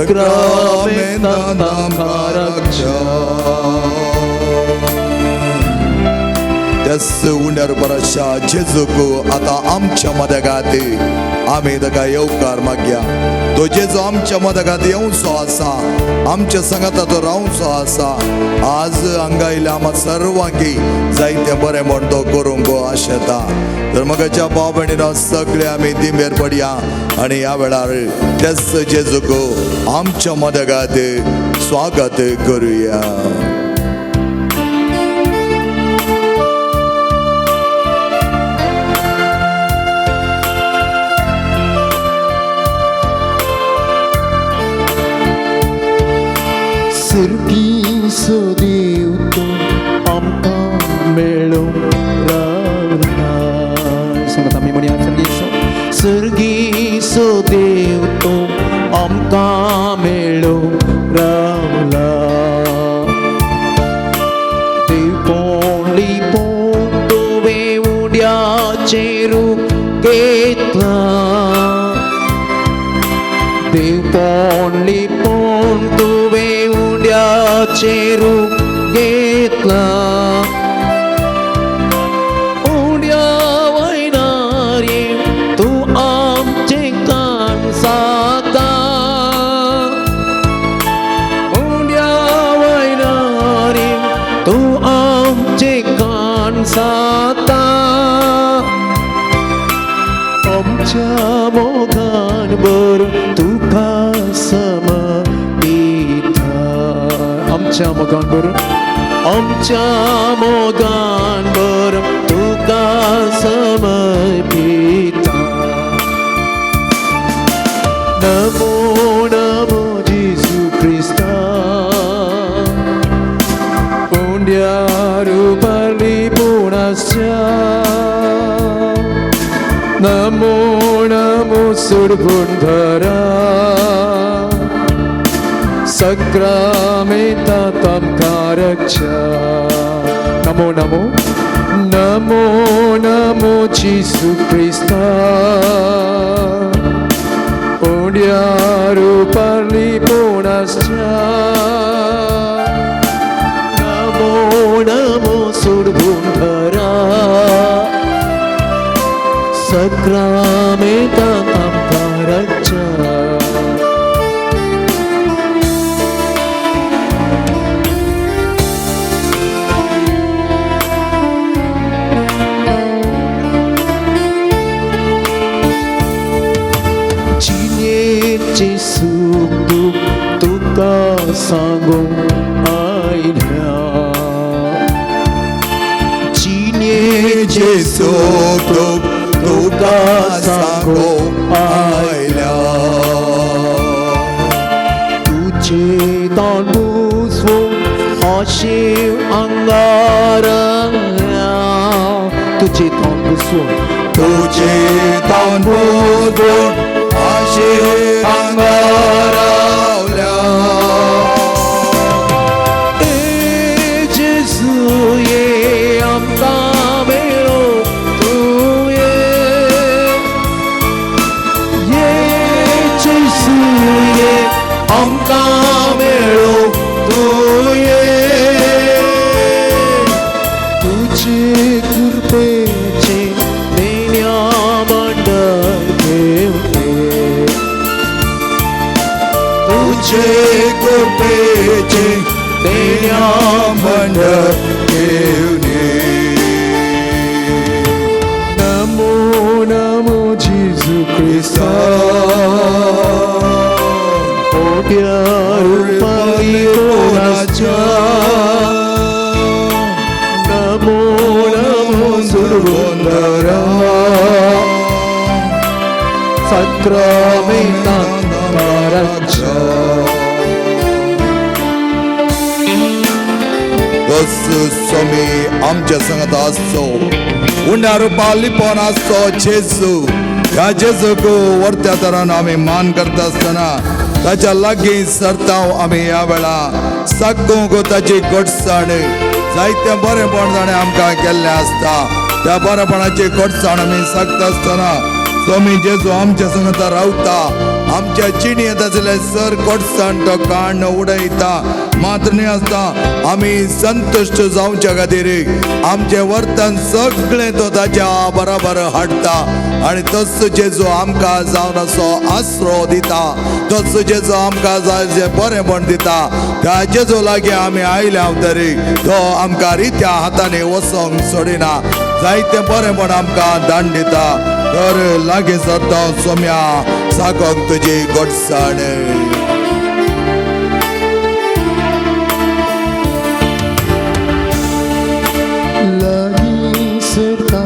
सक्रामेंतांत आमकां राखच्या. त्याच उंड्यार पराशा जेजूक आतां आमच्या मदगात आमी ताका येवकार मागया. तो जेजू आमच्या मदगात येवचो आसा, आमच्या सांगाता तो रावचो आसा. आज हांगा आयल्या आमकां सर्वांकी जायते बरें म्हण तो करूंक आशेता. तर मगाच्या भाव भयणीनो सगळे आमी दिंबेर पडया आनी ह्या वेळार त्याच जेजूक आमच्या मदगात स्वागत करुया. सर्गीचो देव तूं आमकां मेळूंक रावला. सांगात आमी म्हणया सर्गीचो, सर्गीचो देव तूं आमकां मेळूंक रावला. देवपण लिपोवन तुवें उड्याचें रूप घेतलां. देवपण लिपोवन तुवें उड्याचें रूप घेतलां. उड्या वयनार तूं आमचें कान साता. उड्या वयनार तूं आमचें कान साता. आमच्या मोगान भरून तुका समर्पिता. आमच्या मोगान भरून, आमच्या मोगान भरून तुका समर्पिता. नमो नमो जेजू क्रिस्ता, उंड्या रुपार लिपून आसच्या. नमो नमो सुरगुंधरा, सक्रामेंतांत आमकां रक्षा. नमो नमो नमो नमो जेजू क्रिस्ता, उंड्या रुपार लिपून आसच्या. नमो नमो सुरगुंधरा, सक्रामेंतांत आमकां रक्षा. जिणेचें सूख दूख तुका सांगूंक आयल्या. जिणेचें सुख दूख तुका सांगूंक आयल्या. तुजें तोंड पुसवूंक अशें अंगारल्या. तुजें तोंड पुसवूंक, तुजें तोंड पुसवूंक अशें अंगारल्या. ए जेजू ये आमकां मेळूंक तूं ये. ये जेजू ये आमकां मेळूंक तूं ये. तुजे कृपेचें देण्या भांडार घेवन ये. तुजे कृपेचें देण्या भांडार घेवन ये. नमो नमो जेजू क्रिस्ता, उड्या रुपार लिपून आसच्या. नमो नमो सुरगुंधरा, सक्रामेंतांत आमकां रक्षा. तोच स्वामी आमच्या संगत आसचो, उंड्या रुपा लिपोवन आसचो जेजू. ह्या जेजूक वर्त्या तरान आमी मान करता आसतना ताच्या लागीं सरताव आमी ह्या वेळा सागूंक ताची गोडसाण जायतें बरेंपण ताणें आमकां केल्लें आसता. त्या बरेपणाची गोडसाण आमी सागता आसतना स्वामी जेजू आमच्या संगता रावता, आमच्या जिणेंत आसले सर कोटसाण तो काण उडयता. मात्र न्हय आसता आमी संतुश्ट जावच्या खातीर आमचें वर्तन सगळें तो ताच्या बराबर हाडटा आनी तस जेजू आमकां जावन असो आसरो दिता, तस जेजू आमकां जाय जें बरेंपण दिता. त्या जेजू लागीं आमी आयल्या तरी तो आमकां रित्या हातांनी वचोंक सोडिना, जायतें बरेंपण आमकां दान दिता. तर लागीं सरता सोम्या सागोंक तुजी गोडसाण. लागीं सरता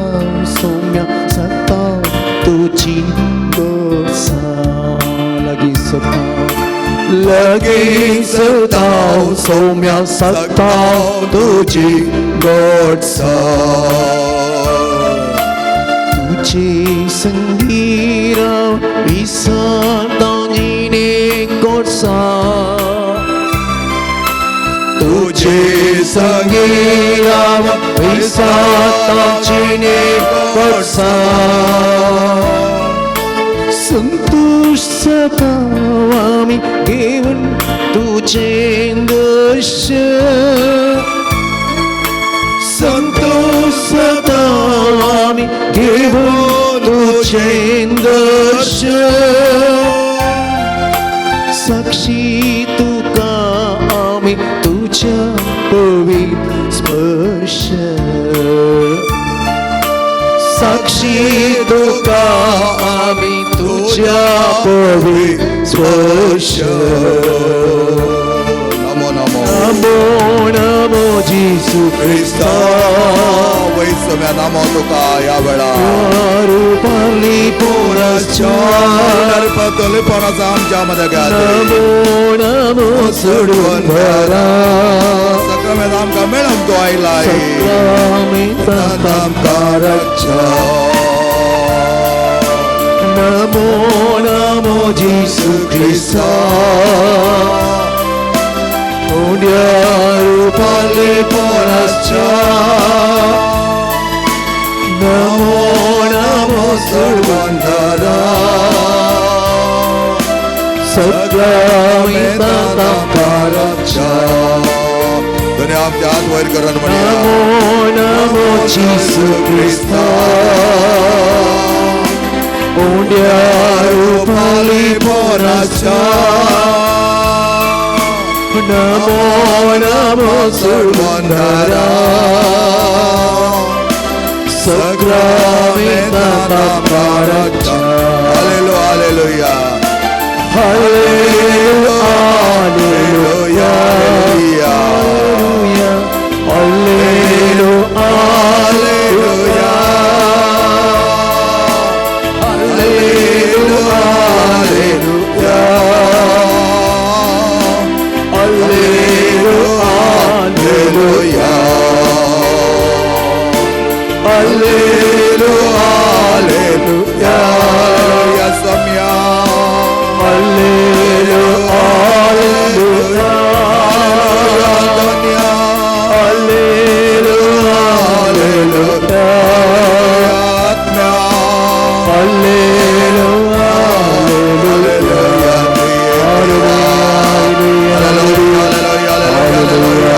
सोम्या सत्ता तुजी गोडसाण. लागीं सरता, लागीं सरता सोम्या सत्ता तुजी गोडसाण. तुजे संगीरा विसरता जिणे गोडसाण. तुझे संगीरा विसरता जिणे गोडसाण. संतोष सतावामी घेऊन तुझे दर्शन. संतोष सतावामी घेऊन तुझे दर्शन. साक्षी तुका आमी तुझ्या पवित्र स्पर्श. साक्षी तुका आमी तुझ्या पवित्र स्पर्श. नमो नमो नमो नमो जेसू क्रिस्ता वैसम्या नमो तुका ह्या वेळा रुपाली पोराच्या तोलेपणाचा आमच्या मदगात. नमो नमो सोडून भरा सक्रमेंत आमकां मेळोंक तो आयला. आमकां रक्षा. नमो नमो जेसू क्रिस्ता उड्या रुपाली पोराच्या. नमो नमो सर्वंधरा सगळ्या दोन्ही आमच्या हात वयर करून म्हणया नमो नमो जेसू क्रिस्ता उड्या रुपाली पोराच्या. नमो नमो सर्वंधरा सगळ्या. Hallelujah, hallelujah. Hallelujah, hallelujah, hallelujah, hallelujah, hallelujah, hallelujah, hallelujah, hallelujah, Samya. Hallelujah, hallelujah, Danya. Hallelujah, hallelujah, आत्म्या. Hallelujah, hallelujah, hallelujah, hallelujah, hallelujah,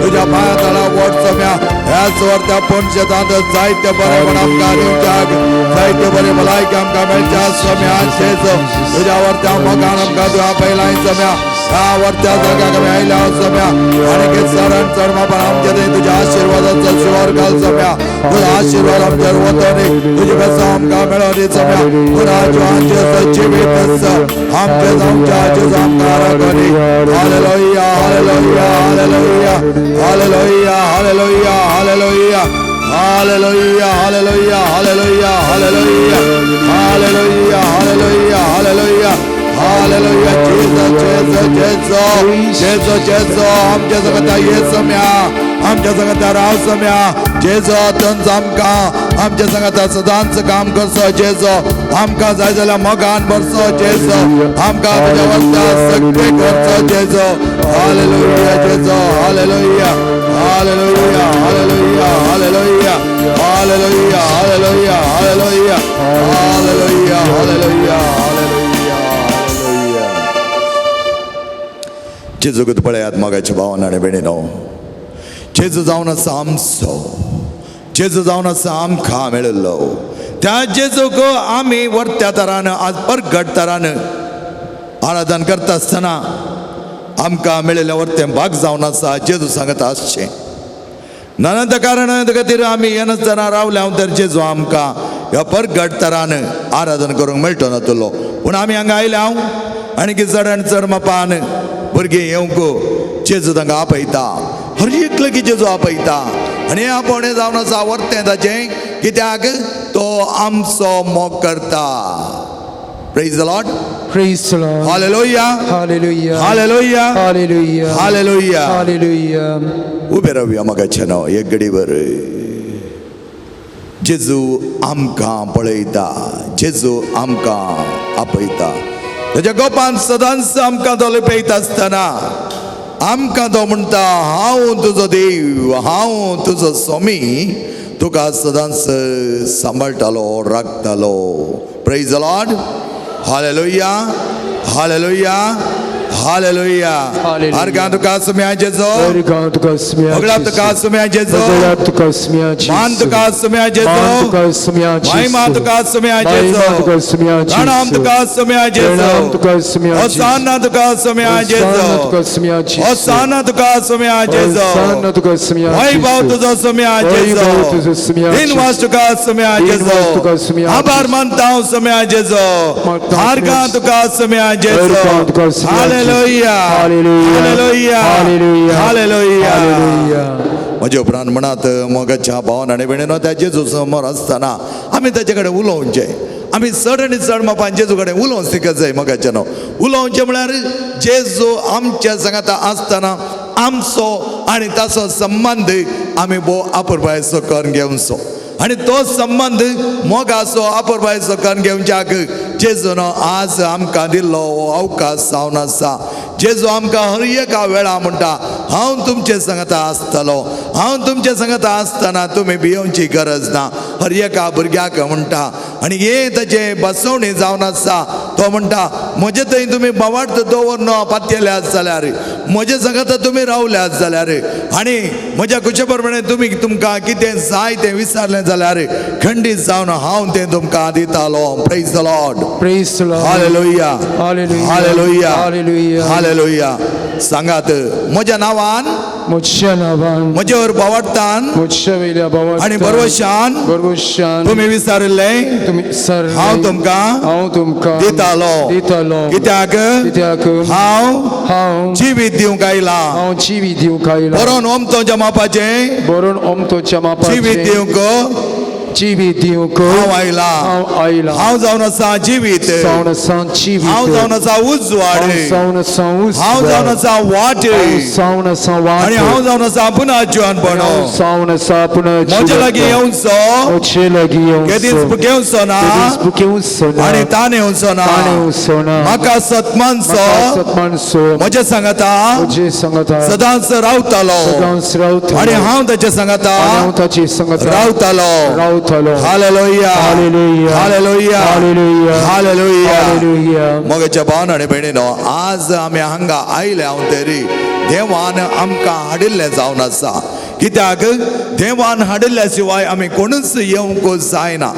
तुझ्या पांयातला वोट सम्या ह्याच वर्ता पूण शेतांत जायते बरें आमकां दिवच्याक, जायते बरें भलायकी आमकां मेळच्या सम्या. जेजू तुज्या वरत्या मोगान आमकां तुज्या पयलाय सम्या. ह्या वरत्या जाग्याक आमी आयल्या सम्या. आनी चरण चड बाबा आमचे थंय तुज्या आशिर्वादाचो शिवर घाल सम्या. तुजो आशिर्वाद आमचेर वतनी, तुजी बेसांव आमकां मेळोनी सम्या. पुरा जिवांचें जिवीत आमचें जावच्या जेजू आमकां राखोनी. Hallelujah, hallelujah, hallelujah, hallelujah, hallelujah, hallelujah, Hallelujah, hallelujah, hallelujah, hallelujah, hallelujah, hallelujah, hallelujah, hallelujah. Jesus, Jesus, Jesus, Jesus, Jesus. आमच्या संगता ये सम्या, आमच्या संगता राव सम्या. जेजो तंच आमकां आमच्या संगता सदांच काम करचो जेजो. आमकां जाय जाल्यार मोगान भरचो जेजो. आमकां तुज्या वस्ता सगळें करचो Jeju. Hallelujah Jeju, hallelujah, hallelujah, hallelujah, hallelujah, hallelujah, hallelujah, hallelujah, hallelujah, hallelujah, hallelujah, hallelujah. जेजूक पळयात मोगाच्या भावान आनी भयणीनो. जेजू जावन आसा आमचो, जेजू जावन आसा आमकां मेळिल्लो. त्या जेजूक आमी वर्त्या तरान आज परगट तरान आराधन करता आसतना आमकां मेळिल्लें वर्तें भाग जावन आसा जेजू सांगता आसचें. ननंत कारण खातीर आमी येनासतना रावले तर जेजू आमकां ह्या परगट तरान आराधन करूंक मेळटो नातलो. पूण आमी हांगा आयले हांव आनी की चड आनी चड मापान भुरगीं येवंक जेजू तांकां आपयता. हर एक की जेजू आपयता आनी हें आपोवणें जावन आसा वर्तें ताचें, कित्याक तो आमचो मोग करता. Praise the Lord. Praise the Lord. Hallelujah. Hallelujah. Hallelujah. Hallelujah. Hallelujah. Hallelujah. उबे रावया मोगाचें नांव एक घडीभर. जेजू आमकां पळयता, जेजू आमकां आपयता. ताच्या गोपान सदांच आमकां तो लिपयता आसतना आमकां तो म्हणटा, हांव तुजो देव, हांव तुजो स्वामी, तुका सदांच सांबाळटालो, राखतालो. Praise the Lord. Hallelujah, hallelujah, hallelujah. Hallelujah. अर्गां तुका सुम्या जेजो, अर्गां तुका सुम्या होगळाप तुका सुम्या जेजो, होगळाप तुका सुम्या मान तुका सुम्या जेजो, मान तुका सुम्या महिमा तुका सुम्या जेजो, महिमा तुका सुम्या प्रणाम तुका सुम्या जेजो, प्रणाम तुका सुम्या होसाना तुका सुम्या जेजो, होसाना तुका सुम्या होसाना तुका सुम्या जेजो, होसाना तुका सुम्या वैभव तुजो सुम्या जेजो, वैभव तुजो सुम्या दिनवास तुका सुम्या जेजो, तुका सुम्या आभार मानता हांव सुम्या जेजो, अर्गां तुका सुम्या जेजो. अर्गां तुका सुम्या hallelujah, hallelujah, hallelujah, hallelujah, hallelujah. Hallelujah. म्हज्या उपरांत म्हणात मोगाच्या भावान आनी भयणीनो, त्या जेजू समोर आसतना आमी ताचे कडेन उलोवचें. आमी चड आनी चड मापान जेजू कडेन उलोवंक शिकत जाय मोगाच्यानो. उलोवचें म्हळ्यार जेजू आमच्या सांगाता आसतना आमचो आनी ताचो संबंद आमी भोव आपुरबायेचो करून घेवचो. आनी तो संबंद मोगाचो आपुरबायेचो करून घेवच्याक जेजून आज आमकां दिल्लो हो अवकाश जावन आसा. जेजू आमकां हर एका वेळा म्हणटा, हांव तुमचे सांगता आसतलो, हांव तुमचे सांगता आसतना तुमी भियोवची गरज ना. हर एका भुरग्याक म्हणटा. आनी हे ताचे बसवणी जावन आसा. तो म्हणटा, म्हजे थंय तुमी बावार्थ दवरन पातयेल्यात जाल्यार, म्हजे सांगता तुमी रावल्यात जाल्यार, आनी म्हज्या कुशे प्रमाणे तुमी तुमकां कितें जाय तें विचारलें जाल्यार खंडीत जावन हांव तें तुमकां दितालो. Praise the Lord. Praise the Lord. Hallelujah, hallelujah. Hallelujah, hallelujah. Hallelujah. सांगात म्हज्या नांवान, म्हज्या नांवान, म्हजेवर बावडतान म्हज्या वयल्या बावडतान आनी बरवशान बरवशान तुमी विचारिल्लें तुमी विचारिल्लें हांव तुमकां हांव तुमकां दितालो. दितालो. कित्याक कित्याक हांव हांव जिवीत दिवंक आयलां, हांव जिवीत दिवंक आयलां, बरोवन ओमतोच्या मापाचें बरोवन ओमतोच्या मापाचें जिवीत दिवंक जिवीत दिवंक हांव आयलां. हांव आयलां. हांव जावन आसा जिवीत, जावन आसा जिवीत, हांव जावन आसा उजवाड, हांव जावन आसा उजवाड, हांव जावन आसा वाट, हांव जावन आसा वाट, आनी हांव जावन आसा पुनर्जीवनपण. हांव जावन आसा पुनर्जीवनपण. म्हजे लागीं येवचो, म्हजे लागीं येवचो, केदीच भुकेवचो ना, केदीच भुकेवचो ना, आनी ताण येवचो ना, ताण येवचो ना, म्हाका सतमानसो, म्हाका सतमानसो, म्हजे सांगाता म्हजे सांगाता सदांच रावतालो, सदांच रावतालो, आनी हांव ताचे सांगाता आनी हांव ताचे सांगाता रावतालो. रावतालो. Hallelujah, hallelujah, hallelujah, hallelujah, hallelujah. Hallelujah. मोगाच्या भावान आनी भयणीनो, आज आमी हांगा आयले हांव तरी देवान आमकां हाडिल्लें जावन आसा. कित्याक देवान हाडिल्ल्या शिवाय आमी कोणूच येवंक जायना.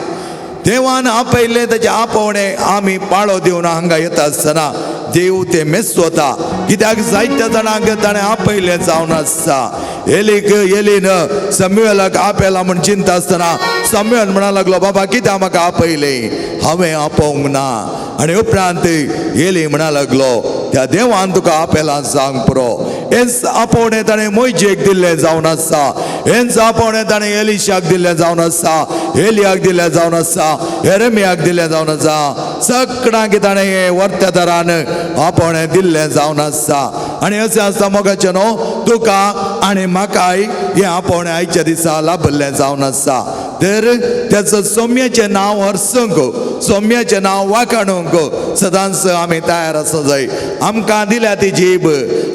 देवान आपयल्लें ताचें आपोवणें आमी पाळो दिवन हांगा येता आसतना देव तें मेस्वता. कित्याक जायत्या जाणांक ताणें आपयल्लें जावन आसा. एलीक एलीन समुएलाक आपयला म्हूण चिंता आसतना समुएल म्हणा लागलो, बाबा कित्याक म्हाका आपयलें, हांवें आपोवंक ना. आनी उपरांत एली म्हणा लागलो, त्या देवान तुका आपयला सांग पुरो. हेंच आपोवणें ताणें मोयजेक दिल्लें जावन आसा, हेंच आपोवणें ताणें एलिशाक दिल्लें जावन आसा, एलियाक दिल्लें जावन आसा, हेरमियाक दिल्लें जावन आसा. सगळ्यांक ताणें हें वर्त्या दरान आपोवणें दिल्लें जावन आसा. आनी अशें आसता मोगाचें न्हू, तुका आनी म्हाकाय हें आपोवणें आयच्या दिसा लाभल्लें जावन आसा. तर त्याचं सौम्याचें नांव हरसूंक, सौम्याचें नांव वाखाणूंक सदांच आमी तयार आसूं जाय. आमकां दिल्या ती जीब,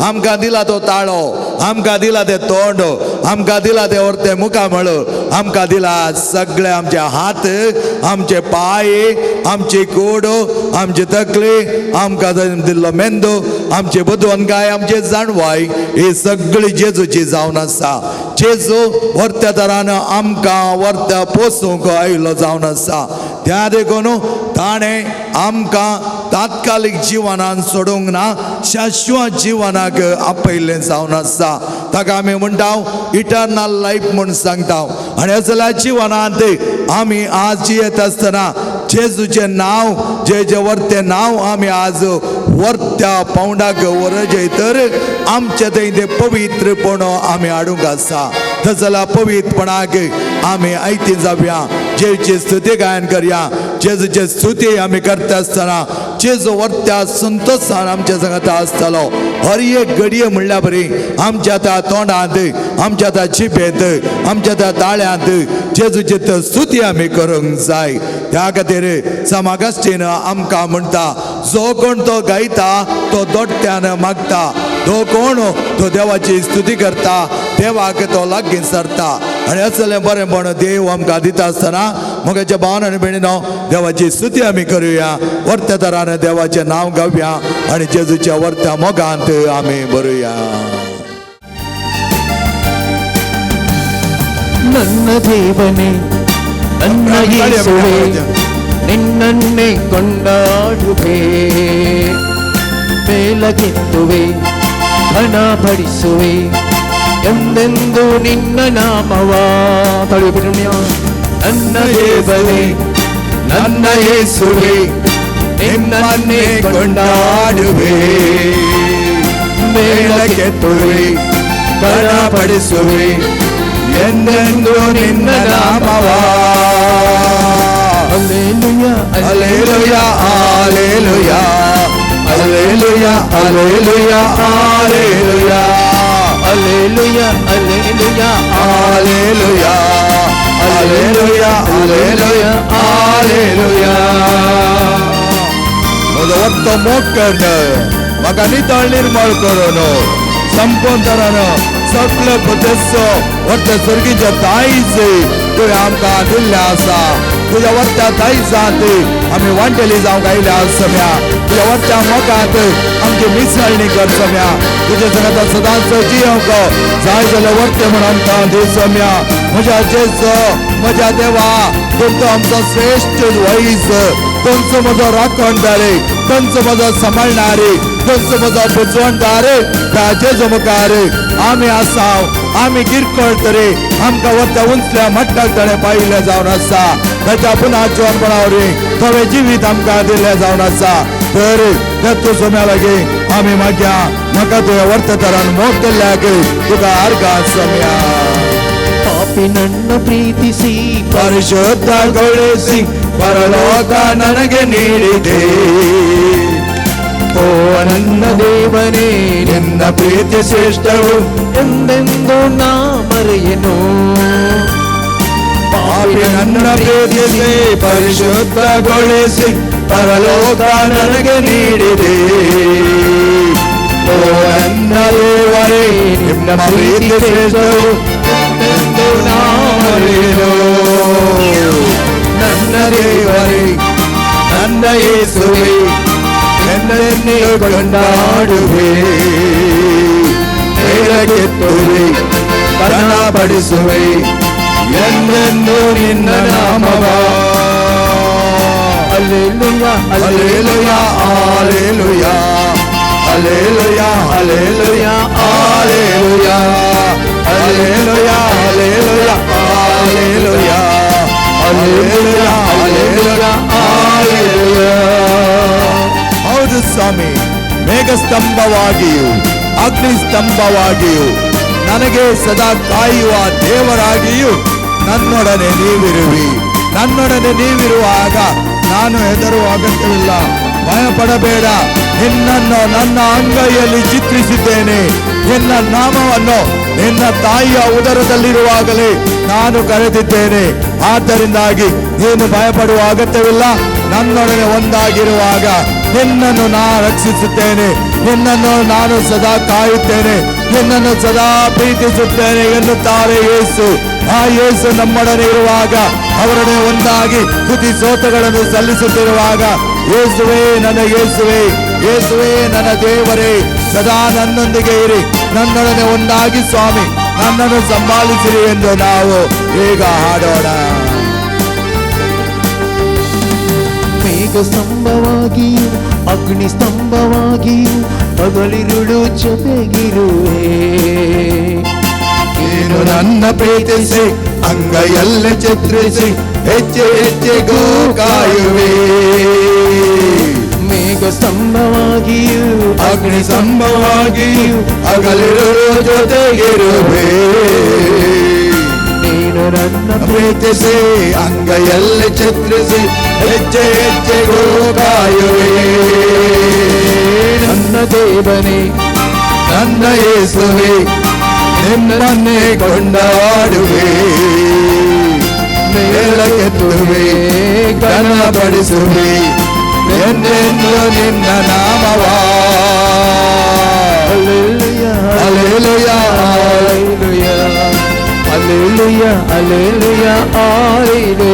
आमकां दिला तो ताळो, आमकां दिला तें तोंड, आमकां दिला तें वर्तें मुखामळ, आमकां दिला सगळे आमचे हात, आमचे पांय, आमची कूड, आमची तकली, आमकां दिल्लो मेंदू, आमची बुदवंतकाय, आमची जाणवाय, ही सगळी जेजूची जावन आसा. जेजू वर्त्या तरान आमकां वर्त्या पोसूंक आयलो जावन आसा. त्या देखून ताणें आमकां तात्कालीक जिवनान सोडूंक ना, शाश्वत जिवनाक आपयल्लें जावन आसा. ताका आमी म्हणटा इटर्नल लायफ म्हूण सांगता. आनी असल्या जिवनांत आमी आज जियेत आसतना जेजूचें नांव, जे जे वर्तें नांव आमी आज वर्त्या पावंडाक वरजय तर आमचे थंय तें पवित्रपण आमी हाडूंक आसा. तशें जाल्यार पवित्रपणाक आमी आयती जावया, जेजूची स्तुती गायन करया. जेजूची स्तुती आमी करता आसतना जेजू वर्त्या संतोशान आमच्या सांगाता आसतलो. हर एक घडये म्हणल्या बरी आमच्या त्या तोंडांत, आमच्या त्या जिबेंत, आमच्या त्या ताळ्यांत जेजूची स्तुती आमी करूंक जाय. त्या खातीर समागस्टीन आमकां म्हणटा, जो कोण तो गायता तो दोट्ट्यान मागता, तो कोण तो देवाची स्तुती करता देवाक तो लागीं सरता. आनी असलें बरेंपण देव आमकां दिता आसतना म्हज्या भावन आनी भयणीनो देवाची स्तुती आमी करुया, वर्त्या तरान देवाचें नांव गावया आनी जेजूच्या वर्त्या मोगांत आमी बरुया. ನನ್ನ ದೇವನೇ, ನನ್ನ ಯೇಸುವೇ, ನಿನ್ನನ್ನೇ ಕೊಂಡಾಡುವೆ, ಮೇಲಗೆತ್ತುವೆ, ಘನಪಡಿಸುವೆ ಎಂದೆಂದು ನಿನ್ನ ನಾಮವ. ತಳಿಬಿಡುಣ್ಯ. ನನ್ನ ದೇವನೇ, ನನ್ನ ಯೇಸುವೇ, ನಿನ್ನನ್ನೇ ಕೊಂಡಾಡುವೆ, ಮೇಲಕ್ಕೆತ್ತುವೆ, ಘನಪಡಿಸುವೆ ಎಂದೆಂದು ನಿನ್ನ ನಾಮವ. Alleluia, alleluia, alleluia, alleluia, alleluia, alleluia, alleluia, alleluia, alleluia, alleluia, alleluia, alleluia. म्हजो वक्त मोग कर्ण म्हाका नितळ निर्मळ करून संपूर्ण सगळे प्रदेश वर्त स्वर्गीचे दायज तुवें आमकां दिल्लें आसा. तुज्या वर्त्या दायजांत आमी वांटेली जावंक आयल्या आसम्या. तुज्या वर्त्या मोगांत आमची मिसळणी कर सम्या. तुज्या सांगाता सदांच जियोंक जाय जाल्यार वर्ते म्हूण आमकां दी सम्या. म्हज्या जेजू, म्हज्या देवा, तुमचो आमचो श्रेश्ठ वैज, तुमचो म्हजो राखणदार, तुमचो म्हजो सांबाळणारे, तुमचो म्हजो बुजवणदार, त्या जेजू मुखार आमी आसाव. आमी किरकोळ तरी आमकां वता उंचल्या मट्टाक ताणें पायिल्लें जावन आसा. ताच्या पुना जिवनपणावरी थोडें जिवीत आमकां दिल्लें जावन आसा. तर त्या सोम्या लागीं आमी मागया, म्हाका तुवें वर्ततरान मोग केल्ल्याक तुका आर्गां सोम्या. ಪಾಪಿ ನನ್ನ ಪ್ರೀತಿಸಿ ಪರಿಶುದ್ಧಗೊಳಿಸಿ ಪರಲೋಕ ನನಗೆ ನೀಡಿದೆ. ಓ ನನ್ನ ದೇವನೇ, ನಿನ್ನ ಪ್ರೀತಿ ಶ್ರೇಷ್ಠವು ಎಂದೆಂದು ನಾ ಮರೆಯನು. ಪಾಪಿ ನನ್ನ ಪ್ರೀತಿಸಿ ಪರಿಶುದ್ಧಗೊಳಿಸಿ ಪರಲೋಕ ನನಗೆ ನೀಡಿದೆ. ಓ ನನ್ನ ದೇವರೇ, ನಿನ್ನ ಪ್ರೀತಿ ಶ್ರೇಷ್ಠವು ಎಂದೆಂದು ನಾ ಮರೆಯನು. ನನ್ನ ದೇವರೇ, ನನ್ನ ಯೇಸುವೇ, ನನ್ನನ್ನೇ ಕೊಂಡಾಡುವೆ, ಮೇಲಕ್ಕೆತ್ತುವೆ, ಘನಪಡಿಸುವೆ ಎಂದೆಂದು ನಿನ್ನ ನಾಮವ. Alleluia, alleluia, alleluia, alleluia, alleluia, alleluia, alleluia, alleluia, alleluia, alleluia, alleluia, alleluia. ಹೌದು ಸ್ವಾಮಿ, ಮೇಘಸ್ತಂಭವಾಗಿಯೂ ಅಗ್ನಿಸ್ತಂಭವಾಗಿಯೂ ನನಗೆ ಸದಾ ಕಾಯುವ ದೇವರಾಗಿಯೂ ನನ್ನೊಡನೆ ನೀವಿರುವಿ. ನನ್ನೊಡನೆ ನೀವಿರುವಾಗ ನಾನು ಹೆದರುವ ಅಗತ್ಯವಿಲ್ಲ. ಭಯಪಡಬೇಡ, ನಿನ್ನನ್ನು ನನ್ನ ಅಂಗೈಯಲ್ಲಿ ಚಿತ್ರಿಸಿದ್ದೇನೆ. ನಿನ್ನ ನಾಮವನ್ನು ನಿನ್ನ ತಾಯಿಯ ಉದರದಲ್ಲಿರುವಾಗಲೇ ನಾನು ಕರೆದಿದ್ದೇನೆ. ಆದ್ದರಿಂದಾಗಿ ನೀನು ಭಯಪಡುವ ಅಗತ್ಯವಿಲ್ಲ. ನನ್ನೊಡನೆ ಒಂದಾಗಿರುವಾಗ ನಿನ್ನನ್ನು ನಾ ರಕ್ಷಿಸುತ್ತೇನೆ, ನಿನ್ನನ್ನು ನಾನು ಸದಾ ಕಾಯುತ್ತೇನೆ, ನಿನ್ನನ್ನು ಸದಾ ಪ್ರೀತಿಸುತ್ತೇನೆ ಎನ್ನುತ್ತಾರೆ ಯೇಸು. ಆ ಯೇಸು ನಮ್ಮೊಡನೆ ಇರುವಾಗ, ಅವರೊಡನೆ ಒಂದಾಗಿ ಸ್ತುತಿ ಸ್ತೋತ್ರಗಳನ್ನು ಸಲ್ಲಿಸುತ್ತಿರುವಾಗ, ಯೇಸುವೇ ನನ್ನ ಯೇಸುವೇ, ಯೇಸುವೇ ನನ್ನ ದೇವರೇ, ಸದಾ ನನ್ನೊಂದಿಗೆ ಇರಿ, ನನ್ನೊಡನೆ ಒಂದಾಗಿ ಸ್ವಾಮಿ ನನ್ನನ್ನು ಸಂಭಾಳಿಸಿರಿ ಎಂದು ನಾವು ಈಗ ಹಾಡೋಣ. ಮೇಘ ಸ್ತಂಭವಾಗಿಯೂ ಅಗ್ನಿ ಸ್ತಂಭವಾಗಿಯೂ ಹಗಲಿರುಳು ಜೊತೆಗಿರುವೆ. ನೀನು ನನ್ನ ಪ್ರೀತಿಸಿ ಅಂಗೈಯಲ್ಲೇ ಚಿತ್ರಿಸಿ ಹೆಜ್ಜೆ ಹೆಜ್ಜೆಗೂ ಕಾಯುವೆ. ಮೇಘ ಸ್ತಂಭವಾಗಿಯೂ ಅಗ್ನಿ ಸ್ತಂಭವಾಗಿಯೂ ಹಗಲಿರುಳು ಜೊತೆಗಿರುವೆ. ನೀನು ನನ್ನ ಪ್ರೀತಿಸಿ ಅಂಗೈಯಲ್ಲಿ ಚಿತ್ರಿಸಿ ಹೆಜ್ಜೆ ಹೆಜ್ಜೆಗೂ ಕಾಯುವೆ. ನನ್ನ ದೇವನೇ, ನನ್ನ ಯೇಸುವೆ, ನಿಮ್ಮನ್ನೇ ಕೊಂಡಾಡುವೆ, ಮೇಲಕ್ಕೆತ್ತುವೆ, ಘನಪಡಿಸುವೆ ಎಂದೆಂದು ನಿನ್ನ ನಾಮವ. Hallelujah, hallelujah, hallelujah, hallelujah, hallelujah, hallelujah,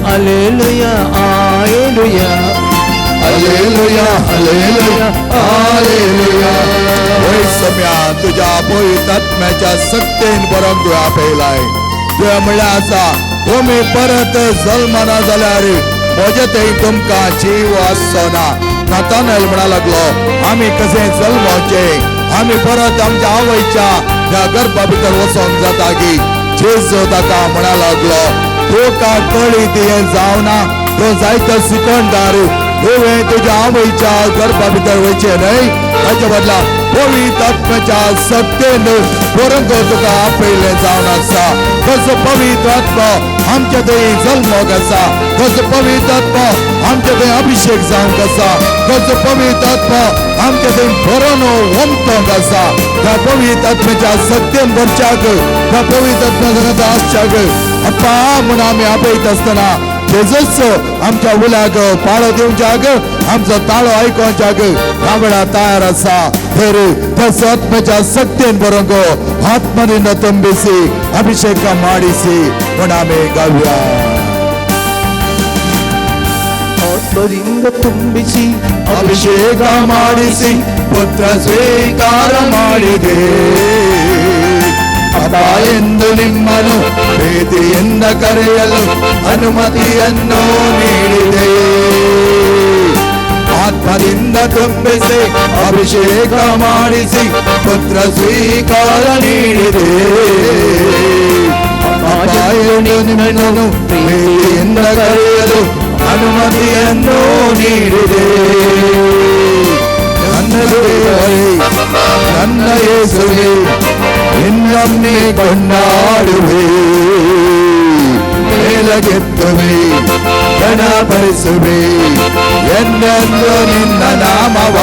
hallelujah, hallelujah, hallelujah, hallelujah. होय सम्या, तुज्या पवित्र आत्म्याच्या सक्तेन बरोवंक तुवें आपयलाय. तुवें म्हणलें आसा, तुमी परत जल्मना जाल्यार म्हजे थंय तुमकां जीव आसचो ना. नातानेल म्हणा लागलो, आमी कशें जल्मोचें? आमी परत आमच्या आवयच्या ह्या गर्भा भितर वचोंक जाता की? जेजू ताका म्हणा लागलो, तुका कळीत हें जावना, तूं जायतो शिकवणदार, तुवें तुज्या आवयच्या गर्भा भितर वयचें न्हय, ताचे बदला पवित्र आत्म्याच्या सक्तेन बरोवंक तुका आपयलें जावन आसा. तसो पवित्र आत्मो आमच्या थंय जल्मोक आसा, तसो पवित्र आत्मो आमच्या थंय अभिषेक जावंक आसा, तसो पवित्र आत्मो आमच्या थंय बरोवन ओमतोंक आसा. त्या पवित्र आत्म्याच्या सक्तेन भरच्याक, त्या पवित्र आत्म्या सांगात आसच्याक अप्पा म्हूण आमी आपयत आसतना जेजूस आमच्या उल्याक पाळो दिवच्याक, आमचो ताळो आयकोवच्याक ह्या वेळार तयार आसा. तर त्या आत्म्याच्या सक्तेन बरोवंक आत्मनिंद ತುಂಬಿಸಿ ಅಭಿಷೇಕ ಮಾಡಿಸಿ म्हूण आमी गावया. ಆತ್ಮದಿಂದ ತುಂಬಿಸಿ ಅಭಿಷೇಕ ಮಾಡಿಸಿ ಪುತ್ರ ಸ್ವೀಕಾರ ಮಾಡಿದೆ. ಅಪ್ಪ ಎಂದು ನಿಮ್ಮನ್ನು ಪ್ರೀತಿಯಿಂದ ಕರೆಯಲು ಅನುಮತಿಯನ್ನು ನೀಡಿದೆ. ಆತ್ಮದಿಂದ ತುಂಬಿಸಿ ಅಭಿಷೇಕ ಮಾಡಿಸಿ ಪುತ್ರ ಸ್ವೀಕಾರ ನೀಡಿದೆ. ಅಪ್ಪ ಎಂದು ನಿಮ್ಮನ್ನು ಪ್ರೀತಿಯಿಂದ ಕರೆಯಲು ಅನುಮತಿಯನ್ನು ನೀಡಿದೆ. ನನ್ನ ದೇವರೇ, ನನ್ನ ಯೇಸುವೇ, ನಿನ್ನನ್ನೇ ಕೊಂಡಾಡುವೆ, ಮೇಲಗೆತ್ತುವೆ, ಘನಪಡಿಸುವೆ ಎಂದೆಂದು ನಿನ್ನ ನಾಮವ.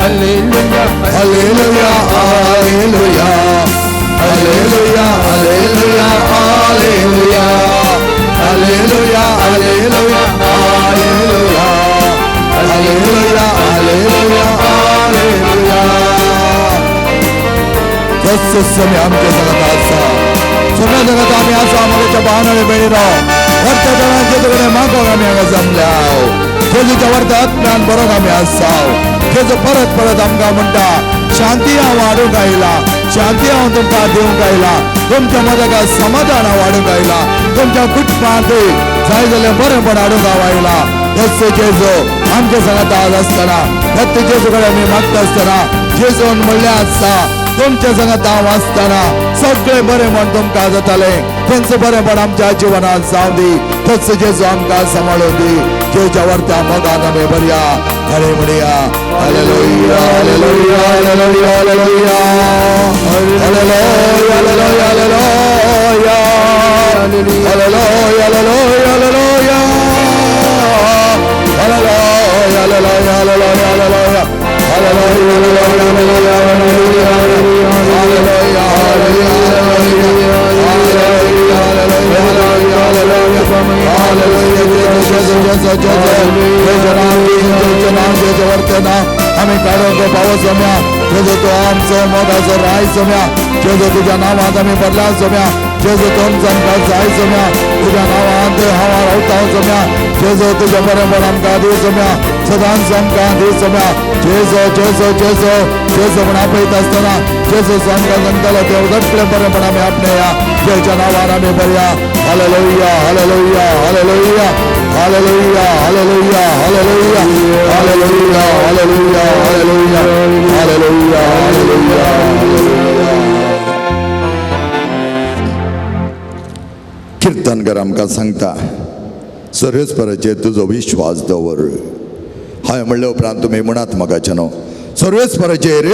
Hallelujah, hallelujah, hallelujah, hallelujah, hallelujah, hallelujah, hallelujah, hallelujah, hallelujah, hallelujah, hallelujah. जस्स स्वामी आमच्या जगात आसा, सगळ्या जगात आमी आसा. म्हज्या भावनाने बेणिनो वर्त जणांचे तुकडे मागोंक आमी हांगा जमल्या. जेजूच्या वर्त आत्म्यान बरोवंक आमी आसा. जेजू परत परत आमकां म्हणटा, शांती हांव हाडूंक आयला, शांती हांव तुमकां दिवंक आयला, तुमच्या मदका समाधान हांव हाडूंक आयला, तुमच्या कुटुंबांत जाय जाल्यार बरेंपण हाडूंक हांव आयला. दत्त जेजू आमच्या सांगात आज आसतना, दत्त जेजू कडेन आमी मागता आसतना, जेजून म्हणलें आसता, तुमच्या सांगात हांव आसतना सगळें बरें म्हण तुमकां जातालें. तेंचें बरेंपण आमच्या जिवनांत जावं दी. तस जेजू आमकां सांबाळून दी. जेजूच्या वर्त्या मोगान आमी भरया आनी म्हणया hallelujah hallelujah hallelujah hallelujah hallelujah hallelujah hallelujah hallelujah hallelujah hallelujah hallelujah hallelujah hallelujah hallelujah hallelujah. आमी काडूंक पावो सोम्या जेजू तूं आमचो मोगाचो राय सोम्या जेजू तुज्या नांवांत आमी भरला सोम्या जेजू तुमचो आमकां जाय सोम्या तुज्या नांवांत हांव रावता सोम्या जेजू तुज्या बरोबर आमकां दी सोम्या सदांच आमकां दी सोम्या जेजू जेजू जेजू जेजू म्हण आपयता आसतना जेजू आमकां सांगतालो देव सगळें बरेंपण आमी आपणेया जेजूच्या नांवान आमी भरया. Hallelujah hallelujah hallelujah hallelujah hallelujah hallelujah hallelujah hallelujah hallelujah hallelujah hallelujah. कीर्तनकार आमकां सांगता सर्वेस्पराचेर तुजो विश्वास दवर. हांवें म्हणले उपरांत तुमी म्हणात म्हाका न्हू सर्वेस्पराचेर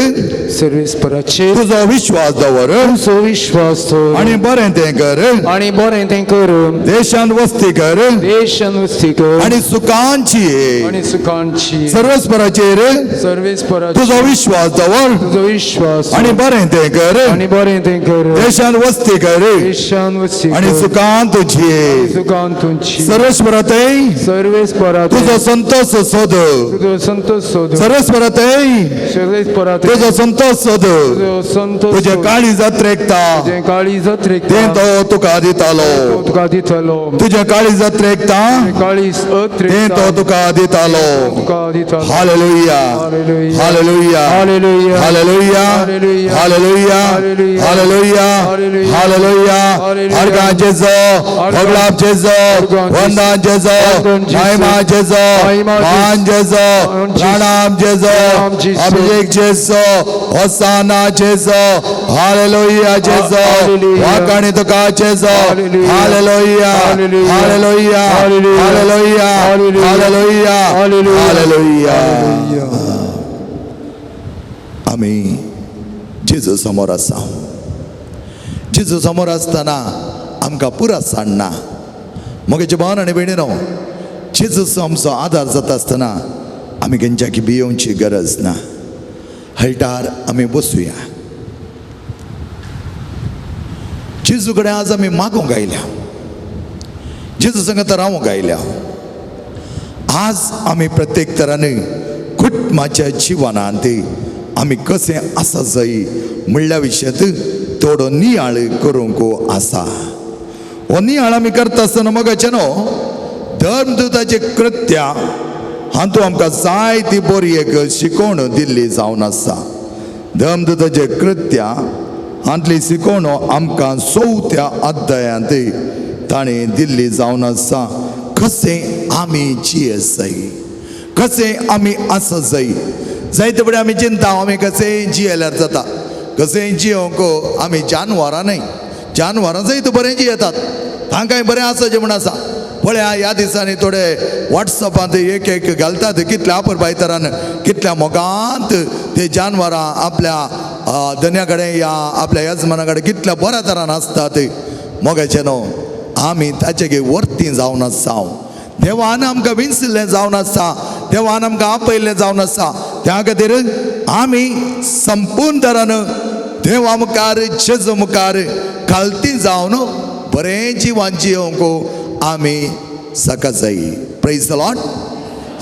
सर्वेस्पराचेर तुजो विश्वास दवर तुजो विश्वास दवर आनी बरें तें कर आनी बरें तें कर देशांत वस्ती कर देशांत वस्ती कर आनी सुखांची आनी सुखांची. सर्वेस्पराचेर सर्वेस्पराचेर तुजो विश्वास दवर तुजो विश्वास आनी बरें तें कर आनी बरें तें कर देशांत वस्ती कर देशांत वस्ती आनी सुखान तुजी सुखान तुजी. सर्वेस्परातय सर्वेस्पराचेर तुजो संतोष सोद तुजो संतोष सोद सर्वेस्परातय सर्वेस्पराचेर तुजो संतोष सोद तुजो संतोष तुजें काळीज अत्रेकता तुजें काळीज अत्रेकता तें तो तुका दितालो तुका दितलो तुजें काळीज अत्रेकता काळीज तें अत्रेकता तो तुका दितालो. तुका दितलो. Hallelujah hallelujah hallelujah hallelujah hallelujah hallelujah hallelujah. अर्घां जेजो भगलाप जेजो वंदन जेजो महिमा जेजो मान जेजो प्रणाम जेजो अभिषेक जेजो होसाना जेजो हालेलुया जेजो वाकाणी तुका जेजो. Hallelujah hallelujah hallelujah hallelujah hallelujah. आमी जेजू समोर आसा. जेजू समोर आसतना आमकां पुरा सांडना. म्हगेचे भावन आनी भयणीनो जेजूचो आमचो आदार जाता आसतना आमी खंयच्याकी भियोवची गरज ना. हळटार आमी बसुया. जेजू कडेन आज आमी मागूंक आयल्या जेजू संगत रावूंक आयल्या. आज आमी प्रत्येक तरांनी कुटुंबाच्या जिवनांत आमी कशें आसा जाय म्हणल्या विशयांत थोडो नियाळ करूंक आसा. हो नियाळ आमी करता आसतना मोगाचें न्हू धर्मदूताचें कृत्या हातूंत आमकां जायती बरी एक शिकवण दिल्ली जावन आसा. धर्मदूताचें कृत्या हांतली शिकवण आमकां चवथ्या अध्यायांत ताणें दिल्ली जावन आसा. कशें आमी जिये जाय कशें आमी आसा जाय जायते फुडें आमी चिंता आमी कशें जियेल्यार जाता कशें जियोंक आमी जानवरां न्हय जानवरां जायत बरें जियेतात तांकांय बरें आसा जें म्हण आसा. पळया ह्या दिसांनी थोडे वॉट्सएपांत एक एक घालतात कितल्या आपरबायतरान कितल्या मोगांत ते जानवरां आपल्या धन्या कडेन या आपल्या यजमाना कडेन कितल्या बऱ्या तरान आसतात. मोगाचें न्हू आमी ताचे वर्ती जावन आसा. देवान आमकां विंचिल्लें जावन आसा देवान आमकां आपयल्लें जावन आसा. त्या खातीर आमी संपूर्ण तरान देवा मुखार जेजू मुखार खालती जावन बरें जिवन जियोवंक आमी सका जाय. Praise the Lord.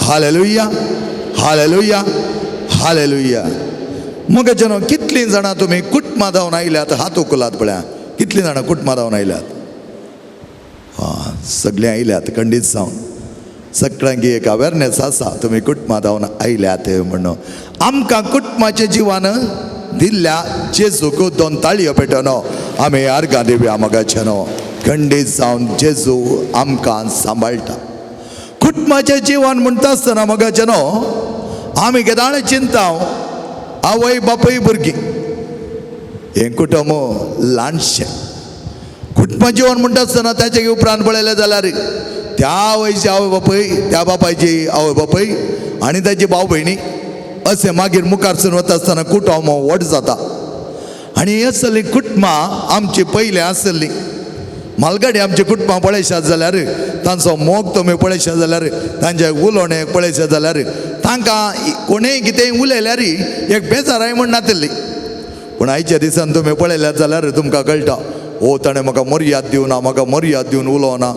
Hallelujah hallelujah hallelujah. मोगाचे न्हू कितलीं जाणां तुमी कुटुंबां धांवन आयल्यात हात उखलात पळया कितलीं जाणां कुटुंबां धांवन आयल्यात. सगळीं आयल्यात खंडीत जावन सगळ्यांक एक अवेरनेस आसा तुमी कुटुंबां धांवन आयल्यात म्हणून. आमकां कुटुंबाचें जिवन दिल्ल्या जेजूक दोन ताळयो पेटोवन आमी अर्गां दिवया मोगाचें न्हू खंडीत जावन जेजू आमकां सांबाळटा. कुटुंबाचें जिवन म्हणटा आसतना मोगाचें न्हू आमी केदाळ चिंता आवय बापूय भुरगीं हें कुटुंब ल्हानशें. कुटुंब जिवन म्हणटा आसतना ताचे उपरांत पळयलें जाल्यार त्या आवयची आवय बापूय, त्या बापायची आवय बापूय आनी ताची भाव भयणी अशें मागीर मुखारसून वता आसतना कुटुंब व्हड जाता. आनी असली कुटुंबां आमची पयलीं आसली. म्हालगडे आमची कुटुंबां पळयशात जाल्यार तांचो मोग तुमी पळयशात जाल्यार, तांचें उलोवणें पळयशात जाल्यार तांकां कोणेय कितेंय उलयल्यार एक बेजाराय म्हण नातिल्ली. पूण आयच्या दिसान तुमी पळयल्यार जाल्यार तुमकां कळटा, ओ ताणें म्हाका मर्याद दिवना, म्हाका मर्याद दिवन उलोवना,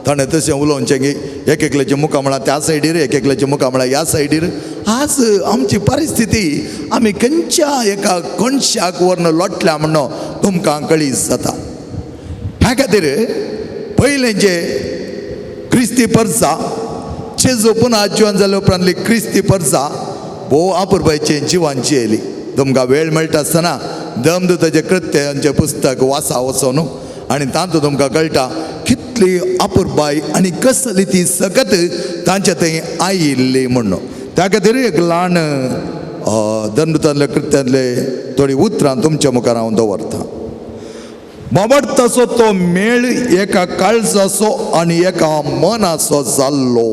ताणें तशें उलोवचें की एक एकल्याच्या मुखार म्हळ्यार त्या सायडीर, एक एकल्याच्या मुखार म्हळ्यार ह्या सायडीर. आज आमची परिस्थिती आमी खंयच्या एका कोणशाक व्हरून लोटल्या म्हणून तुमकां कळीस जाता. ह्या खातीर पयलें जे क्रिस्ती परसा जेजू पुना जिवन जाल्या उपरांतली क्रिस्ती परसा भोव आपुरबायचे जिवांची येयली. तुमकां वेळ मेळटा आसतना दमदूताचें कृत्यांचें पुस्तक वाचा वचो न्हू आनी तातूंत तुमकां कळटा कितली आपुरबाय आनी कसली ती सकत तांच्या थंय आयिल्ली म्हणून. त्या खातीर एक ल्हान दमदूतांतले कृत्यांतले थोडीं उतरां तुमच्या मुखार हांव दवरतां. बाबडताचो तो मेळ एका काळजाचो आनी एका मनाचो जाल्लो.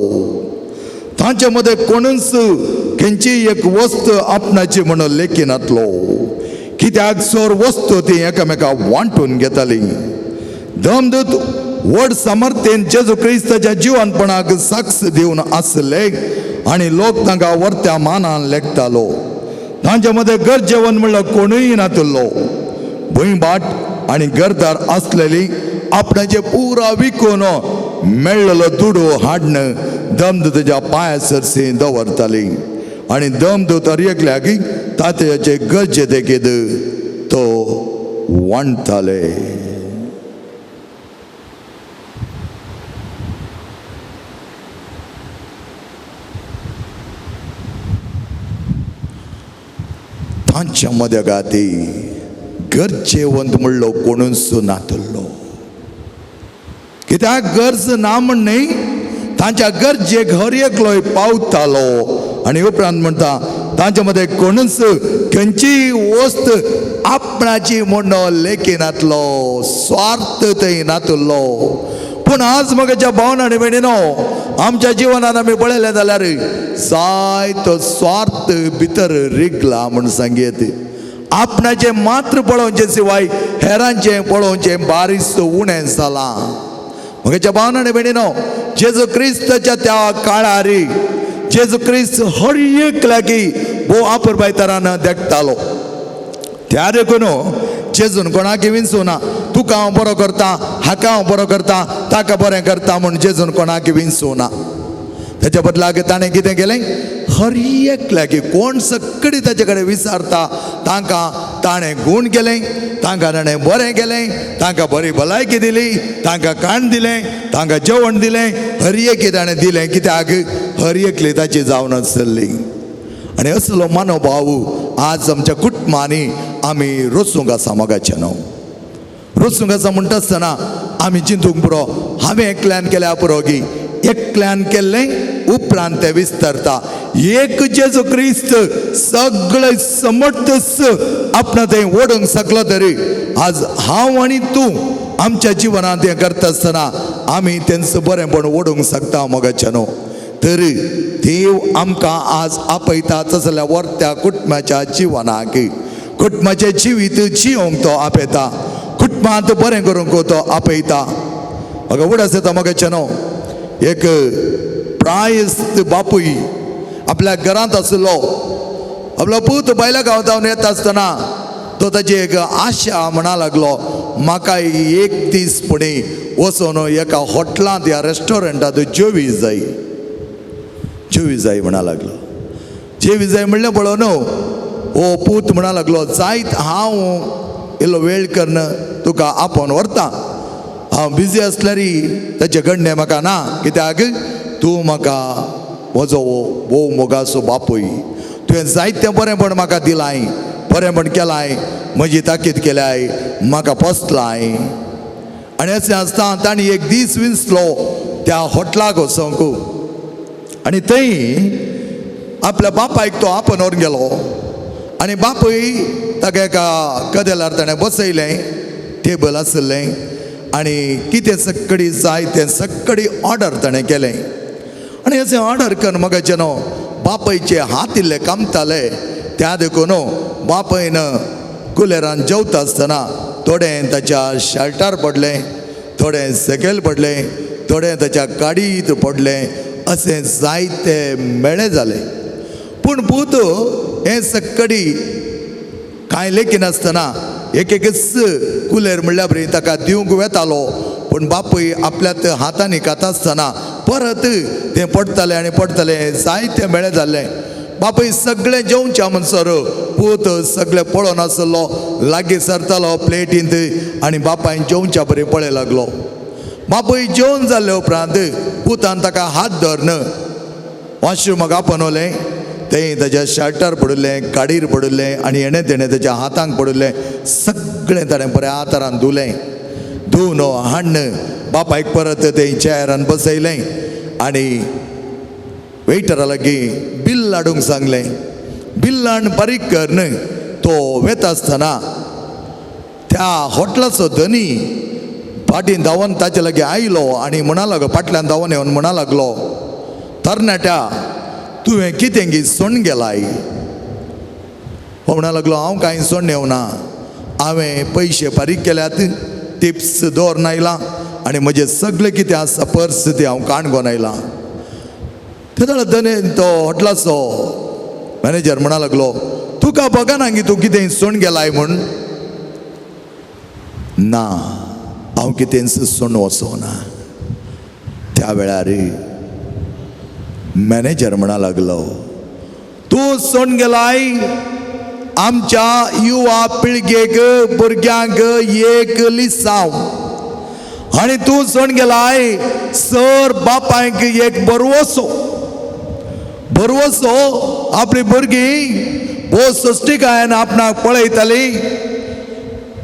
तांचे मदें कोणूच खंयची एक वस्त आपणाची म्हणून लेखिनातलो, कित्याक चड वस्तू ती एकामेका वांटून घेताली. दमदूत व्हड सामर्थ्येन जेजू क्रिस्ताच्या जिवनपणाक साक्ष दिवन आसले आनी लोक तांकां व्हरत्या मानान लेखतालो. तांचे मदें गरजेवन म्हणल्यार कोणूय नातिल्लो. भूंयभाट आनी घरदार आसलेली आपणाचे पुरा विकून मेळ्ळलो दुडू हाडून दमदूताच्या पांया सरशी दवरताली आनी दमदूत हर एकल्याक तात्याचे गरजे देखीत तो वांट्टाले. तांच्या मदगाती गरजेवंत म्हणलो कोणूच नातल्लो. कित्याक गरज ना म्हण न्हय, तांच्या गरजेक हर एकलोय पावतालो. आनी उपरांत म्हणटा तांच्या मदें कोणूच खंयचीय वस्त आपणाची म्हण लेखिनातलो, स्वार्थ थंय नातल्लो. पूण आज म्हज्या भावना आनी भयणीनो, आमच्या जिवनान आमी पळयलें जाल्यार जायतो स्वार्थ भितर रिगला म्हूण सांगयेत. आपणाचें मात्र पळोवचें शिवाय हेरांचें पळोवचें बारीस उणें जालां. म्हज्या भावना आनी भयणीनो, जेजू क्रिस्ताच्या त्या काळार जेजू क्रिस्त हर एक लागीं भोव आपुरबाय तरान देखतालो. त्या देखून जेजून कोणाक विंचूना, तुका हांव बरो करता, हाका हांव बरो करता, ताका बरें करता म्हूण जेजून कोणाक विंचूना. ताच्या बदलाक ताणें कितें केलें, हर एक लागीं कोण सगळी ताचे कडेन विचारता तांकां ताणें गूण केलें, तांकां ताणें बरें केलें, तांकां बरी भलायकी दिली, तांकां काण दिलें, तांकां जेवण दिलें, हर एक ताणें दिलें. कित्याक हर एकली ताची जावन आसली. आनी असलो मनोभाव आज आमच्या कुटुंबांनी आमी रचूंक आसा. मोगाचें न्हू रचूंक आसा म्हणटा आसतना आमी चिंतूंक पुरो, हांवें एकल्यान केल्या पुरो गी, एकल्यान केल्लें उपरांत तें विस्तारता. एक जेजू क्रिस्त सगळे समर्थ आपणा थंय ओडूंक शकलो तरी आज हांव आनी तूं आमच्या जिवनांत हें करता आसतना आमी तेंचो बरेंपण ओडूंक शकता. मोगाचें न्हू तर देव आमकां आज आपयता तसल्या वर्त्या कुटुंबाच्या जिवनाक, कुटुंबाचें जिवीत जियोंक तो आपयता, कुटुंबांत बरें करूंक तो आपयता. म्हाका उडास येता मोगाचें न्हू, एक प्रायस्त बापूय आपल्या घरांत आशिल्लो. आपलो पूत बायला गांवांत येता आसतना तो ताची एक आशा म्हणा लागलो, म्हाका एक दीस फुडें वचून एका हॉटेलांत ह्या रेस्टॉरंटांत जेवी जाय, जेवी जाय म्हणा लागलो. जेवी जाय म्हणलें पळोवन ओ पूत म्हणा लागलो, जायत हांव इल्लो वेळ करून तुका आपोवन व्हरता, हांव बिजी आसल्यार ताचें घडणें म्हाका ना, कित्याक तूं म्हाका म्हजो भोव मोगाचो बापूय, तुवें जायतें बरेंपण म्हाका दिलाय, बरेंपण केलाय, म्हजी ताकीद केल्याय, म्हाका पोसलाय. आनी अशें आसतना तांणी एक दीस विंचलो त्या हॉटेलाक वचोंक आनी थंय आपल्या बापायक तो आपोवन व्हरून गेलो. आनी बापूय ताका एका कदेलार ताणें बसयलें, टेबल आशिल्लें आनी कितें सक्कडी जाय तें सक्कडी ऑर्डर ताणें केलें. आनी अशें ऑर्डर करून मगाचें न्हू बापायचे हात इल्ले कामताले, त्या देखून बापायन कुलेरान जेवता आसतना थोडें ताच्या शर्टार पडलें, थोडें सकयल पडलें, थोडें ताच्या काडीत पडलें, अशें जायते मेळे जाले. पूण पूत हें सक्कडी कांय लेखिनासतना एक एकच कुलेर म्हणल्या बरी ताका दिवंक वेतालो. पूण बापूय आपल्या हातांनी खाता आसतना परत तें पडटालें आनी पडटालें, जायते मेळे जाल्लें. बापूय सगळें जेवच्या म्हणसर पूत सगळें पळोवन आसलो, लागीं सरतालो प्लेटींत आनी बापायन जेवच्या बरी पळय लागलो. बापूय जेवन जाल्ले उपरांत पुतान ताका हात धरून वॉशरुमाक आपणवलें, तें ताच्या शर्टार पडिल्लें, काडीर पडिल्लें आनी हेणें तेणें ताच्या हातांक पडिल्लें, सगळें ताणें बऱ्या आतारान धुलें. धुवन हाडून बापायक परत तें चेअरान बसयलें आनी वेटरा लागीं बिल हाडूंक सांगलें. बिल हाडून बारीक करून तो वेता आसतना त्या हॉटलाचो धनी फाटीं धांवन ताचे लागीं आयलो आनी म्हणा लागलो, फाटल्यान धांवन येवन म्हणा लागलो, तरणाट्या तुवें कितें गी सोण गेलाय? हो म्हणा लागलो, हांव कांय सोण येवना, हांवें पयशे फारीक केल्यात, टिप्स दवरून आयलां आनी म्हजें सगळें कितें आसा पर्स तें हांव काणकोण आयलां. तेन्ना धनी तो हॉटलाचो मॅनेजर म्हणा लागलो, तुका बगना गी तूं कितें सोण गेलाय म्हूण? ना, हांव कितेंच सोण वचोना. त्या वेळार मॅनेजर म्हणा लागलो, तूं सोण गेलाय आमच्या युवा पिळगेक भुरग्यांक एक लिसांव, आनी तूं सोण गेलाय सर बापायक एक बरवसो बरवसो. आपली भुरगीं भोव सोस्टिकायेन आपणाक पळयताली,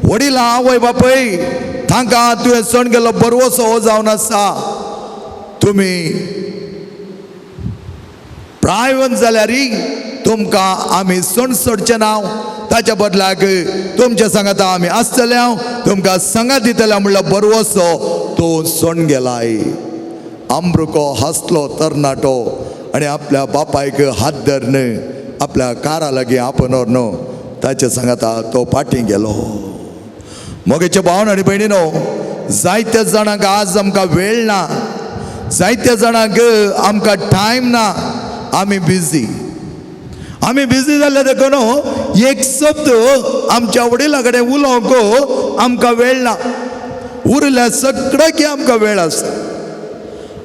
वडिलां आवय बापूय तांकां तुवें सोण गेल्लो बरवसो हो जावन आसा. तुमी प्रायवंत जाल्यार तुमकां आमी सोण सोडचे ना, ताच्या बदलाक तुमच्या सांगाता आमी आसतले, तुमकां सांगात दितले म्हणल्यार बरवसो तूं सोण गेलाय. आमरुको हांसलो तरणाटो आनी आपल्या बापायक हात धरून आपल्या कारा लागीं आपोवन व्हरून ताच्या सांगाता तो फाटीं गेलो. मोगेचे भावन आनी भयणीनो, जायत्या जाणांक आज आमकां वेळ ना, जायत्या जाणांक आमकां टायम ना, आमी बिजी. आमी बिजी जाल्ले देखून एक शब्द आमच्या वडिलां कडेन उलोवंक आमकां वेळ ना. उरल्या सगळें की आमकां वेळ आसता.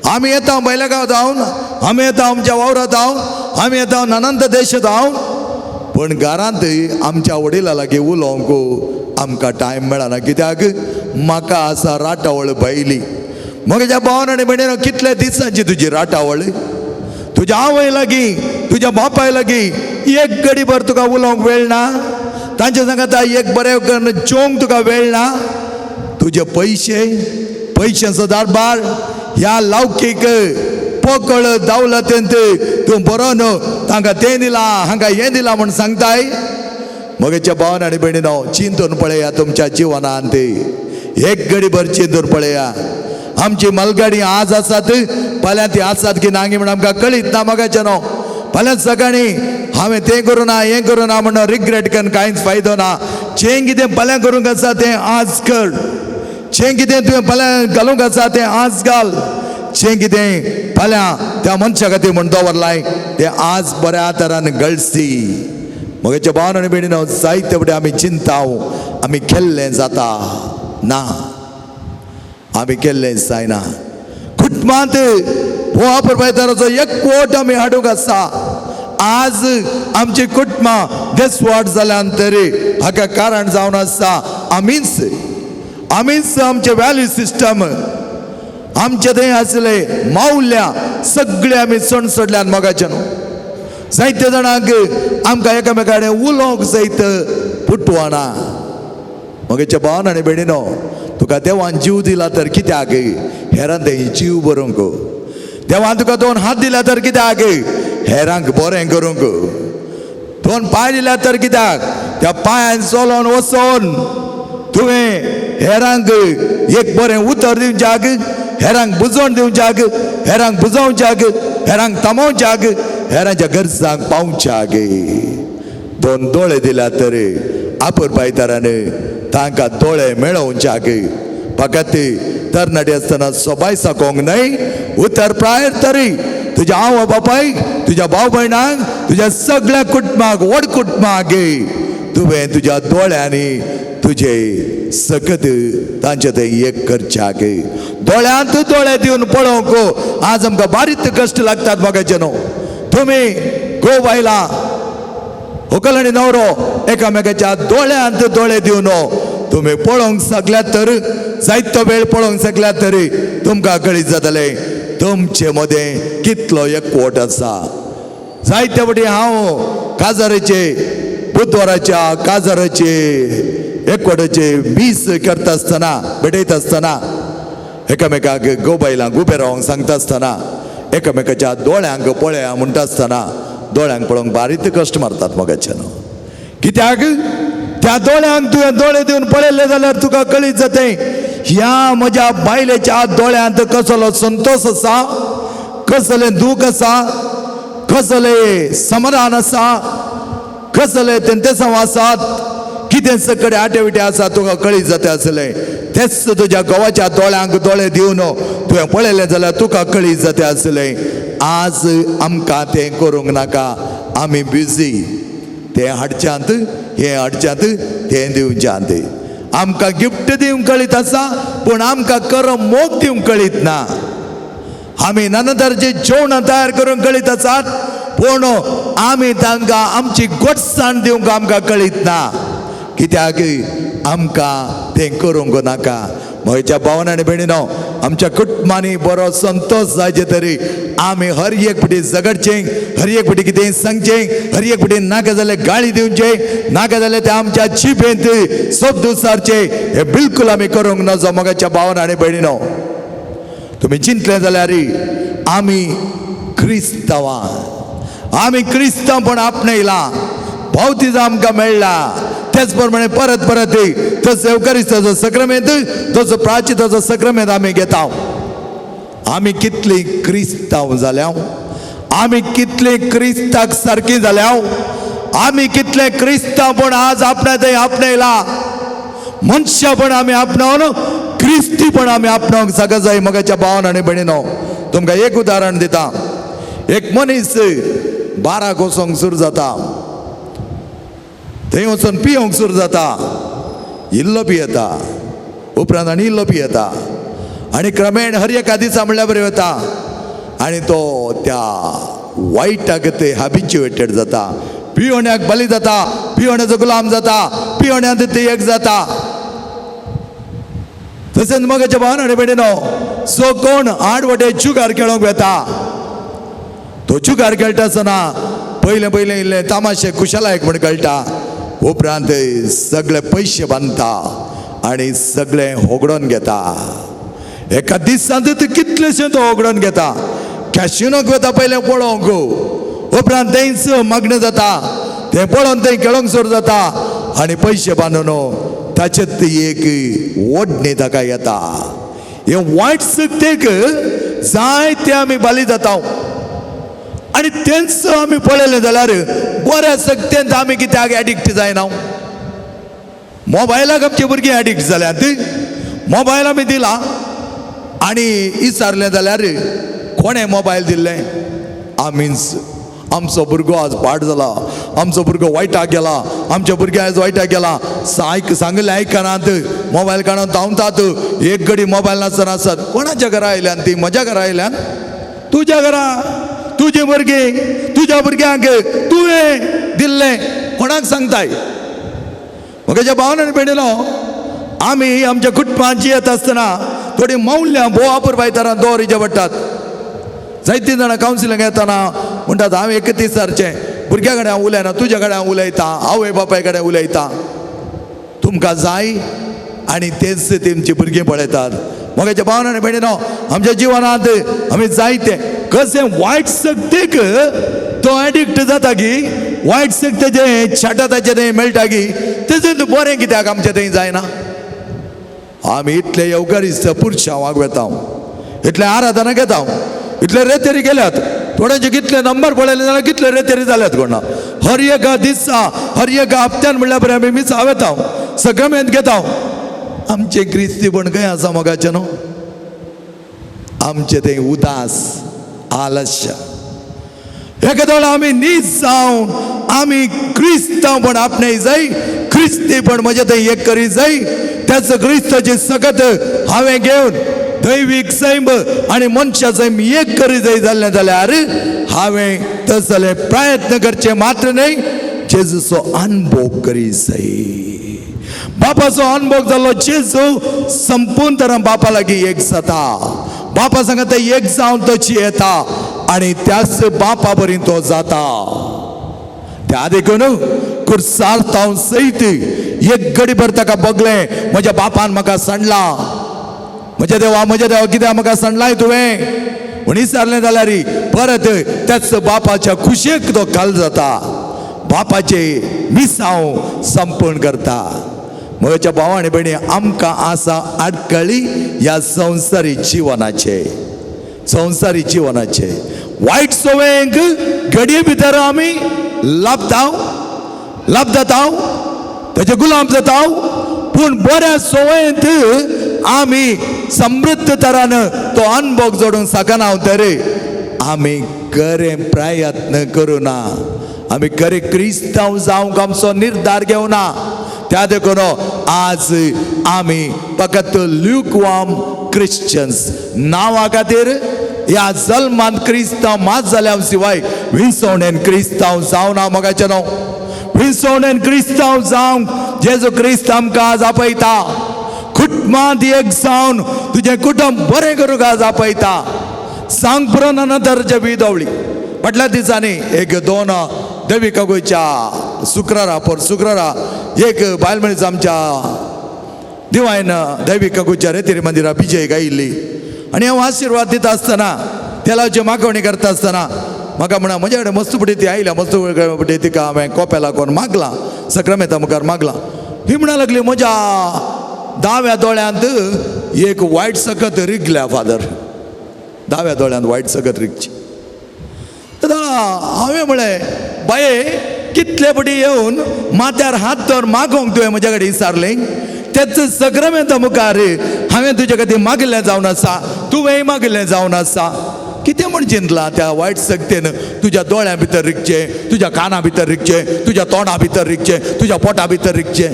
आमी येता भायल्या गांवांत हांव, आमी येता आमच्या वावरांत हांव, आमी येता अनंत देशांत हांव, पूण घरांत आमच्या वडिलां लागीं उलोवंक आमकां टायम मेळना. कित्याक म्हाका आसा राटावळ भायली. म्हज्या भावान आनी भयणीन, कितल्या दिसांची तुजी राटावळ? तुज्या आवय लागीं तुज्या बापाय लागीं एक गडीभर तुका उलोवंक वेळ ना, तांच्या सांगाता एक बरें करून जेवंक तुका वेळ ना. तुजे पयशे, पयशांचो दरबार ह्या लौकीक पोकळ दौलतेंत तूं बरो न्हू, तांकां तें दिलां हांकां हें दिलां म्हूण सांगताय. म्हगेच्या भावान आनी भयणीनो, चिंतून पळया तुमच्या जिवनांत एक गडीभर चिंतून पळया. आमची मलगाडी आज आसात, फाल्यां ती आसात की ना म्हूण आमकां कळीत ना. मगाचें न्हू फाल्यां सकाळीं हांवें तें करूं ना हें करूं ना म्हणून रिग्रेट करून कांयच फायदो ना. जें कितें फाल्यां करूंक आसा तें आज कर, जें कितें तुवें फाल्यां घालूंक आसा तें आज घाल, जें कितें फाल्यां त्या मनशा खातीर म्हूण दवरलाय तें आज बऱ्या तरान गळसी. म्हगेच्या भावान आनी भयणीनो, जायते फुडें आमी चिंताव आमी केल्लें जाता ना, आमी केल्लें जायना. कुटुंबांत हो पुरभायताराचो एकवट आमी हाडूंक आसा. आज आमची कुटुंबां देसवाट जाल्यान तरी हाका कारण जावन आसा आमीच, आमीच आमचे व्हॅल्यू सिस्टम, आमचे थंय आसले मावल्या सगळे आमी सण सोडल्यान. मोगाचे न्हू जायते जाणांक आमकां एकामेका कडेन उलोवंक जायत पुटवाना. म्हगेच्या भावान आनी भयणीनो, तुका देवान जीव दिला तर कित्याक हेरांक तें जीव बरोवंक, देवान तुका दोन हात दिल्या तर कित्याक हेरांक बरें करूंक, दोन पांय दिल्या तर कित्याक त्या पांयान चलोन वचोन तुवें हेरांक एक बरें उतर दिवच्याक, हेरांक बुजवण दिवच्याक, हेरांक बुजोवच्याक, हेरांक थांबोवच्याक, हेरांच्या गरजांक पावच्याक. दोन दोळे दिल्या तर आपुरपायतारान तांकां दोळे मेळोवच्याक. फकत तरणाटे आसतना सोबाय साकोंक न्हय, उतर प्रायर तरी तुज्या आवय बापायक, तुज्या भाव भयणांक, तुज्या सगळ्या कुटुंबाक, व्हड कुटुंबाक तुवें तुज्या दोळ्यांनी तुजे सकत तांचे ते एक करच्याक. दोळ्यांत दोळे दिवन पळोवंक आज आमकां बारीक कश्ट लागतात मोगाचे न्हू. तुमी घोव बायलां, व्हंकल आनी नवरो एकामेकाच्या दोळ्यांत दोळे दिवन तुमी पळोवंक शकल्यात तर, जायतो वेळ पळोवंक शकल्यात तरी तुमकां कळीत जातलें तुमचे मदें कितलो एकवट आसा. जायते फावटी हांव काजाराचे, बुधवाराच्या काजाराचे एकवटाचे मीस करता आसतना, भेटयता आसतना, एकामेकाक घोव बायलांक उबें रावंक सांगता आसतना, एकामेकाच्या दोळ्यांक पळया म्हणटा आसतना दोळ्यांक पळोवंक बारीक कश्ट मारतात मोगाचे न्हू. कित्याक त्या दोळ्यांक तुवें दोळे दिवन पळयल्ले जाल्यार तुका कळीत जातें ह्या म्हज्या बायलेच्या दोळ्यांत कसलो संतोश आसा, कसलें दूख आसा, कसलें समाधान आसा, कसलें तेंतेसांव आसात, कितें सकडे आटे विटे आसा, तुका कळीत जाता आसलें. तेच तुज्या घोवाच्या दोळ्यांक दोळे दिवन तुवें पळयलें जाल्यार तुका कळीत जाता आसलें. आज आमकां तें करूंक नाका, आमी बिजी, तें हाडच्यांत, हें हाडच्यांत, तें दिवच्यांत. आमकां गिफ्ट दिवंक कळीत आसा, पूण आमकां खरो मोग दिवंक कळीत ना. आमी नाना तरेचीं जेवणां तयार करूंक कळीत आसात, पूण आमी तांकां आमची गोडसाण दिवंक आमकां कळीत ना. कित्याक आमकां तें करूंक नाका. म्हज्या भावन आनी भयणीनो, आमच्या कुटुंबांनी बरो संतोश जायचे तरी आमी हर एक फावटी झगडचें, हर एक फावटी कितें सांगचें, हर एक फावटी नाका जाल्यार गाळी दिवचे, नाका जाल्यार ते आमच्या जिबेंत शब्द उचारचे, हे बिलकुल आमी करूंक नजो. मोगाच्या भावन आनी भयणीनो, तुमी चिंतले जाल्यार आमी क्रिस्तांवां, आमी क्रिस्तांवपण आपणयलां, बावतिज्म आमकां मेळ्ळा. तेच प्रमाणे परत परत तसो एवकारिस्ताचो सक्रमेंत, तसो प्राचिताचो सक्रमेंत आमी घेता. आमी कितली क्रिस्तांव जाल्या, आमी कितली क्रिस्ताक सारकी जाल्या, आमी कितले क्रिस्तांवपण आज आपणा थंय आपणयला. मनशापण आमी आपणावन क्रिस्तीपण आमी आपणावंक सगळं जाय. मोगाच्या भावान आनी भयणीनो, तुमकां एक उदाहरण दिता. एक मनीस बाराक वचोंक सुरू जाता, थंय वचून पियोंक सुरू जाता. इल्लो पियेता, उपरांत आनी इल्लो पियेता, आनी क्रमेण हर एका दिसा म्हणल्यार बरें वता आनी तो त्या वायटाक ते हॅबिच्युएटेड जाता. पियोण्याक बली जाता, पियोण्याचो गुलाम जाता, पियोण्यांत ते एक जाता. तशेंच मोगाच्या भावान आनी भयणीनो, जो कोण आडवटे जुगार खेळोंक वेता, तो जुगार खेळटा आसतना पयलें पयलें इल्लें तामाशे खुशालायक म्हण कळटा, उपरांत सगळे पयशे बांदता आनी सगळें होगडोन घेता. एका दिसांत कितलेशें तो होगडोन घेता. कॅशिनोक वता पयलें पळोवंक, उपरांत थंयच मागणें जाता, तें पळोवन थंय खेळोंक सुरू जाता आनी पयशे बांदून ताचेत एक ओडणी ताका येता. हे वायट शक्तेक जायते आमी बली जाता आनी तेंच आमी पळयलें जाल्यार बऱ्या शक्तेंत आमी कित्याक एडिक्ट जायना. मोबायलाक आमची भुरगीं एडिक्ट जाल्यात. मोबायल आमी दिला आनी विचारलें जाल्यार कोणें मोबायल दिल्लें? आमीच. आमचो भुरगो आज पाड जाला, आमचो भुरगो वायटाक गेला, आमच्या भुरगे आयज वायटाक गेला. आयक सांगिल्लें आयकनात, मोबायल काडून धांवतात. एक घडी मोबायल नासतना आसत. कोणाच्या घरा आयल्यान ती? म्हज्या घरा आयल्यान? तुज्या घरा तुजे भुरगीं, तुज्या भुरग्यांक तुवें दिल्लें. कोणाक सांगताय? म्हज्या भावान आनी भयणीनो, आमी आमच्या कुटुंबांत जियेत आसतना थोडीं मौल्यां भोव अपुरबायतारां दवरिचे पडटात. जायतीं जाणां कावन्सिलिंग येतना म्हणटात, हांव एक दिसारचें भुरग्या कडेन हांव उलयना, तुज्या कडेन हांव उलयतां, आवय बापाय कडेन उलयतां. तुमकां जाय आनी तेच तेमची भुरगीं पळयतात. मोगाच्या भावान आनी भयणीनो, आमच्या जिवनांत आमी जायते कशें वायट शक्तीक तो एडिक्ट जाता की वायट शक्तीचें छाटा ताचें थंय मेळटा की तेजें बरें कित्याक आमचें थंय जायना. आमी इतले येवकारिस्त पुरशां वागवेता, इतले आराधना घेता, इतले रेतेरी गेल्यात. थोड्यांचे कितले नंबर पळयले जाल्यार कितले रेतेरी जाल्यात कोणा. हर एका दिसा हर एका हप्त्यान म्हणल्यार बरें आमी मिसां वेता, सगळ्यांत घेता. आमचें क्रिस्तीपण खंय आसा मोगाचें न्हू? आमचें तें उदास आलस्य. एका आमी नीज जावन आमी क्रिस्तांवपण आपणाय जाय, क्रिस्तीपण म्हजें थंय एक करी जाय. त्याच क्रिस्ताची सकत हांवें घेवन दैवीक सैम आनी मनशा सैम एक करी जाय जाल्लें जाल्यार हांवें तसले प्रयत्न करचे मात्र न्हय, जेजूचो अनुभव करी जाय. बापाचो अनुभव जाल्लो जेजू संपूर्ण तरान बापा लागीं एक जाता. बापा सांगता एक जावन तो येता आनी त्याच बापा बरी तो जाता. त्या देखून कुर्सार तावन सयत एक गडीभर ताका बगलें, म्हज्या बापान म्हाका सांडला, म्हज्या देवा म्हज्या देवा कित्याक म्हाका सांडलाय तुवें म्हूण विचारलें जाल्यार परत त्याच बापाच्या खुशयेक तो काल जाता, बापाचे मिसांव संपूर्ण करता. म्हज्या भाव आनी भयणी, आमकां आसा आडखळी ह्या संवसारी जिवनाचे, संवसारी जिवनाचे वायट संवयेंक घडये भितर आमी लाभता, लाभ जाता, तेजे गुलाम जाता. पूण बऱ्या संवयेंत आमी समृद्ध तरान तो अनुभव जोडूंक शकना. तर आमी खरें प्रयत्न करुना, आमी खरें क्रिस्तांव जावंक आमचो निर्धार घेवना. त्या देखून आज आमी फकत ल्युकवार्म क्रिश्चन्स नांवा खातीर ह्या जल्मान क्रिस्तांव मात जाल्या शिवाय विसवणेन क्रिस्तांव जावना. मोगाचें न्हू, विसवणेन क्रिस्तांव जावंक जेजू क्रिस्त आमकां आज आपयता. कुटुंबांत एक जावन तुजें कुटुंब बरें करूंक आज आपयता. सांग पुरो नंतरचे बी दवळी फाटल्या दिसांनी एक दोन देवी कगोयच्या शुक्रारा पर शुक्रारा एक बायल मनीस आमच्या दिवायन दैवी कगोच्या रेतीर मंदिरा विजय गायिल्ली आनी हांव आशिर्वाद दिता आसतना तेलाची मागवणी करता आसतना म्हाका म्हणा म्हज्या कडेन मस्त फुडें ती आयल्या, मस्त फुडें तिका हांवें कोपेला कोण मागलां, सक्रामेता मुखार मागलां. ही म्हणा लागली म्हज्या दाव्या दोळ्यांत एक वायट सकत रिगल्या फादर, दाव्या दोळ्यांत वायट सकत रिगची. हांवें म्हळें बाये कितले फावटी येवन माथ्यार हात दवर मागोंक तुवें म्हज्या कडेन विचारलें, तेच सक्रमेंता मुखार हांवें तुजे खातीर मागिल्लें जावन आसा, तुवेंय मागिल्लें जावन आसा. कितें म्हण चिंतलां त्या वायट शक्तेन तुज्या दोळ्यां भितर रिगचें, तुज्या काना भितर रिगचें, तुज्या तोंडा भितर रिगचें, तुज्या पोटा भितर रिगचें,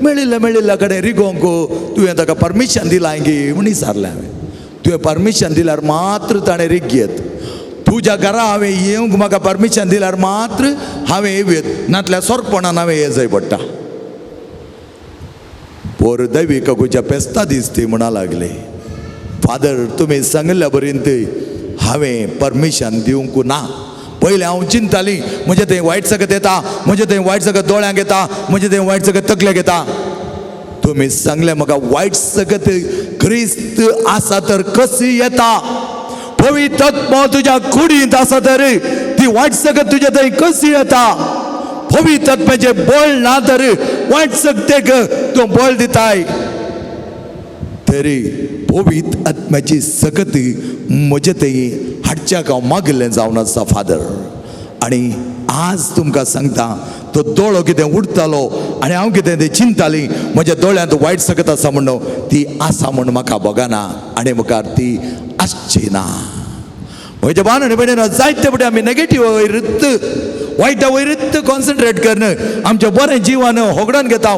मेळिल्ल्या मेळिल्ल्या कडेन रिगोवंक तुवें ताका परमिशन दिलां गी म्हूण विचारलें हांवें. तुवें परमिशन दिल्यार मात्र ताणें रिग घेत, तुज्या घरा हांवें येवंक म्हाका परमिशन दिल्यार मात्र हांवें येवयेत, नातल्यार सोरपणान हांवें ये जाय पडटा. पोर दैवी ककुच्या पेस्ता दीस ती म्हणा लागली, फादर तुमी सांगिल्ल्या बरीन ती हांवें परमिशन दिवंक ना. पयलें हांव चिंताली म्हजें थंय वायट सगळें येता, म्हजें थंय वायट सगळें दोळ्यांक येता, म्हजें थंय वायट सगळें तकलेक येता. तुमी सांगलें म्हाका वायट सगळें क्रिस्त आसा तर कशी येता, पवित्र आत्मो तुज्या कुडींत आसा तर ती वायट सगळें तुज्या थंय कशी येता, पवित्र आत्म्याचें बळ ना तर वायट शक्तेक तूं बळ दिताय. तरी पवित्र आत्म्याची सकत म्हजे थंय हाडच्याक हांव मागिल्लें जावन आसा फादर. आनी आज तुमकां सांगता तो दोळो कितें उडतालो आनी हांव कितें तें चिंताली म्हज्या दोळ्यांत वायट सकत आसा म्हणून ती आसा म्हूण म्हाका भोगना आनी मुखार ती आसची ना. म्हज्या भावान आनी भयणीन जायते फावटी आमी नेगेटीव वयरत वायटा वयरत कॉन्सन्ट्रेट करून आमचें बरें जिवन होगडावन घेता.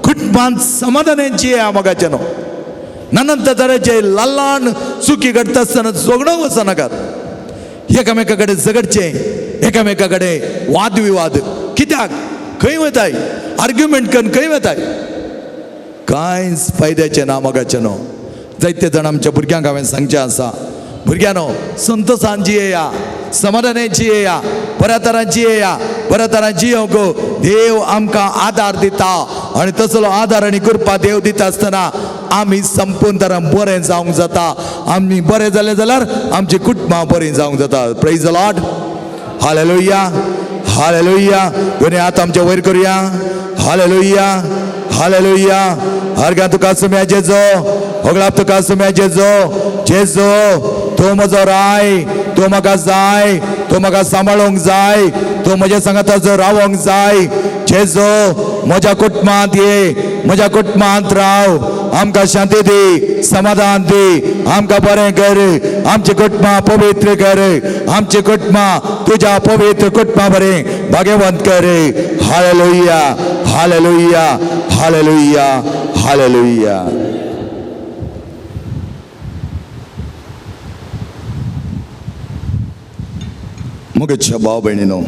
कुटुंबांत समाधानाची मोगाचें न्हू नानंत तरेचे ल्हान चुकी घडटा आसतना झगडोंक वचनाकात, एकामेका कडेन झगडचें, एकामेका कडेन वादविवाद कित्याक, खंय वताय आर्ग्युमेंट करून खंय वताय, कांयच फायद्याचें ना मोगाचें न्हू. जायते जाण आमच्या भुरग्यांक हांवें सांगचें आसा, भुरग्यांनो संतोशान जियेया, समाधानान जियेया, बऱ्या तरान जियेया, बऱ्या तरान जियोंक देव आमकां आदार दिता आनी तसलो आदार आनी कृपा देव दिता आसतना आमी संपूर्ण तरान बरें जावंक जाता. आमी बरें जालें जाल्यार आमची कुटुंबां बरीं जावंक जाता. Praise the Lord, hallelujah, hallelujah. दोनी हात आमचे वयर करुया. Hallelujah, hallelujah. हरगा तुका सुम्या जेजो, होगळाप तुका सुम्या जेजो. जेजो तूं म्हजो राय, तूं म्हाका जाय, तूं म्हाका सांबाळूंक जाय, तूं म्हज्या सांगाताचो रावोंक जाय. जेजो म्हज्या कुटुंबांत ये, म्हज्या कुटुंबांत राव, आमकां शांती दी, समाधान दी, आमकां बरें कर, आमची कुटुंबां पवित्र कर, आमची कुटुंबां तुज्या पवित्र कुटुंबा बरें भाग्यवंत कर. Hallelujah, hallelujah, hallelujah, hallelujah. मुगेच्या भाव भयणीनो,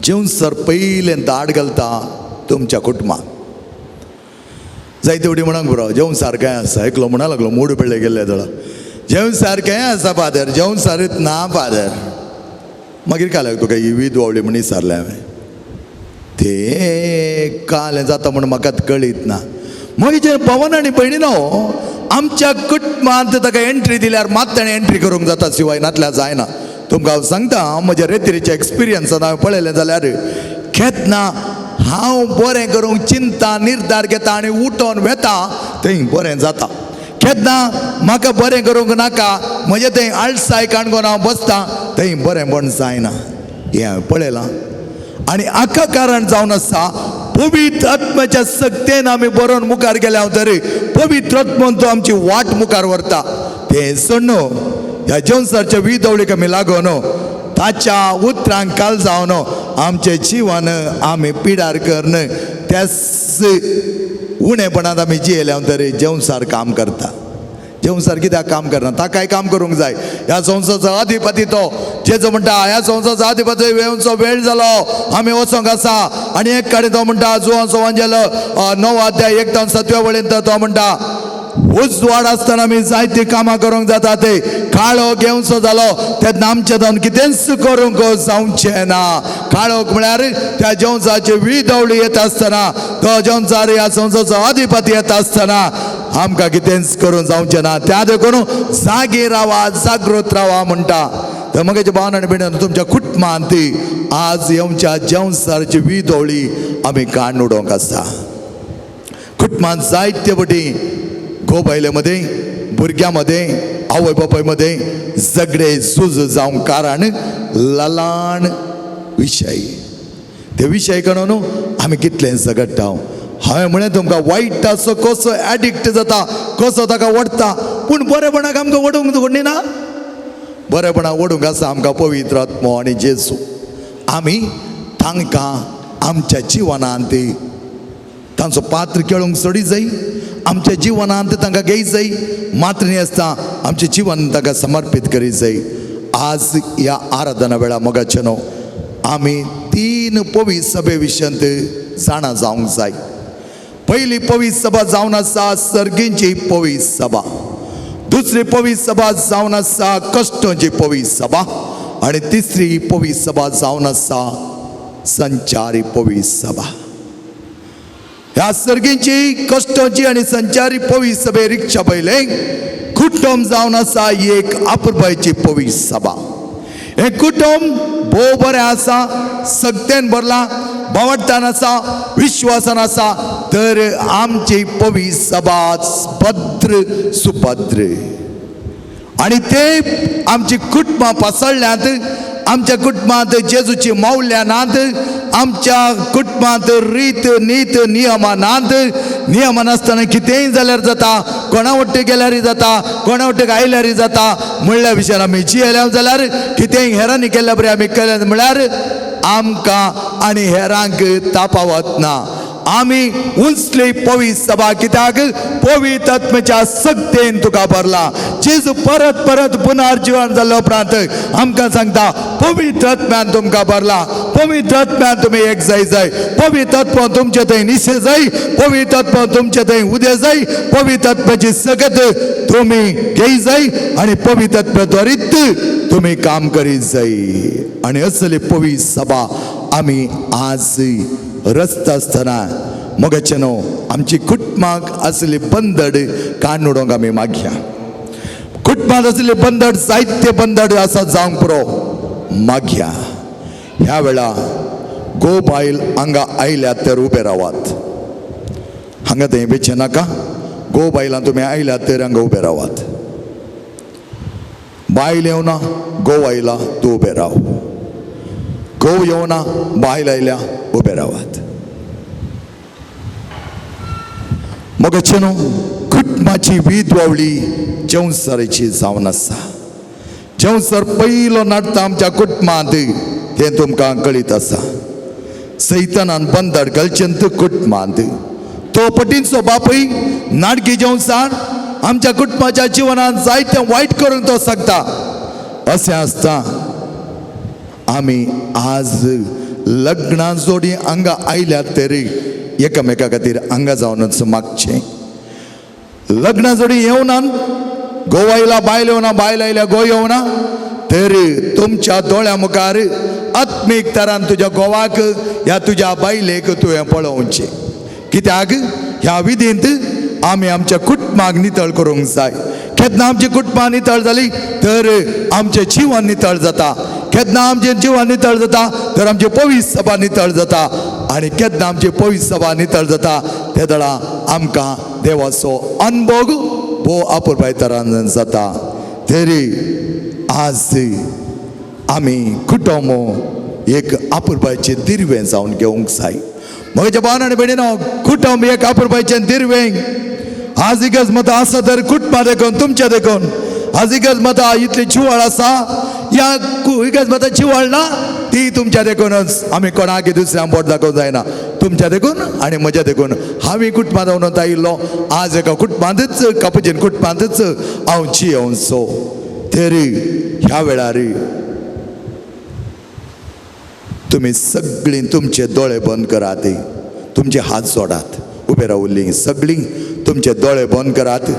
जेवन सर पयलें दाड घालता तुमच्या कुटुंबाक. जायते वटी म्हणूंक पुरो जेवण सारकें आसा. एकलो म्हणा लागलो मूड पेडले गेल्ले थोडो, जेवण सारकें आसा फादर, जेवण सारीत ना फादर. मागीर काल तुका ही वीद वावली म्हण विचारलें हांवें. ते काल जाता म्हण म्हाका कळीत ना. मागीर जे पवन आनी भयणीनो, आमच्या कुटुंबांत ताका एंट्री दिल्यार मात ताणें एंट्री करूंक जाता, शिवाय नातल्यार जायना. तुमकां हांव सांगता, म्हज्या रेतिरीच्या एक्सपिरियन्सान हांवें पळयलें जाल्यार केन्ना हांव बरें करूंक चिंता निर्धार घेता आनी उठोन वेता थंय बरें जाता. केन्ना म्हाका बरें करूंक नाका, म्हजें थंय आळसाय काणकोण हांव बसता थंय बरें पण जायना. हें हांवें पळयलां. आनी हाका कारण जावन आसा पवित्र आत्म्याच्या सक्तेन आमी बरोवन मुखार गेले हांव तरी पवित्र आत्मन तो आमची वाट मुखार व्हरता. तें सोडून ह्या जेवसारच्या विदवळीक आमी लागून ताच्या उतरांक काल जावन आमचें जिवन आमी पिडार करून त्याच उणेपणांत आमी जियेले तरी जेवसार काम करता. जेवसार कित्याक काम करना? ताकाय काम करूंक जाय. ह्या संवसाराचो अधिपती तो जेजो म्हणटा, ह्या संवसाराचो अधिपती येवचो वेळ जालो, आमी वचोंक आसा. आनी एक कडेन तो म्हणटा, जुवांचो वांजेल 9 अध्याय 1 ते 7 वळींत तो म्हणटा, उजवाड आसतना आमी जायतीं कामां करूंक जाता, ते काळोख घेवचो जालो तेन्ना आमचें जावन कितेंच करूंक जावचें ना. काळोख म्हळ्यार त्या जेवणाची विदवळी येता आसतना, तो जेवणचार ह्या संवसाराचो अधिपती येता आसतना आमकां कितेंच करूंक जावचें ना. त्या देखून जागे रावा, जागृत रावा म्हणटा. तर मगेचे भावन आनी भयणीनो, तुमच्या कुटुंबांत आज येवच्या जेवसारची विदवळी आमी काडून उडोवंक आसा. कुटुंबांत जायते वटी घोव बायले मदें, भुरग्यां मदें, आवय बापाय मदें झगडे झूज जावंक कारण ललाण विशय. ते विशय न्हू आमी कितलें झगडटा. हांवें म्हणलें तुमकां वायटाचो कसो एडिक्ट जाता, कसो ताका ओडटा, पूण बरेपणाक आमकां ओडूंक ना. बरेपणाक ओडूंक आसा आमकां पवित्र आत्मो आनी जेजू. आमी तांकां आमच्या जिवनांत तांचो पात्र खेळूंक सोडी जाय, आमच्या जिवनांत तांकां घेय जाय, मात्र न्ही आसता आमचें जिवन तांकां समर्पीत करीत जाय. आज ह्या आराधना वेळा मोगाचे न्हू आमी 3 पवित्र सभे विशयांत जाणा जावंक जाय. पयली पवित्र सभा जावन आसा सर्गींची पवित्र सभा, दुसरी पवित्र सभा जावन आसा कश्टांची पवित्र सभा, आनी तिसरी पवित्र सभा जावन आसा संचारी पवित्र सभा. ह्या सर्गींची कश्टांची आनी संचारी पवित्र सभे रिक्षा पयले कुटुंब जावन आसा एक आपुरबायची पवित्र सभा. हें कुटुंब भोव बरें आसा, सगतेन भरलां, बावडटान आसा, विश्वासान आसा, तर आमची पवित्र सभा भद्र सुभद्र. आनी ते आमची कुटुंबां पासळ्ळ्यांत, आमच्या कुटुंबांत जेजूची मावल्या नात, आमच्या कुटुंबांत रीत नीत नियमां नात. नियमां नासतना कितेंय जाल्यार जाता, कोणा वट्टे गेल्यारय जाता, कोणा वटेक आयल्यारय जाता म्हणल्या विशयान आमी जियेल्या जाल्यार कितेंय हेरांनी केल्ल्या बरें आमी केलें म्हळ्यार आमकां आनी हेरांक तापावत ना. आमी उंचली पवित्र सभा कित्याक पवित्र आत्म्याच्या सक्तेन तुका भरला. जेजू परत परत पुनर्जीवन जाल्ल्या उपरांत आमकां सांगता पवित्र आत्म्यान तुमकां भरला, पवित्र आत्म्यान तुमी एक जाय जाय, पवित्र आत्मा तुमचे थंय निशे जाय, पवित्र आत्मा तुमचे थंय उदे जाय, पवित्र आत्म्याची सकत तुमी घेय जाय आनी पवित्र आत्म्या द्वारीत तुमी काम करीत जाय. आनी असली पवित्र सभा आमी आज रस्ता आसतना मोगाचे न्हू आमची कुटुंबाक आसली बंदड काडून उडोवंक आमी मागया. कुटुंबांत आसले बंदड जायते बंदड आसा जावंक पुरो मागया. ह्या वेळा घोव बायल हांगा आयल्यात तर उबे रावात. हांगा थंय बेचें नाका. गो बायलां तुमी आयल्यात तर हांगा उबे रावात. बायल येवना गोव आयला तूं उबे राव. गोव येवना बायल आयल्या उबे रावात. मगचे न्हू कुटुंबाची विद्वावळी जेवसराची जावन आसा. जेवसर पयलो नाटता आमच्या कुटुंबांत तें तुमकां कळीत आसा. सैतानान बंदर घालचें कुटुंबांत तो पटींचो बापूय नाडकी जेवसार आमच्या कुटुंबाच्या जिवनांत जायतें वायट करूंक तो शकता. अशें आसता आमी आज लग्ना जोडी हांगा आयल्यात तरी एकामेका खातीर हांगा जावनच मागचें. लग्ना जोडी येवना गोव आयला बायल येवना बायल आयल्या गोव येवना तरी तुमच्या दोळ्या मुखार आत्मीक तरान तुज्या गोवाक ह्या तुज्या बायलेक तुवें पळोवचें. कित्याक ह्या विधींत आमी आमच्या कुटुंबाक नितळ करूंक जाय. केन्ना आमची कुटुंबां नितळ जाली तर आमचें जिवन नितळ जाता. केन्ना आमचें जिवन नितळ जाता तर आमची पवित्र सभा नितळ जाता. आनी केन्ना आमची पवित्र सभा नितळ जाता ते दळा आमकां देवाचो अनभोग भोव अपुरबाय तरान जाता. तरी आज आमी कुटुंब एक अपुरबायचें दिर्वें जावन घेवंक जाय. म्हज्या भावान आनी भयणीनो कुटुंब एक अपुरबायचें दिर्वें. आज इगर्ज मतां आसा तर कुटुंबा देखून तुमच्या देखून आज इगर्ज मतां इतली जिवाळ आसा. ह्या इगर्ज मतां जिवाळ ना ती तुमच्या देखूनच. आमी कोणाक दुसऱ्यांक बोट दाखोवंक जायना. तुमच्या देखून आनी म्हज्या देखून हांवें कुटुंबां जावन आयिल्लो. आज एका कुटुंबांतच कापुचीन कुटुंबांतच हांव जियोवचो. तरी ह्या वेळार तुमी सगळीं तुमचे दोळे बंद करात, तुमचे हात जोडात. उबे रावल्लीं सगळीं तुमचे दोळे बंद करात,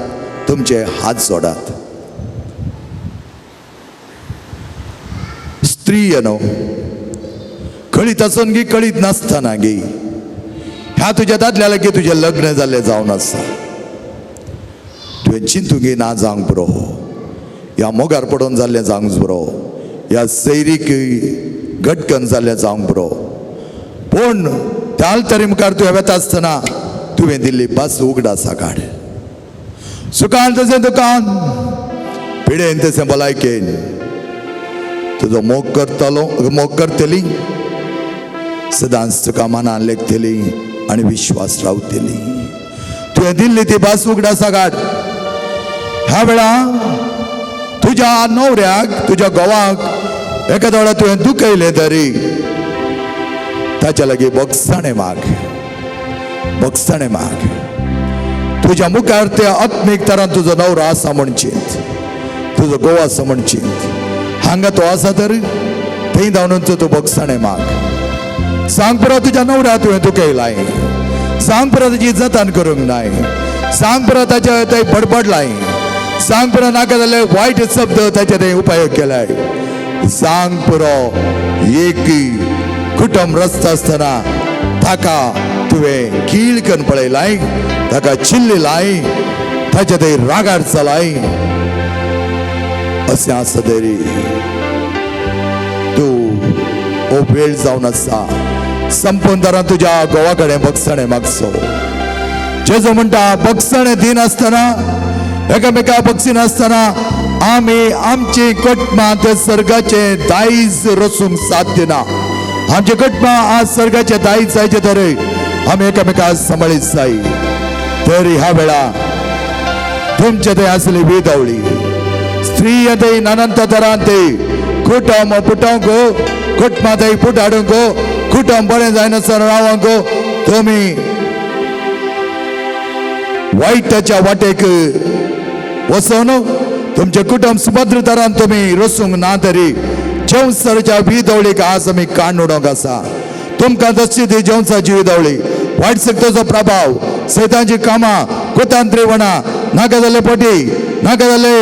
तुमचे हात जोडात. स्त्री न्हू कळीत आसून गी कळीत नासतना गी ह्या तुज्या दादल्या लागीं तुजें लग्न जाल्लें जावन आसा. तुवें चिंतूंक ना जावंक पुरो, ह्या मोगार पडून जाल्लें जावंक पुरो, ह्या सैरीक घटकन जाल्लें जावंक पुरो. पूण त्या आल्तरी मुखार तुवें वेता आसतना तुवें दिल्ली बस उगडासा काड. सुखान तशें दुकान पिडेन तशें भलायकेन तुजो मोग करतलो मोग करतली सदांच तुका मनान लेखतली आनी विश्वास रावतली. तुवें दिल्ली ती भास उगडासा काड. ह्या वेळा तुज्या न्हवऱ्याक तुज्या घोवाक एका वेळा तुवें दुखयलें तरी ताच्या लागीं बोगसाणें माग, बोगसाणें माग. तुज्या मुखार ते आत्मीक तरान तुजो न्हवरो आसा म्हण चिंत, तुजो घोव आसा म्हण चिंत. हांगा तो आसा तर थंय धांवून तूं बोगसाणें माग. सांग पुरो तुज्या न्हवऱ्या तुवें दुखयलाय, सांग पुरो तुजी जतन करूंक नाय, सांग पुरो ताच्या थंय बडबडलाय, सांग पुरो नाका जाल्यार वायट शब्द ताचे थंय उपयोग केलाय. सांग पुरो एक कुटुंब रस्ता आसतना ताका तुवें कीळ करून पळयलाय, ताका चिल्ली लाय, ताच्या थंय रागार चलाय. अशें आसा तरी तूं हो वेळ जावन आसा संपूर्ण तुज्या घोवा कडेन बगसणें मागचो. जेजू म्हणटा बगसणें दिनासतना एकामेका बगसिनासतना आमी आमची कुटुंबां ते सर्गाचे दायज रचूंक साध्य ना. आमची कुटुंबां आज सर्गाचे दायज जायचे तरी आमी एकामेका सांबाळीत जाय. तरी ह्या वेळा तुमचे थंय आसली विदवळी स्त्री थंय नानांत तरान ते कुटुंब पुटोवंक कुटुंबां थंय पुट हाडूंक कुटुंब बरें जायनासतना रावंक तुमी वायटाच्या वाटेक वचून तुमचें कुटुंब सुभद्र तरान तुमी रसूंक ना तरी जेवसरच्या विदवळीक आज आमी काण उडोवंक आसा. तुमकां जशी ती जेवसाची विदवळी वायट शक्तीचो प्रभाव सैतांची कामां कुतांत्रीपणा नाका जाल्ले पटी नाका जाल्ले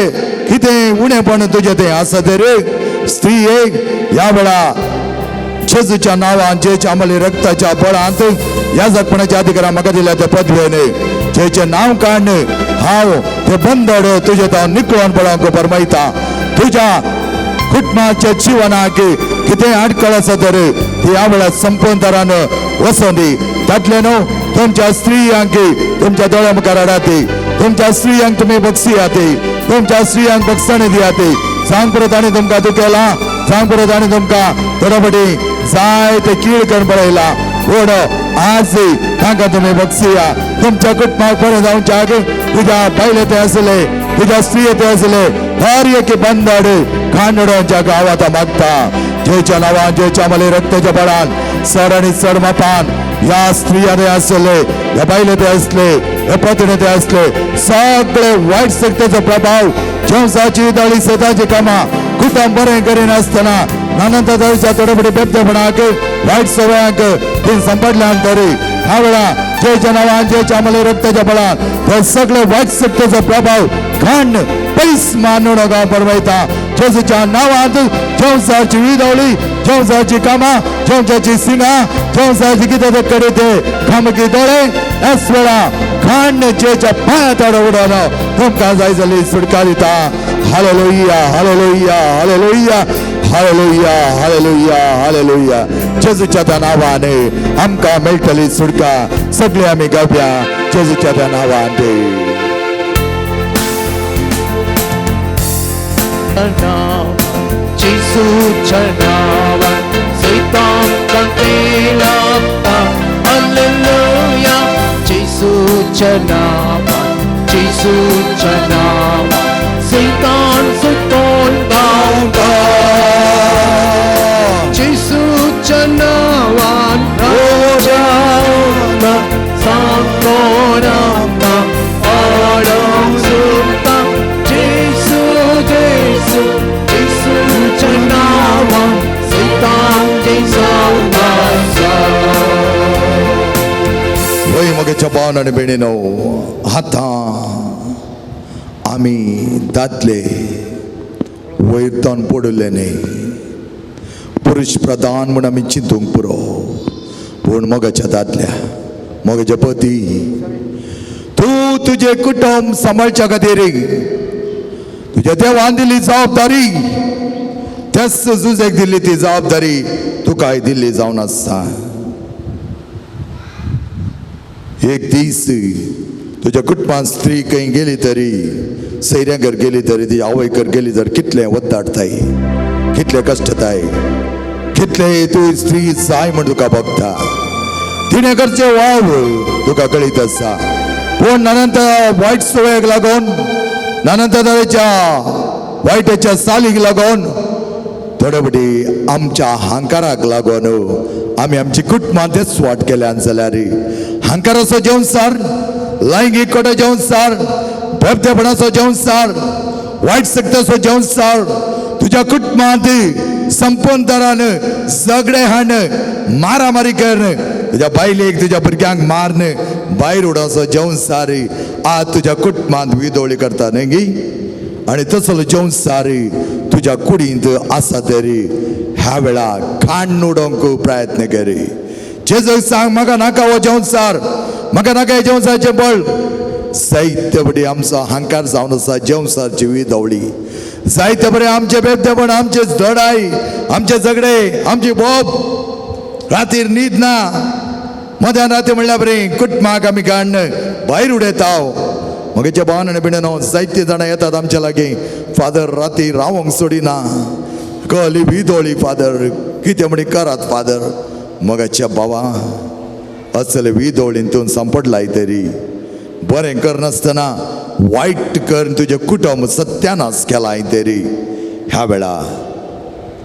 कितें उणेपण तुजें तें आसा तरी स्त्री एक ह्या वेळा जेजूच्या नांवान जेच्या आमले रक्ताच्या बळांत ह्या जगपणाच्या अधिकारा म्हाका दिल्या त्या पदवेने जेचें नांव काडण हांव ते बंदड तुजें तो निकळोन पळोवंक फरमायता. तुज्या कुटुंबाच्या जिवनाक कितें आडखळ आसा तर ती ह्या वेळार संपूर्ण तरान वचोन दी. तातलें न्हू तुमच्या स्त्रियांक तुमच्या दोळ्या मुखार हाडात, तुमच्या स्त्रियांक तुमी बक्षियात, तुमच्या स्त्रियांक बक्षाणे दियात. सांग परत आनी तुमकां दुखेला, सांग परत आनी तुमकां थोडो जाय ते कीळ करून पळयला, पूण आज तांकां तुमी बक्षिया. तुमच्या कुटुंबाक बरें जावच्याक तुज्या बायले ते आसले, तुज्या स्त्रिये ते आसले, हर एक बंदड खांडोड्यांच्या गांवात मागता. जेच्या नांवान, जेच्या मले रक्ताच्या बळान, सर आणि चड मापान ह्या स्त्रियां आसले, ह्या बायले ते आसले, ह्या पत्नी ते आसले, सगळे वायट शक्तीचो प्रभाव, जेवसाची दळी सदाची कामां कुटुंब बरें करिनासतना नानांत तरेच्या थोडे थोडे बेबदेपणाक वायट सवयांक ती सांपडल्यान तरी ह्या वेळा जेच्या नांवान, जेच्या मले रक्ताच्या बळान ते सगळे वायट शक्तीचो प्रभाव घाण पयस मानून गांव परवयता. जेजूच्या नांवांत जेवसाची विदवळी, जेवसाची कामां, जेवसाची सिंगा, जेवसाची कितें ते करीत खामकी दोळे ह्याच वेळा खाण जेच्या पांया ताडो उडोवन तुमकां जाय जाली सुटका दिता. Hallelujah, hallelujah, hallelujah, hallelujah, hallelujah, hallelujah. जेजूच्या त्या नांवान आमकां मेळटली सुटका. सगळे आमी गावया जेजूच्या त्या नांवान. जेजूच्या नांवान सैतान कांपेलाता. हालेलुया. जेजूच्या नांवान, जेजूच्या नांवान सैतान सुटोन धांवता. जेजूच्या नांवान राजा सांगोन आमकां आडोवंक सोदता. जेजू, जेजू, जेजूच्या नांवान सैतान जैसावता. होय मगेच्या भावन आनी भयणीनो, आतां आमी दादले वयर पडिल्ले न्ही, पुरुश प्रधान म्हूण आमी चिंतूंक पुरो, पूण मोगाच्या दादल्या, मोगाच्या पती, तूं तुजें कुटुंब सांबाळच्या खातीर तुज्या देवान दिल्ली जबाबदारी, त्याच जुजेक दिल्ली ती जबाबदारी तुकाय दिल्ली जावन आसा. एक दीस तुज्या कुटुंबान स्त्री खंय गेली तरी, सैऱ्यांगर गेली तरी, ती आवयकर गेली तर कितलें वद्दाडताय, कितलें कश्टताय, कितलें तूं स्त्री जाय म्हण तुका भोगता, तिणें करचें वावर तुका कळीत आसा. पूण नानांत वायट सवयेक लागून, नानांत तरेच्या वायटाच्या चालीक लागून, थोडे फावटी आमच्या हांकाराक लागून आमी आमची कुटुंबां तेच वाट केल्यान जाल्यार हांकाराचो जेवण, लैंगीक कोटा जेवण, बेबदेपणाचो जेवण, वायट शक्ताचो जेवण, तुज्या कुटुंबांत संपूर्ण तरान झगडे हाण, मारामारी करण, तुज्या बायलेक तुज्या भुरग्यांक माਰਨ भायर उडोवचो जेवण आज तुज्या कुटुंबांत विदोळी करता न्ही गी. आनी तसलो जेवण तुज्या कुडींत आसा तरी ह्या वेळा खाण उडोवंक प्रयत्न करी. जेजूक सांग, म्हाका नाका हो जेवण, म्हाका नाका हें जेवणाचें बळ. जायते बरी आमचो हांकार जावन आसा जेवसारची विदवळी, जायते बरें आमचें बेबदेपण, आमचें लडाय, आमचे झगडे, आमची बोब, रातीर न्हीद ना, मध्यान राती म्हणल्यार बरें कुटुंबाक आमी काडून भायर उडयता. म्हगेच्या भावान आनी भयणीनो, जायते जाणां येतात आमच्या लागीं, फादर राती रावंक सोडिना, कहली विदोळी फादर, कितें म्हणी करात फादर. मगाच्या बाबा असले विदोळीन तूं सांपडलाय तरी बरें करनासतना वायट कर तुजें कुटुंब सत्यानाश केलाय तरी ह्या वेळा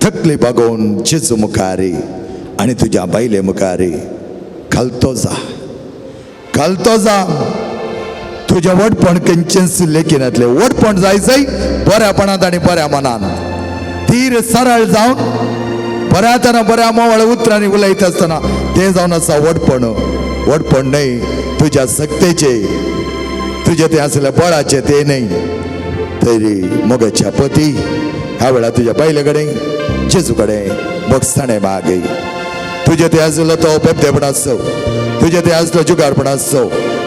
थकली बागोवन जेजू मुखार आनी तुज्या बायले मुखार घालतो जा, घालतो जा. तुजें व्हडपण खंयचेंच लेखिनातलें. व्हडपण जाय जाय बऱ्यापणांत आनी बऱ्या मनान, तीर सरळ जावन बऱ्या तरा बऱ्या मोवाळ उतरांनी उलयता आसतना तें जावन आसा व्हडपण. व्हडपण न्हय तुज्या सक्तेचें, तुजें तें आसलें बळाचें तें न्हय. तरी मोगाच्या पती ह्या वेळार तुज्या बायले कडेन जेजू कडेन बगसाणें मागय. तुजें तें आसलो तो बेबदेपण आसचो, तुजें तें आसलो जुगारपण आसचो,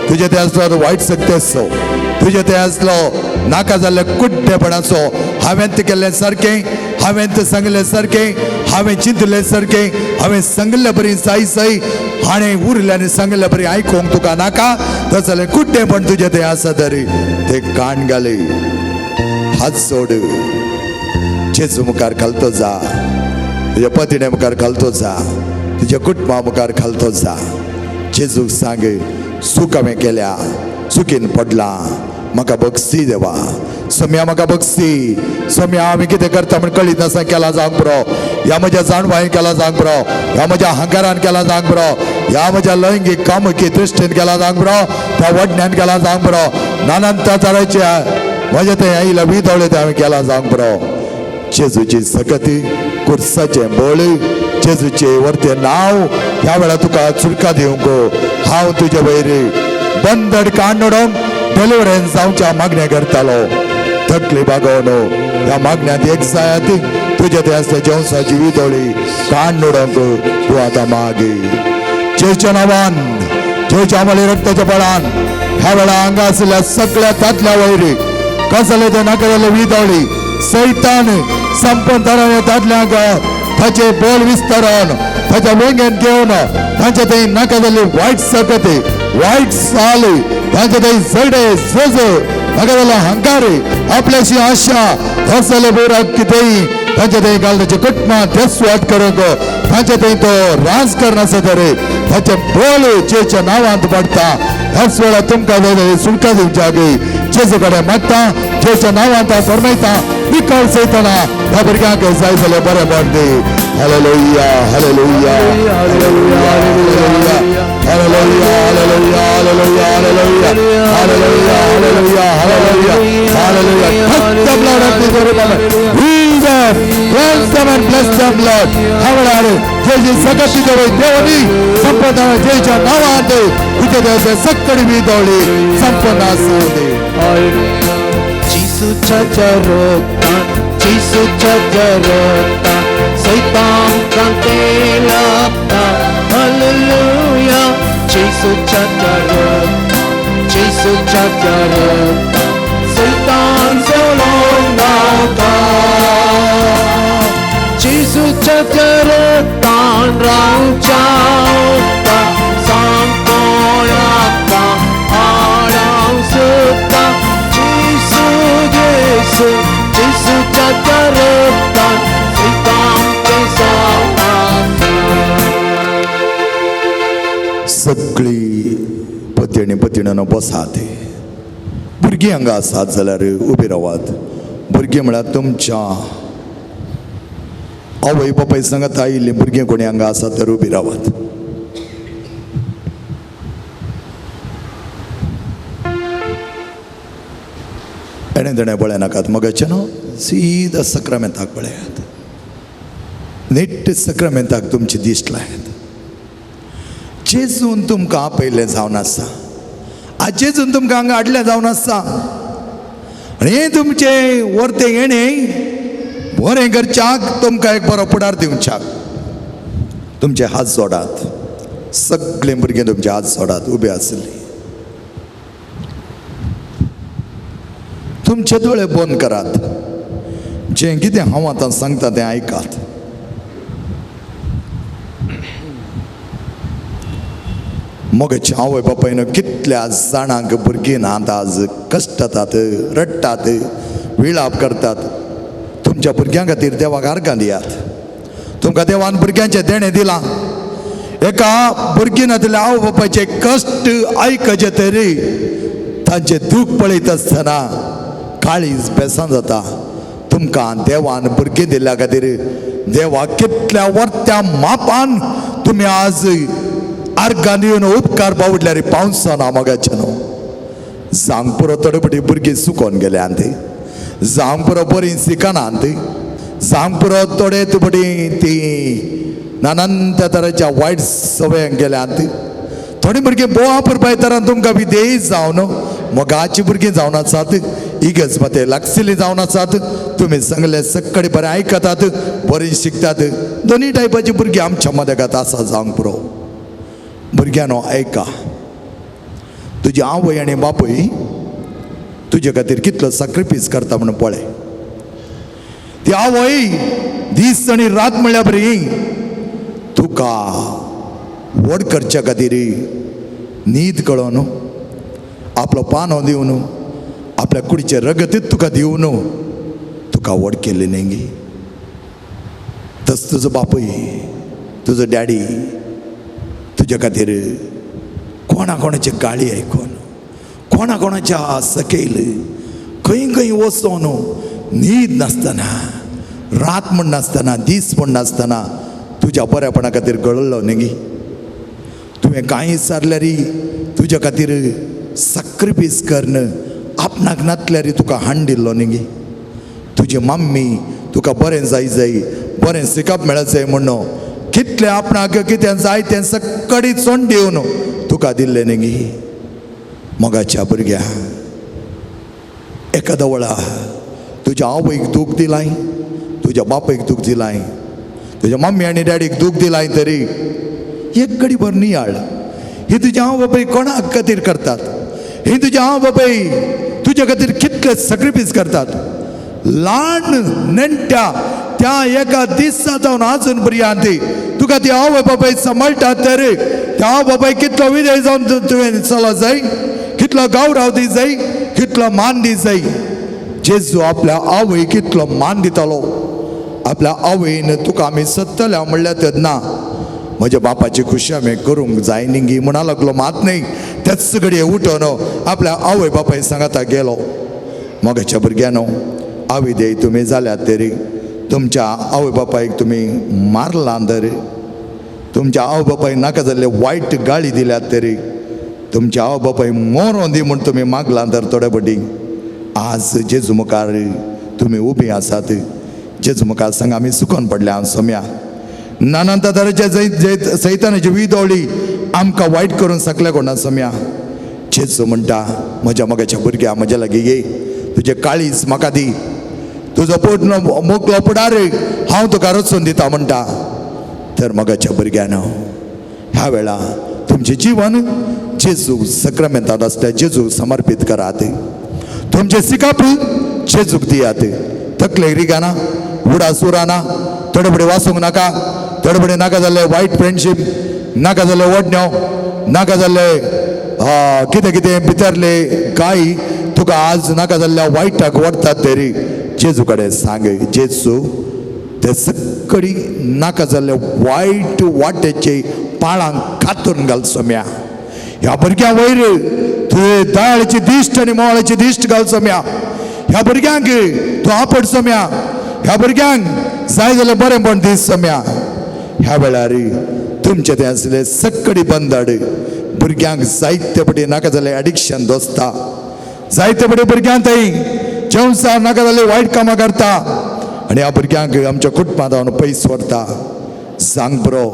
तुजें तें आसलो वायट शक्ती आसचो, तुजें तें आसलो नाका जाल्ल्या कुड्डेपणाचो. हांवें तें केल्लें सारकें, हांवें तें सांगलें सारकें, हांवें चिंतलें सारकें, हांवें सांगिल्ले बरी जाय जाय हाणें उरल्यानी सांगिल्ल्या बरी आयकूंक तुका नाका, तसलें जाल्यार कुड्डें पण तुजें तें आसा तरी ते कान घाली, हात सोड, जेजू मुखार घालतो जा, तुज्या पतिणे मुखार घालतो जा, तुज्या कुटुंबा मुखार घालतो जा. जेजूक सांग, चूक हांवें केल्या, चुकीन पडला, म्हाका बक्षी देवा, सम्या म्हाका बक्षी, सम्या आमी कितें करता म्हण कळीत नासतना केला जावंक पुरो, ह्या म्हज्या जाणवायेन केला जावंक पुरो, ह्या म्हज्या हंकारान केला जावंक पुरो, ह्या म्हज्या लैंगीक कामुकी दृश्टीन केला जावंक पुरो, त्या वडण्यान केला जावंक पुरो, नानान तरांच्या म्हज्या ते आयिल्ल्या विदवळे ते हांवें केला जावंक पुरो. जेजूची सकती, कुर्साचें बळ, जेजूचें वर्तें नांव ह्या वेळार तुका चुरका दिवंक हांव तुजे वयर बंदड काडून डिलिवरन्स जावच्या मागण्या करतालो. थकली बागोवन ह्या मागण्यांत एक जायात तुजे ते आसले जेवसाची विदोळी कान उडोवंक तूं आतां मागे. जेच्या नांवान, जेच्या आमले रक्ताच्या बळान ह्या वेळा हांगा आशिल्ल्या सगळ्या दादल्या वयर कसले ते नाका जाल्ले विदोळी सैतान संपन्न तरांनी दादल्यांक ताचे बळ विस्तारून ताच्या वेंगेन घेवन तांचे ते नाका जाल्ली वायट सकत, वायट साल, तांचे ते जडे जज नाका जाल्ले हंकार, आपल्याशी आशा असले बोराक कितेंय तांचे ते घाल ताचे कुटुंबां देसवाट करूंक तांचे ते तो राज करनासो तरी ताचे बळ जेच्या नांवांत पडटा. ह्याच वेळार तुमकां सुटका दिवच्या जेजू कडेन मागता, जेच्या नांवांत हांव फरमायता, विकळ सयतना ह्या भुरग्यांक जाय जाल्यार बरें म्हण दी. Hallelujah, hallelujah, hallelujah, hallelujah, hallelujah, hallelujah, hallelujah, hallelujah, hallelujah, hallelujah, hallelujah. Touch the blood of Jesus, heal them, cleanse them and bless them, Lord. ह्या वेळार जेजी सकती देव देवनी संपदा जेच्या नांवांत तुजे देवाचे सक्कडी विदवळी संपन्न आसूं दी. जेजूच्या रक्तान, जेजूच्या रक्तान सैतान कांते लागता. हालेलुया. जेजूच्या रक्तान, जेजूच्या रक्तान सैतान सोडून गावता. जेजूच्या रक्तान रावच्या सांगता आडाव सुद्धा. जेजू, जेजू, जेजूच्या रक्तान सैतान सावता. सगळी पती आनी पतिणानो बसात. भुरगीं हांगा आसात जाल्यार उबी रावात. भुरगीं म्हळ्यार तुमच्या आवय बापाय सांगत आयिल्लीं भुरगीं कोणी हांगा आसात तर उबी रावात. एणे तेणें पळय नाकात, मगाचें न्हू सीधा सक्रामेंताक पळयात, नीट सक्रामेंताक तुमची दिश्ट लायात. जेजून तुमकां आपयलें जावन आसा, आज जेजून तुमकां हांगा हाडलें जावन आसा, आनी हें तुमचें वर्तें येणें बरें करच्याक तुमकां एक बरो फुडार दिवच्याक तुमचे हात जोडात. सगळे भुरगीं तुमचे हात जोडात, उबे आसले. तुमचे दोळे बंद करात, जें कितें हांव आतां सांगता तें आयकात. मगच्या आवय बापायन कितल्या जाणांक भुरगीं नात आज कश्टतात, रडटात, विळाप करतात. तुमच्या भुरग्यां खातीर देवाक आर्गां दियात. तुमकां देवान भुरग्यांचें देणें दिलां. एका भुरगीं नातिल्ल्या आवय बापायचे कश्ट आयकचे तरी तांचें दूख पळयत आसतना काळीज बेसां जाता. तुमकां देवान भुरगीं दिल्ल्या खातीर देवाक कितल्या वर्त्या मापान तुमी आज आर्गां दिवन उपकार पावडल्यार पावसना मगाचें न्हू. जावंक पुरो थोडे फावटी भुरगीं सुकोन गेल्यांत, जावंक पुरो बरीं शिकनात, जावंक पुरो थोडे फावटी ती नानांत तरांच्या वायट सवयांक गेल्यांत. थोडीं भुरगीं बोवा पुरपाय तरान तुमकां विधेयी जावन मोगाची भुरगीं जावन आसात, इगर्ज माते लागसिल्लीं जावन आसात. तुमी सांगलें सक्कडी बरें आयकतात, बरीं शिकतात. दोनूय टायपाचीं भुरगीं आमच्या मदगात आसा जावंक पुरो. भुरग्यांनो आयका, तुजी आवय आनी बापूय तुजे खातीर कितलो सॅक्रिफायस करता म्हणून पळय. ती आवय दीस आनी रात म्हणल्यार बरी तुका व्हड करच्या खातीर न्हीद कळोन आपलो पानो दिवन आपल्या कुडीचें रगतीच तुका दिवन तुका व्हड केल्ली न्ही गी. तस तुजो बापूय तुजो डॅडी तुज्या खातीर कोणा कोणाची गाळी आयकून कोणा कोणाच्या सकयल खंय खंय वचोन न्हीद नासतना रात म्हण नासतना दीस म्हण नासतना तुज्या बऱ्यापणा खातीर गळल्लो न्ही गी. तुवें कांय विचारल्यार तुज्या खातीर sacrifice करून आपणाक नातल्यार तुका हाण दिल्लो न्ही गी. तुजी मम्मी तुका बरें जाय जाय बरें शिकप मेळत जाय म्हणून कितलें आपणाक कितें जाय तें सगळी चोंड दिवन तुका दिल्लें न्ही गी. मोगाच्या भुरग्या एकादा वेळा तुज्या आवयक दूख दिलाय तुज्या बापायक दूख दिलाय तुज्या मम्मी आनी डॅडीक दूख दिलाय तरी एक घडी भर नियाळ ही तुज्या आवय बापाय कोणाक खातीर करतात, ही तुज्या आवय बापाय तुज्या खातीर कितले sacrifice करतात. ल्हान नेणट्या त्या एका दिसा जावन आजून पर्यंत तुका ती आवय बापाय सांबाळटात तर त्या आवय बापाय कितलो विजय जावन तुवें चलो जाय, कितलो गौरव दी जाय, कितलो मान दी जाय. जेजू आपल्या आवय कितलो मान दितालो. आपल्या आवयन तुका आमी सत्तल्या म्हणल्यार तेन्ना म्हज्या बापाची खुशी आमी करूंक जाय न्ही गी म्हणा लागलो. मात न्ही त्याच घडये उठोन आपल्या आवय बापाय सांगाता गेलो. मोगाच्या भुरग्यानो आवय देय तुमी जाल्यात तरी तुमच्या आवय बापायक तुमी मारलां तरी तुमच्या आवय बापायक नाका जाल्ले वायट गाळी दिल्यात तरी तुमच्या आवय बापाय मोरोन दी म्हूण तुमी मागलां तर थोडे पटी आज जेजू मुखार तुमी उबी आसात. जेजू मुखार सांग आमी सुकोन पडल्या सोम्या नानांत तरेचे सैतानाची विदोळी आमकां वायट करून सकले कोणा सोम्या. जेजू म्हणटा म्हज्या मोगाच्या भुरग्या म्हज्या लागीं ये, तुजें काळीज म्हाका दी, तुजो पोट मोकलो पुडार हांव तुका रचून दिता म्हणटा. तर मोगाच्या भुरग्यानो ह्या वेळा तुमचें जिवन जेजू सक्रामेंतांत आसल्या जेजूक समर्पीत करात. तुमचें सिकाप जेजूक दियात. तकलेक रिगाना उडास उराना थोडे फुडें वाचूंक नाका, थोडे फुडें नाका जाल्ले वायट फ्रेंडशीप, नाका जाल्ले ओडण्यो, नाका जाल्ले कितें कितें भितरले गाय तुका आज नाका जाल्ल्या वायटाक व्हरतात तरी जेजू कडेन सांग जेजू ते सगळी नाका जाल्ले वायट वाटेचे पाळांक कातरून घाल सोम्या. ह्या भुरग्यां वयर तुवें दयाळाची दिश्ट आनी मोवाळाची दिश्ट घाल सोम्या. ह्या भुरग्यांक तूं आपट सोम्या. ह्या भुरग्यांक जाय जाल्यार बरेंपण दीस सोम्या. ह्या वेळार तुमचे तें आसले सगळी बंदड भुरग्यांक जायते पटी नाका जाल्लें एडिक्शन दोसता, जायते पटी भुरग्यांक थंय जेवसार नाका जाल्ले वायट कामां करता आनी ह्या भुरग्यांक आमच्या कुटुंबांत हांव पयस व्हरता. सांग बरो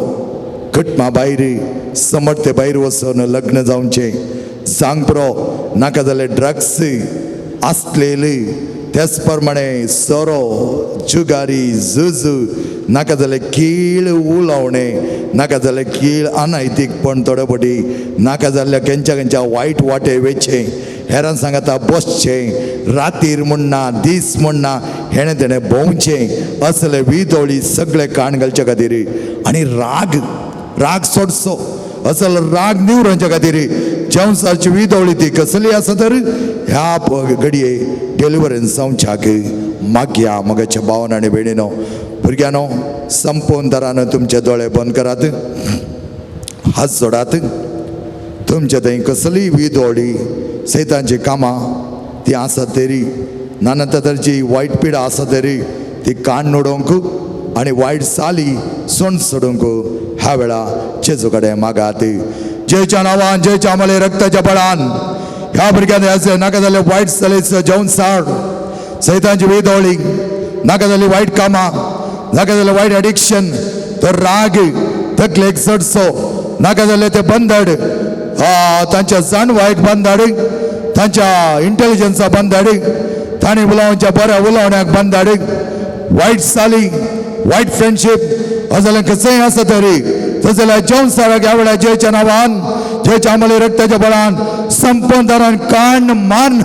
कुटुंबा भायर समर्थे भायर वचून लग्न जावचें. सांग बरो नाका जाल्ले ड्रग्स आसलेली त्याच प्रमाणे सोरो जुगारी जुजू नाका जाल्ले कीळ उलोवणें, नाका जाल्ले कीळ अनैतीकपण थोडे पटी नाका जाल्ल्या केंच्या केंच्या वायट वाटे वेचें, हेरां सांगाता बसचें, रातीर म्हणना दीस म्हणना हेणें तेणें भोंवचें, असले विदोळी सगळे काण घालचे खातीर आनी राग राग सोडचो असलो राग निवरोवच्या खातीर जेवसाची विदोळी ती कसली आसा तर ह्या घडये डिलिवरन्स जावच्याक मागया. मोगाच्या भावान आनी भयणीनो भुरग्यांनो संपूर्ण तरान तुमचे दोळे बंद करात, हात जोडात. तुमचे थंय कसलीय विदोळी सैतांची कामां ती आसा तरी नाना तरेची वायट पिडा आसा तरी ती कान उडोवंक आनी वायट साली सोंड सोडूंक ह्या वेळा जेजू कडेन मागात. जेच्या नांवान जेच्या आमले रक्ताच्या बळान ह्या भुरग्यांनी अशें नाका जाल्ले वायट सालीचो जेवण साळ सैतांची विदोळी नाका जाल्ली वायट कामां नाका जाल्लें वायट एडिक्शन तो राग तकलेक चडसो नाका जाल्ले ते बंदड तांच्या जाणवायक बंदड, तांच्या इंटेलिजन्सा बंदड, तांणी उलोवच्या बऱ्या उलोवण्याक बंदड, वायट साली वायट फ्रेंडशीप असलें कसंय आसा तरी तसल्या जेवण साराक ह्या वेळार जेच्या नांवान जेच्या आमले रक्ताच्या बळान संपन्न कान मान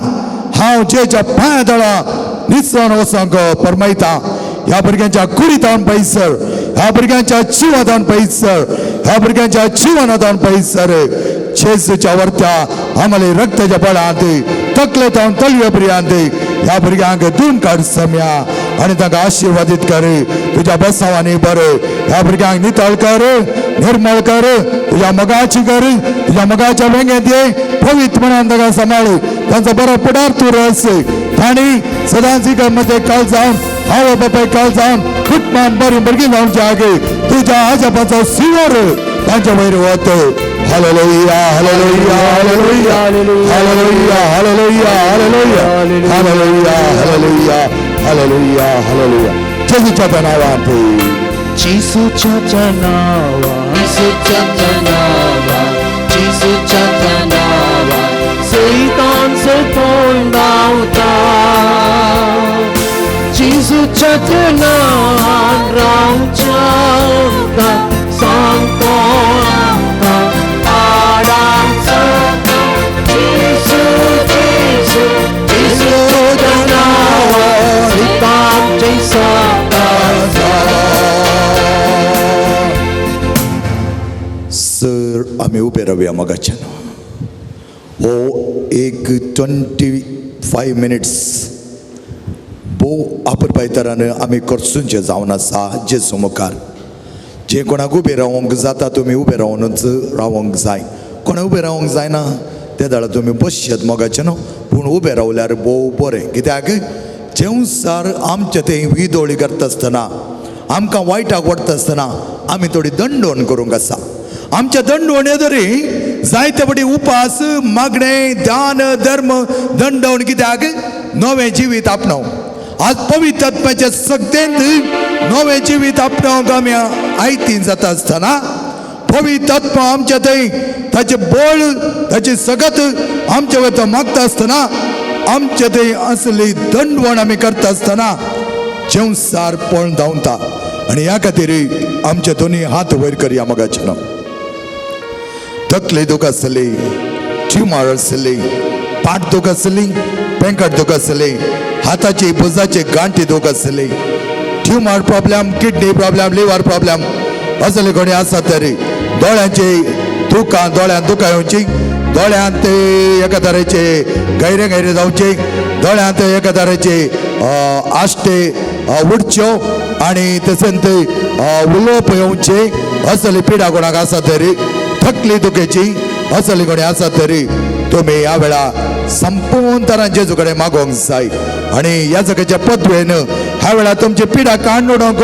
हांव जेच्या पांया तळा निसण वचोंक परमायता. ह्या भुरग्यांच्या कुडीत हांव पयसर, ह्या ह्या भुरग्यांच्या जिवादान पैसर, ह्या भुरग्यांच्या जिवनादान पैसर जेजूच्या वरत्या आम्हाला रक्ताच्या बळांत तकले जावन तळवे पर्यंत ह्या भुरग्यांक धुवन काड सम्या आनी तांकां आशिर्वादीत कर. तुज्या बेसांवांनी बरें ह्या भुरग्यांक नितळ कर, निर्मळ कर, तुज्या मोगाची कर, तुज्या मोगाच्या वेंगेंत ये, पवित्रपणान तांकां सांबाळ. तांचो बरो पुडार तूं रस तांणी सदांच मध्ये काल जावन आवय बापाय काल जावन कुटुंबान बरी भुरगीं जावचे आगे तुज्या आजपाचो सिंवर तांच्या वयर वत. Hallelujah, hallelujah, hallelujah, hallelujah, hallelujah, hallelujah, hallelujah, hallelujah, hallelujah, hallelujah. जेजूच्या नांवान. जेजूच्या नांवा, जेजूच्या नांवा, जेजूच्या नांवा, सैतान सपोवन धांवता. जेजूच्या नांवान रावच्या सांगतो आमकां आडांक चलता. जेजू, जेजू, जेजूच्या नांवान सैतान जैसाता. सर आमी उबे रावया मोगाच्यान. हो एक 25 मिनिट्स भोव आपरपायतरान आमी करसूंचे जावन आसा जेजू मुखार. जे कोणाक उबे रावंक जाता तुमी उबे रावनूच रावंक जाय, कोणाक उबे रावंक जायना ते दाडा तुमी बसशात मोगाचें न्हू, पूण उबे रावल्यार भोव बरें. कित्याक जेवसार आमचे ते विदोळी करता आसतना आमकां वायटाक वडटा आसतना आमी थोडी दंडवण करूंक आसा. आमच्या दंडवणे तरी जायते फावटी उपास, मागणें, ध्यान, धर्म, दंडवण कित्याक नवें जिवीत आपणाव. आज पवित्र आत्म्याच्या सक्तेंत नवें जिवीत आपणावंक आमी आयतीन जाता आसतना पवित्र आत्मा आमच्या थंय ताचें बळ, ताची सगत आमच्या वयता मागता आसतना आमच्या थंय असली दंडवण आमी करता आसतना जेवसार पळोवन धांवता. आनी ह्या खातीर आमचे दोनी हात वयर करया मोगाचें न्हू. तकली दूख आसली, ट्युमर आसली, पाट दूख आसली, पेंकट दूख आसली, हाताची भुजाची गांठी दूख आसली, tumour problem, kidney problem, liver problem असले कोणी आसा तरी दोळ्यांची दुखां, दोळ्यांत दुखां येवची, दोळ्यांत एका तरेचे गैरे गैरे जावचे, दोळ्यांत एका तरेचे आश्टे उडच्यो आनी तशेंच उलोवप येवचे असली पिडा कोणाक आसा तरी, थकली दुखेची असली कोणी आसा तरी तुमी ह्या वेळा संपूर्ण तरान जेजू कडेन मागोवंक जाय. आनी ह्या जगाच्या पदवेन ह्या वेळा तुमची पिडा काडून उडोवंक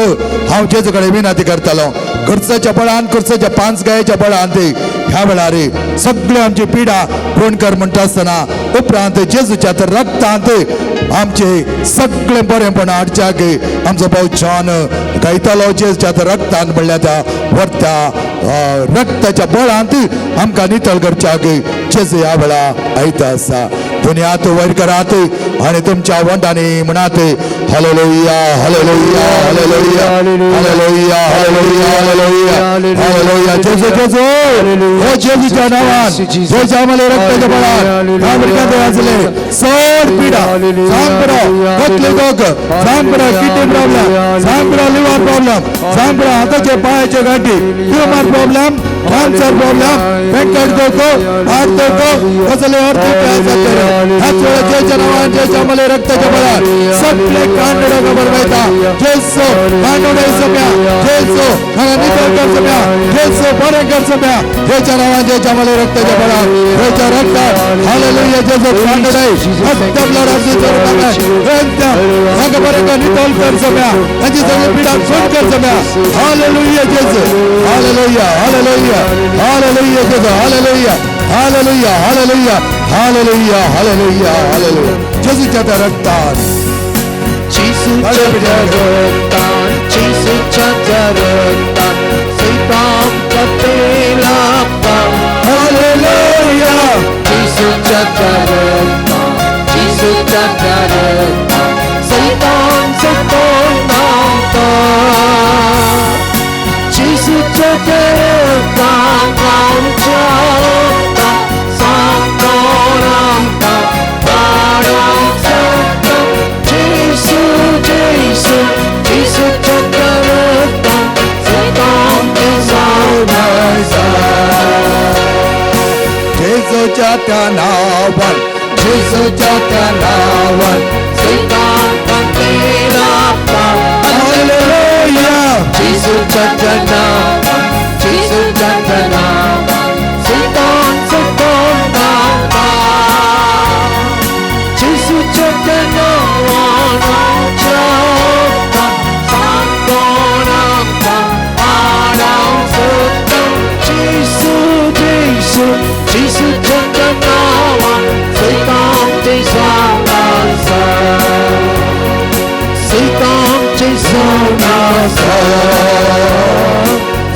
हांव जेजू कडेन विनंती करतालो. खुर्साच्या बळान, खुर्साच्या पांच गायच्या बळान ते ह्या वेळार सगळे आमची पिडा कोण कर म्हणटा आसतना उपरांत जेजूच्या तर रक्तांत आमचे सगळे बरेंपण हाडच्याक आमचो भाव जॉन गायतालो. जेजूच्या तर रक्तान म्हणल्यार त्या वरत्या रक्ताच्या बळांत आमकां नितळ करच्याक जेजू ह्या वेळा आयता आसा. दुनियात वयर करात आनी तुमच्या वंडांनी म्हणात hallelujah, hallelujah, hallelujah, hallelujah, hallelujah, hallelujah, hallelujah. जेजू, जेजू, हो जेजूच्या नावान, जेजू आम्हाला रक्ताच्या बळान ह्या भुरग्यांत वाजले सड पिडा सांगपडो, कसले दोग सांगपडो, किडनी प्रॉब्लेम सांगपडो, लिव्हर प्रॉब्लेम सांगपडो, हाताचे पायाचे गांठी, ट्युमर प्रॉब्लेम, कॅन्सर प्रॉब्लेम, पेंकट दोको, हात दोको, कसले अर्थ ह्याच वेळा जेच्या नावान, जेच्या आम्हाला रक्ताच्या बळान सगळे कांडोडो खबर वयता. जेसो कांडोडो सम्या, जेसो हांगा नितळ कर सम्या, जेसो बरें कर सम्या. जेच्या नावान, जेच्या आम्हाला रक्ताच्या बळान, जेच्या रक्तान, हालेलुया. जेसो कांडोडो रक्त ब्लड ऑफ जीसस हांगा बरें कर, नितळ कर सम्या, तांची सगळी पिडा सोड कर सम्या. Hallelujah जेसो, hallelujah, hallelujah, hallelujah जेसो, hallelujah, hallelujah, hallelujah, hallelujah, hallelujah, hallelujah. जेजूच्या त्या रक्तान, जेजूच्या रक्तान, जेजूच्या रक्तान, सैतान कपेलापा. हालेलुया. जेजूच्या रक्तान, जेजूच्या रक्तान, सैतान सपोवन धांवता. जेजूच्या रक्तान आमच्या सांगतो आमकां पाडोवंक शकता. जेजू, जेजू, जेजूच्या रक्तान. जेजूच्या त्या नांवान, जेजूच्या त्या नांवान, सैतान कांपेराता. हालेलुया. जेजूच्या त्या नांवान, जेजूच्या त्या नांवान, सैतान सैतान धांवता. जेजूच्या त्या नांवान आमच्या सांगोन आमकां आडावंक सोदता. जेजू जेजू जेजूच्या त्या नांवान सैतान जावन आसा, सैतान जावन आसा,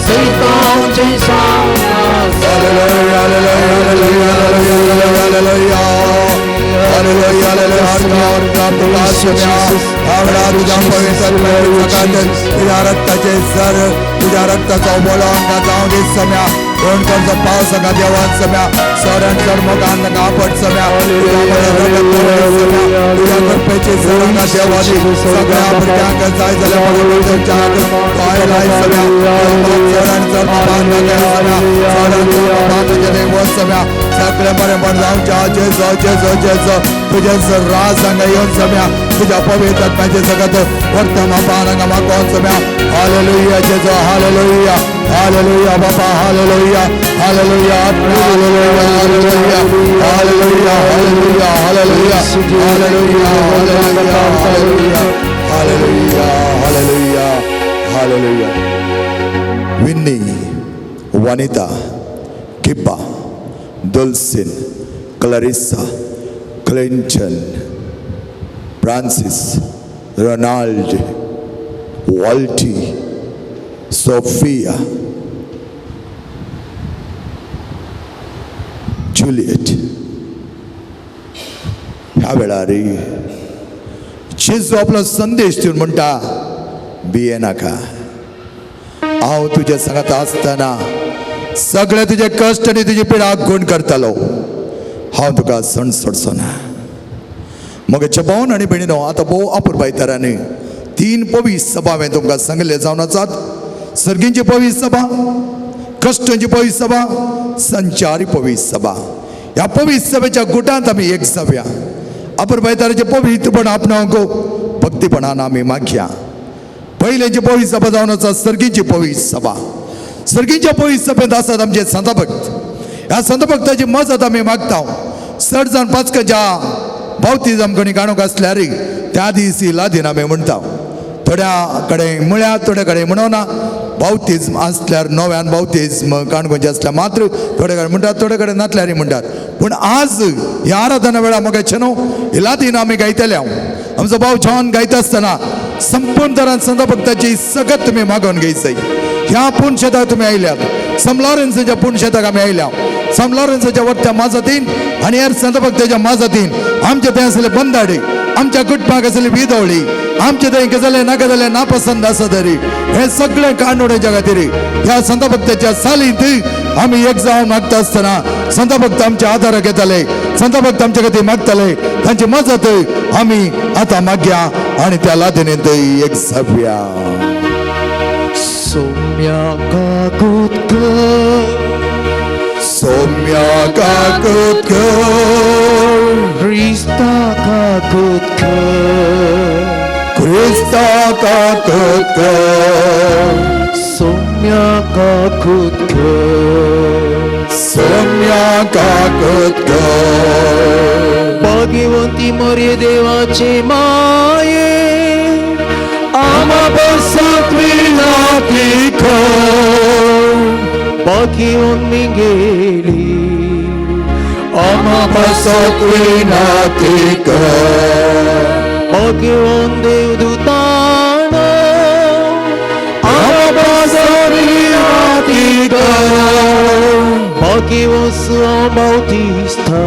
सैतान जावन आसा. Hallelujah, hallelujah, hallelujah, hallelujah, hallelujah. तुझ्या पवित्र तुझ्या रक्ताचे सर, तुझ्या रक्ताचा बोलो आमकां जावं दी सम्या. कोणकोणचो पावस हांगा देवान सम्या, सरण सर मोगान तांकां आपट सम्या. तुझ्या कृपेची सर हांगा देवा दी. सगळ्या भुरग्यांक जाय जाल्यार लाय सम्या. सरण सर सम्या, सरण सर देव सम्या. सगळे बरें जावच्या. जेजो जेजो जेजो, तुझे राज हांगा येवन सम्या. तुझ्या पवित्र आत्म्याचे सगळं वर्तमान हांगा मागोवन सम्या. हालेलुया जेजो, हालेलुया, हालेलुया बाबा, hallelujah, hallelujah, hallelujah, hallelujah, hallelujah, hallelujah, hallelujah, hallelujah, hallelujah, hallelujah, hallelujah. Winnie, Vanita, किब्बा, Dulcin, Clarissa, Clinton, Francis, Ronald, Walty, Sophia, Juliet. ह्या वेळार जेजू आपलो संदेश दिवन म्हणटा, भिये नाका, हांव तुज्या सांगात आसतना सगळे तुजे कश्ट आनी तुजी पिडा गुण करतलो. हांव तुका सण सोडचो ना. मगेच्या भावन आनी भयणीनो, आतां भोव अपुरबायतरांनी तीन पवीस सभा हांवें तुमकां सांगिल्ले जावन आसात. सर्गींची पवीस सभा, कश्टांची पवीस सभा, संचारी पवीस सभा. ह्या पवीस सभेच्या गुटांत आमी एक जावया. अपुरबायताराचें पवित्रपण आपणावंक भक्तीपणान आमी मागया. पयल्याची पवीस सभा जावन आसा सर्गींची पवीस सभा. सर्गींच्या पवीस सभेंत आसात आमचे संतभक्त. ह्या संतभक्ताची मजत आमी मागता. चड जाण पाचकाच्या बावतीजम कोणी काणूक आसल्यार त्या दीस ही लादीन आमी म्हणटा. थोड्या कडेन म्हळ्यार थोड्या कडेन म्हणना. बावतीज्म आसल्यार नव्यान बावतीज्म काणकोणचे आसल्यार मात्र थोडे कडेन म्हणटात, थोडे कडेन नातल्यारय म्हणटात. पूण आज ह्या आराधना वेळार म्हाका न्हू ही लादीन आमी गायतले. हांव आमचो भाव छान गायता आसतना संपूर्ण तरान संतभक्ताची सगत तुमी मागोवन घेयचय. ह्या पुणशेताक तुमी आयल्यात, सम लॉरेन्साच्या पुणशेताक आमी आयल्या. सम लॉरेन्साच्या वट्ट्या माजातीन आनी हेर संतभक्ताच्या माजातीन आमचे थंय आसले बंदाडे, आमच्या कुटुंबाक आसली विदवळी, आमचे थंय जालें नाका जालें नापसंद आसा तरी हे सगळें काणोड्याच्या खातीर ह्या संतभक्ताच्या सालींत आमी एक जावन मागता आसतना संतभक्त आमच्या आदाराक येताले, संतभक्त आमच्या खातीर मागताले. तांची मजत आमी आतां मागया आनी त्या लादिनेंत एक जावया. सोम्या काकूत कर, सोम्या काकूत कर, क्रिस्ता काकूत कर, क्रिस्ता काकूत कर, सोम्या काकूत कर, सोम्या काकूत कर. भाग्यवंती मरे देवाचे माये, आमा बसात विनाती कर, भाग्यवंत मी गेली, आमा पासत विनाती कर, भाग्यवंत देवदूतानो, आमा पासत विनाती कर, भाग्यवंत सुआ बाउतिस्ता,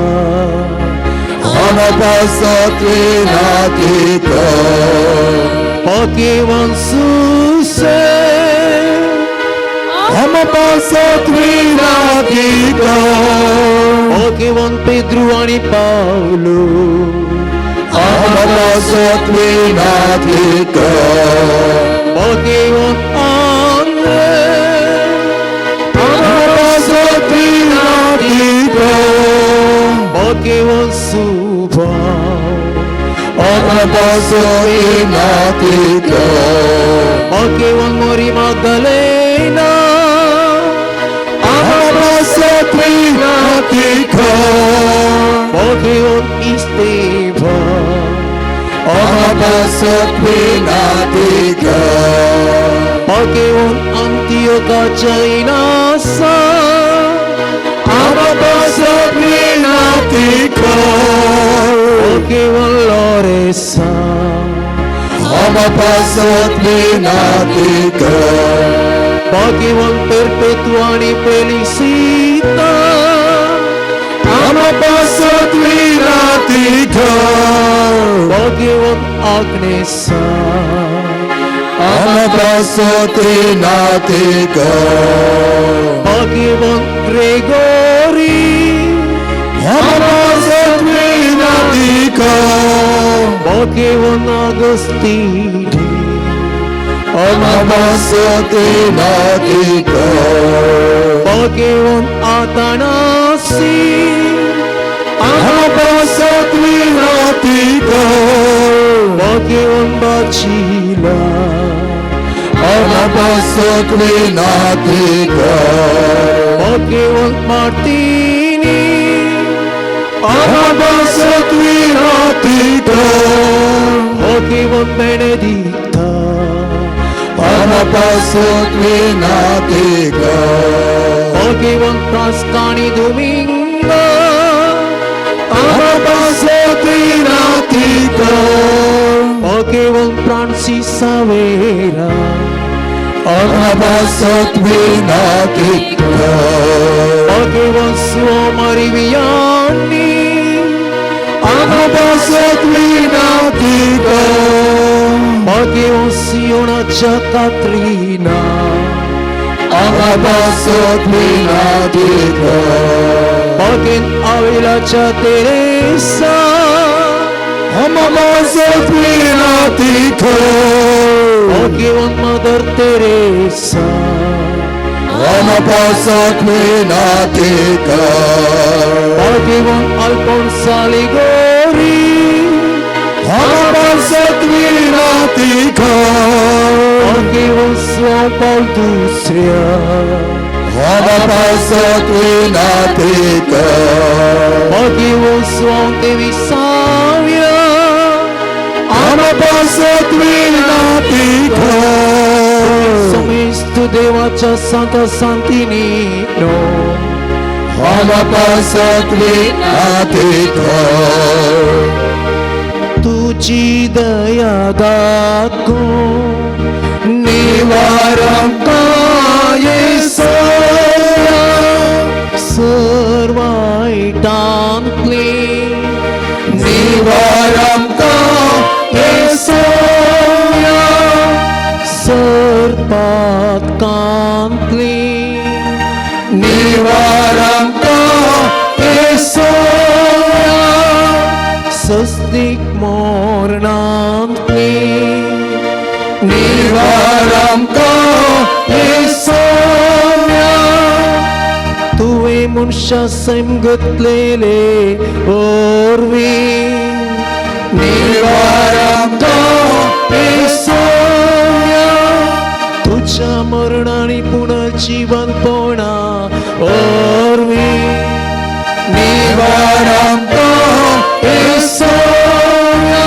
आमा पासत विनाती कर, भाग्यवंत सुसे, आमा पासत विनाती कर, भाग्यवंत पेद्रू आणि पावलो, आमा पासत विनाती कर, भाग्यवंत आंद्रे, आमा पासत विनाती कर, Bhagavan Subhav Ama विनाती कर Bhagavan Mary Magdalena Ama विनाती कर Bhagavan Esteban Ama विनाती कर Bhagavan Antiocha Jainasa Ama विनाती कर Bhagavan Loresa Ama विनाती कर Bhagavan Perpetua आणि Felicita Ama विनाती कर Bhagavan Agnesa Ama विनाती कर Bhagavan Gregory Ama विनाती कर Bhagavan Agostini Ama विनाती कर Bhagavan Atanasi Ama विनाती कर Bhagavan Bachila Ama विनाती कर Bhagavan Martini Ama विनाती कर Bhagavan Benedicta Ama विनाती कर Bhagavan Frascani Domingo Ama विनाती कर Bhagavan Francis Savera Ama विनाती कर Bhagavan Swamari Vianney Ama विनाती कर Bhagavan Sionacha Katrina Ama विनाती कर Bhagavan Avilacha Teresa Ama विनाती कर Bhagavan Mother Teresa Ama विनाती कर Bhagavan Alfonso Ligori Ama विनाती कर Bhagavan São Paulo Dustria Ama विनाती कर Bhagavan São Devi Savia Ama विनाती कर समेस्त देवाच्या संत संतीनी नो Ama विनाती कर तुझी दया दाखो निवारम येसोया सर्वायटांतली निवारम येसोया सर्पातकांतली निवारम येसोया सस्तीक मोरणांतली निवारम येसोया तुवें मनशा सैम घतलेले ओरवीं निवारम येसोया तुझ्या मरणानी पुनर्जीवनपणा ओरवीं निवारम येसोया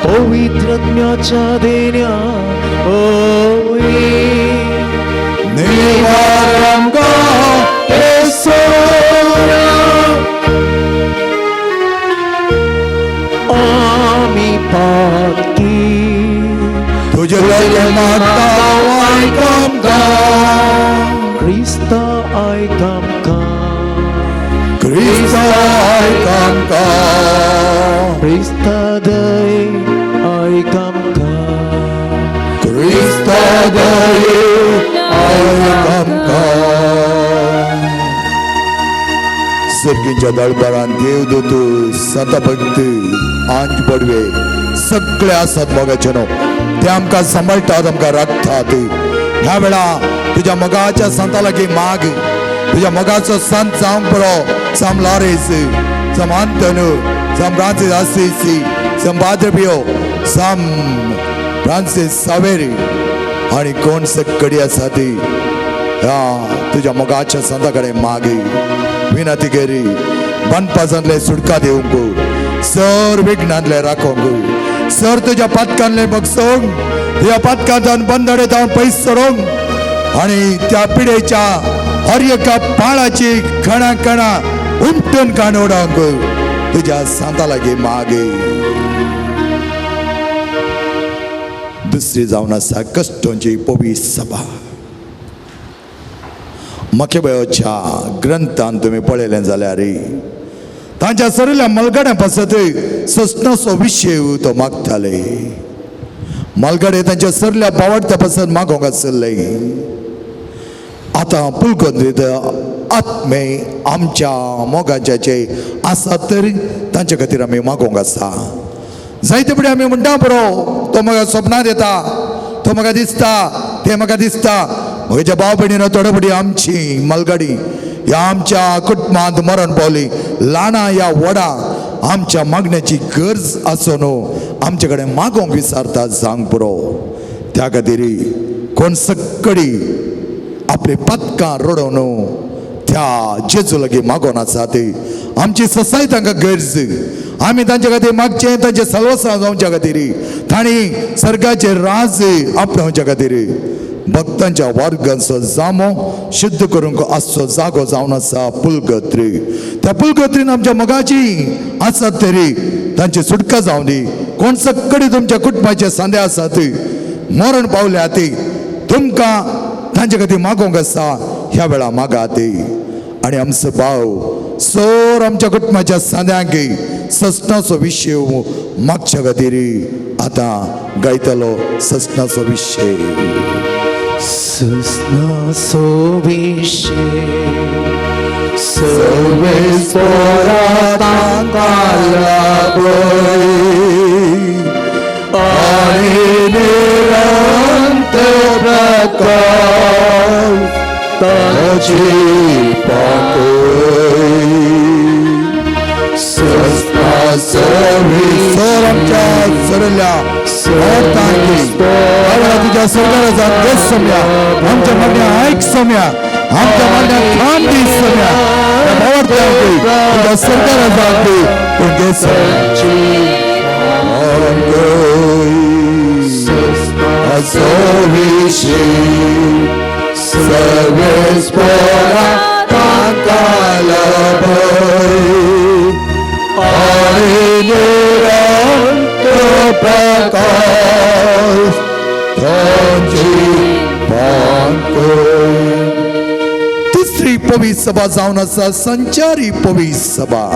पवित्रज्ञाच्या देण्या ओवी निवारम येसोया आमी पातकी तुझे लगे मागता आयकमता क्रिस्ता आयक आमकां क्रिस्ता आयकमता क्रिस्ता दय आयक आमकां क्रिस्ता दये आयकमता. सर्गींच्या दळबारान देवदूत संतभक्त आंज पडवे सगळे आसात मोगाचे न्हू ते आमकां सांबाळटात, आमकां राखतात. ह्या वेळा तुझ्या मोगाच्या संता लागीं माग. तुझ्या मोगाचो संत जावंक बरो साम Laureus Sam Anthony, Sam Francis Assisi, Sam Padre Pio, Sam Francis Saveri आनी कोण सकडी आसा ती ह्या तुज्या मोगाच्या संता कडेन मागी विनंती करी बनपासांतले सुटका दिवंक, सर विघ्नांतले राखोंक, सर तुज्या पातकांतले बगसोंक, तुज्या पातकांतल्यान बंदडे जावन पयस सरोंक आनी त्या पिडेच्या हर एका पाळाची कणा कणा उमटून काण उडोवंक तुज्या सांता लागीं मागे. दुसरी जावन आसा कश्टोंची पवी सभा. मकेबयोच्या ग्रंथान तुमी पळयलें जाल्यार तांच्या सरिल्ल्या मलगड्यां पासत ससनाचो विशय तो मागताले. मलगडे तांच्या सरल्या बावडत्या पासत मागोंक आसले. आतां पुलकोंत आत्मे आमच्या मोगाच्याचे आसा तर तांच्या खातीर आमी मागोंक आसा. जायते फुडें आमी म्हणटा बरो तो म्हाका सपनांत येता, तो म्हाका दिसता, तें म्हाका दिसता. म्हज्या भाव भयणीनो थोडे फुडें आमची मलगडी ह्या आमच्या कुटुंबांत मरण पावली, ल्हानां ह्या व्हडा आमच्या मागण्याची गरज आसो न्हू आमचे कडेन मागोंक विसारता जावंक पुरो. त्या खातीर कोण सकडी आपली पदकां रडोवन न्हू त्या जेजू लागीं मागोन आसा ती आमची ससाय तांकां गरज. आमी तांचे खातीर मागचें, तांचे सलवसां जावच्या खातीर, तांणी सर्गाचे राज आपणावच्या खातीर भक्तांच्या वर्गांचो जामो शुद्ध करूंक आसचो जागो जावन आसा पुलगत्री. त्या पुलगत्रीन आमच्या मोगाची आसात तरी तांची सुटका जावं दी. कोण सकडी तुमच्या कुटुंबाचे सांदे आसात मरण पावल्या ती तुमकां तांचे खातीर मागोंक आसा ह्या वेळा मागा ती. आनी आमचो भाव सर आमच्या कुटुंबाच्या सांद्यांक ससनाचो विशय मागच्या खातीर आतां गायतलो ससनाचो विशय. ससनाचो विशय सगळे तांकां लागय आनी निरंतर प्रकाश ताची पाकय. सर आमच्या सरल्या तुझ्या सरकाराचा देश सम्या आमच्या मागण्या ऐक सम्या, आमच्या मागण्या खान दीस सम्या, तुझ्या सरकाराचा देश असो विषय सगळे पोरा तांकां लाभय आनी निरंतर प्रकाश तांची पांकय. तिसरी पवी सभा जावन आसा संचारी पवी सभा.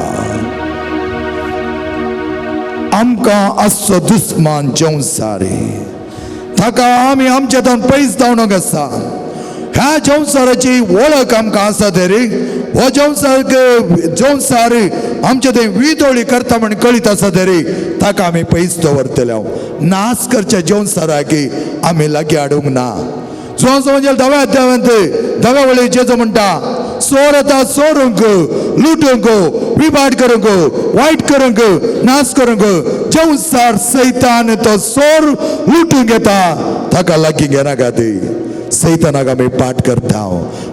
आमकां आसचो दुस्मान जेवसारी ताका आमी आमच्या तावन पयस धांवणोक आसा. ह्या जेवसाराची वळख आमकां आसा तरी हो जेवसार जेवसार आमचे थंय विदोळी करता म्हण कळीत आसा तरी ताका आमी पयस दवरतले. नाश करच्या जेवसाराक आमी लागीं हाडूंक ना. जो म्हणजे धव्या अध्यायांत धव्या वळी जेजो म्हणटा चोर येता चोरूंक, लुटूंक, विभाट करूंक, वायट करूंक, नाश करूंक. जेवसार सैतान तो चोर लुटूंक येता ताका लागीं घेनाका ती. सैतानाक आमी पाठ करता,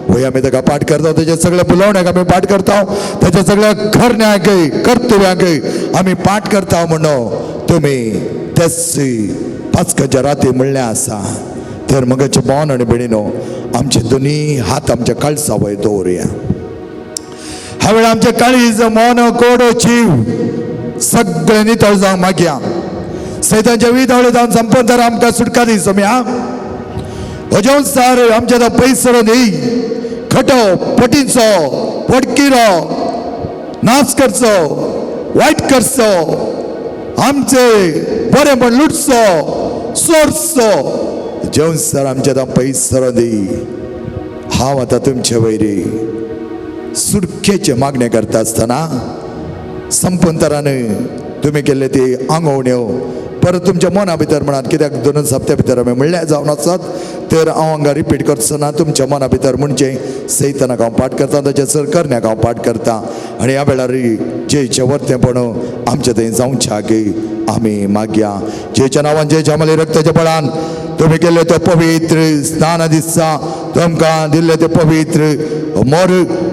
वय आमी ताका पाठ करता, तेच्या सगळ्या पुलोवण्याक आमी पाठ करता, तेच्या सगळ्या करण्याक कर्तव्यांक आमी पाठ करता. म्हणून तुमी तेच पाचकाच्या राती म्हणलें आसा. तर मगाचे भावन आनी भयणीनो आमचे दोनी हात आमच्या काळसा वयर दवरुया. ह्या वेळार आमचे काळीज मन कोडो जीव सगळे नितळ जावंक मागया. सैतांच्या विदावळे जावन संपन्न तर आमकां सुटका दी सोम्या. हो सार आमच्या तो पयस सरून दी खटो पटींचो पटकिरो नाच करचो वायट करचो आमचे बरें म्हण लुटचो चोरचो जेवन सर आमच्या तो पयस सरून दी. हांव आतां तुमचे वयरी सुटकेचे मागणें करता आसतना संपंतरान तुमी केल्ले ती आंगवण्यो परत तुमच्या मना भितर म्हणात कित्याक दोन सप्त्या भितर आमी म्हणल्यार जावन आसात तर हांव हांगा रिपीट करचो ना. तुमच्या मना भितर म्हणजे सैतानाक हांव पाठ करता, ताच्या सर करण्याक हांव पाठ करता. आनी ह्या वेळार जेच्या वर्तेपण आमच्या थंय जावच्या की आमी मागया. जेच्या नांवान जेच्या मले रक्ताच्या बळान तुमी केल्ले ते पवित्र स्नान दिसा तुमकां दिल्ले ते पवित्र मोर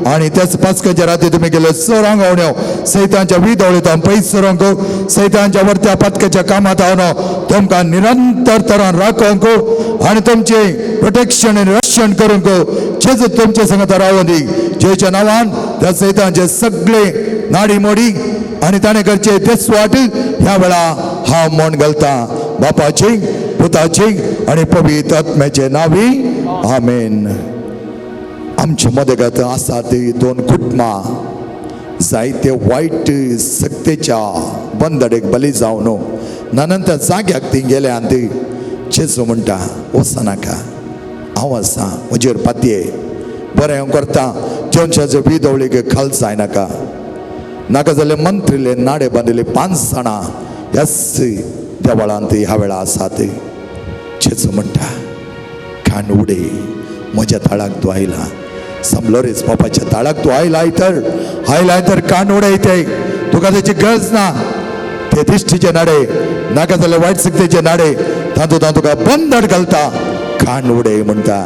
आनी त्याच पास्काच्या राती तुमी केल्ले सरांगवण्यो सैतांच्या विदवळींत पयस सरोंक सैतांच्या वरत्या पातकाच्या कामांत हांव तुमकां निरंतर तरान राखोंक आनी तुमचें प्रोटेक्शन आनी रक्षण करूंक जेजू तुमचे संगता रावूं दी. जेच्या नांवान त्या सैतांचे सगळे नाडी मोडी आनी ताणें करचे तेच वाट ह्या वेळा हांव म्हण घालता. बापाची पुताची आनी पवित्र आत्म्याचे नांवी आमेन. आमच्या मदगत आसा ती दोन कुटुंबां जायते वायट सक्तेच्या बंदडेक बली जावन नंतर जाग्याक ती गेल्या आनी ती जेजू म्हणटा वचनाका, हांव आसा, म्हजेर पातये बरें हांव करता, जेवच्याचे विदवळीक खाल जायनाका. नाका जाल्यार मंत्रिले नाडे बांदिल्ले 5 जाणां ह्याच देवळांत ह्या वेळा आसा ते. जेजू म्हणटा खाण उडय, म्हज्या ताळाक तूं आयला, समलो रेस बापाच्या ताळाक तूं आयलाय तर आयलाय तर कान उडय ते, तुका तेची गरज ना. ते दिश्टीचे नाडे नाका जाल्यार वायट सक्तेचे नाडे तातूंत हांव तुका बंदड घालता, कान उडय म्हणटा.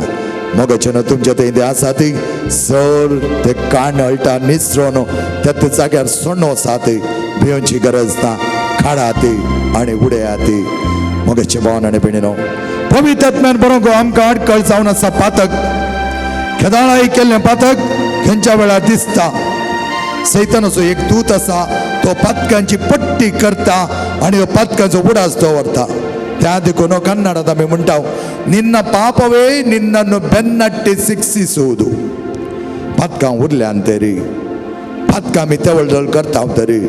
मोगाचे न्हू तुमच्या थंय ते आसा ती सर ते कान अळटा निसरोन त्या ते जाग्यार सोडणो आसा ती भिवची गरज ना, काडा ती आनी उडया ती. मोगाचे भावन आनी भयणीनो, पवित्र आत्म्यान बरोवंक आमकां आडकळ जावन आसा पातक खेदाळाय केल्लें पातक खंयच्या वेळार दिसता. सैतानाचो एक दूत आसा तो पातकांची पट्टी करता आनी पातकांचो उडास दवरता. त्या देखून कन्नडांत आमी म्हणटा निन्न पापवे निन्नನ್ನು बेन्नट्टी शिक्षिಸುವುದು. पातकां उरल्यान तरी पातकां आमी तेवळ करता तरी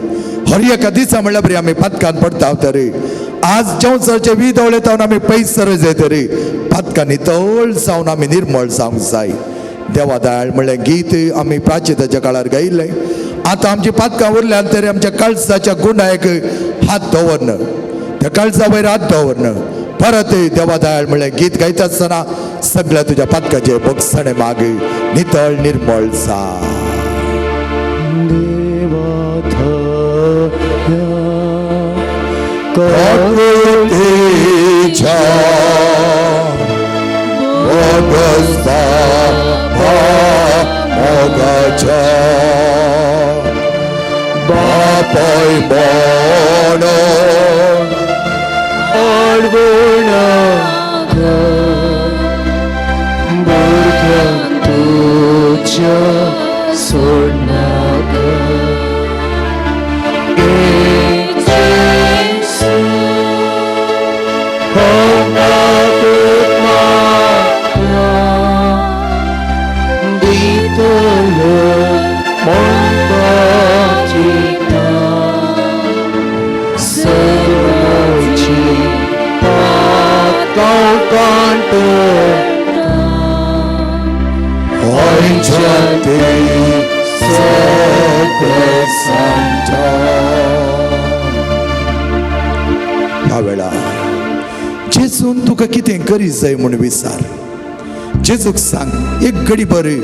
हर एका दिसा म्हणल्यार बरी आमी पातकान पडटा तरी आज जेवणाचे वीद जावन आमी पयस सरज तरी पातकां नितळ जावन आमी निर्मळ जावंक जाय. देवा दयाळ म्हणलें गीत आमी प्राचिताच्या काळार गायिल्लें. आतां आमची पातकां उरल्यान तरी आमच्या काळजाच्या गुंडायक हात दवरन, त्या काळजा वयर हात दवरन परत देवा दयाळ म्हणलें गीत गायता आसतना सगळ्या तुज्या पातकाचे बगसणे माग नितळ निर्मळ जा. प्रकृतीच्या मोगस्ता मोगाच्या बापाय म्हणून अडवणाका भुरग्यांक तुज्या सोडनाका. ह्या वेळा जेजून तुका कितें करी जाय म्हूण विचार. जेजूक सांग एक घडी बरी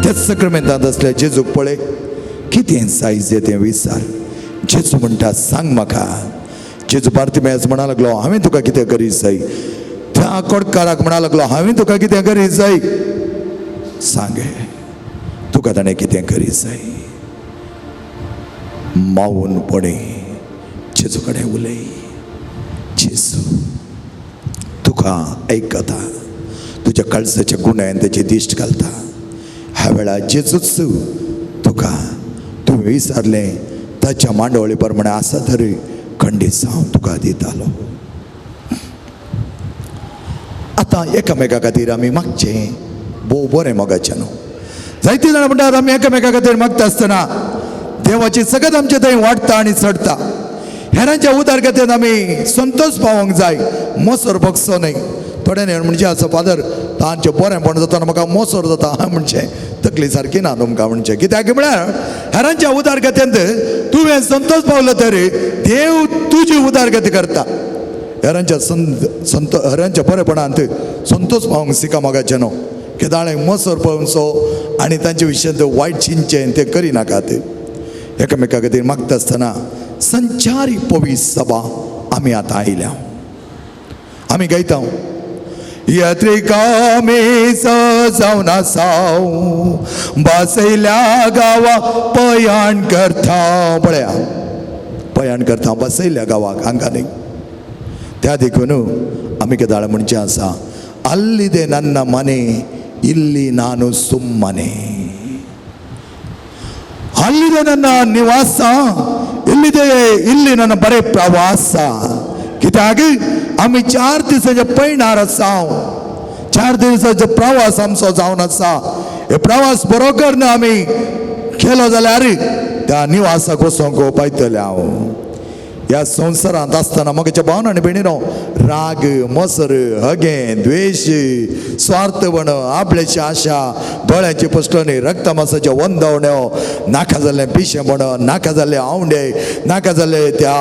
त्याच सक्रमेंतांत आसल्या जेजूक पळय कितें जाय जे तें विचार. जेजू म्हणटा सांग म्हाका. जेजू बार्तिमेस म्हणा लागलो हांवें तुका कितें करी जाय. त्या कोडकाराक म्हणा लागलो हांवें तुका कितें करी जाय. सांग तुका ताणें कितें करी जाय. मावूनपणी जेजू कडेन उलय. जेजू तुका आयकता, तुज्या काळजाच्या गुण्यान तेची दिश्ट घालता. ह्या वेळार जेजूच तुका तुवें विचारलें ताच्या मांडवळी प्रमाणे आसा तरी खंडीत हांव तुका दितालो. आतां एकामेका खातीर आमी मागचें भोव बरें मोगाचें न्हू. जायतीं जाणां म्हणटात आमी एकामेका खातीर मागता आसतना देवाची सगळें आमचे थंय वाडटा आनी चडटा. हेरांच्या उदारगतेन आमी संतोश पावोंक जाय, मोसर भोगचो न्हय. थोड्यांनी म्हणजे आसा फादर तांचें बरेंपण जाता म्हाका मोसर जाता म्हणचें तकली सारकी ना तुमकां म्हणचें कित्याक म्हळ्यार हेरांच्या उदारगतेंत तुवें संतोश पावलो तरी देव तुजी उदारगती करता. हेरांच्या संत हेरांच्या बरेपणांत संतोश पावोंक सिका मोगाचें न्हू. केदाळें मोसर पळोवचो आनी तांचे विशयांत वायट चिंतचें तें करिनाकात. एकामेका खातीर मागता आसतना संचारी पवित्र सभा आमी आतां आयल्या. आमी गायता यात्रिका जावन आसाव बसयल्या गांवा पयाण करता. पळया पयाण करता बसयल्या गांवाक हांगा न्ही. त्या देखून आमी केदाळ म्हणचें आसा अल्लिदे नन्न मने इल्ली नानू सुम्मने. ಅಲ್ಲಿದೆ ನನ್ನ ನಿವಾಸ, ಇಲ್ಲಿದೆ ಇಲ್ಲಿ ನನ್ನ बरे प्रवास. कित्याक आमी 4 दिसांचे पयणार आसा, 4 दिसांचो प्रवास आमचो जावन आसा. हे प्रवास बरो करून आमी केलो जाल्यार त्या निवासाक वचोंक पायतले हांव. ह्या संवसारांत आसतना म्हज्या भावन आनी भयणीनो राग, मसर, हगें, द्वेश, स्वार्थपण, आपल्याची आशा, दोळ्यांची पसटणी, रक्तमासाच्यो वंदवण्यो, नाका जाल्लें पिशेपण, नाका जाल्ले आवंडे, नाका जाल्ले त्या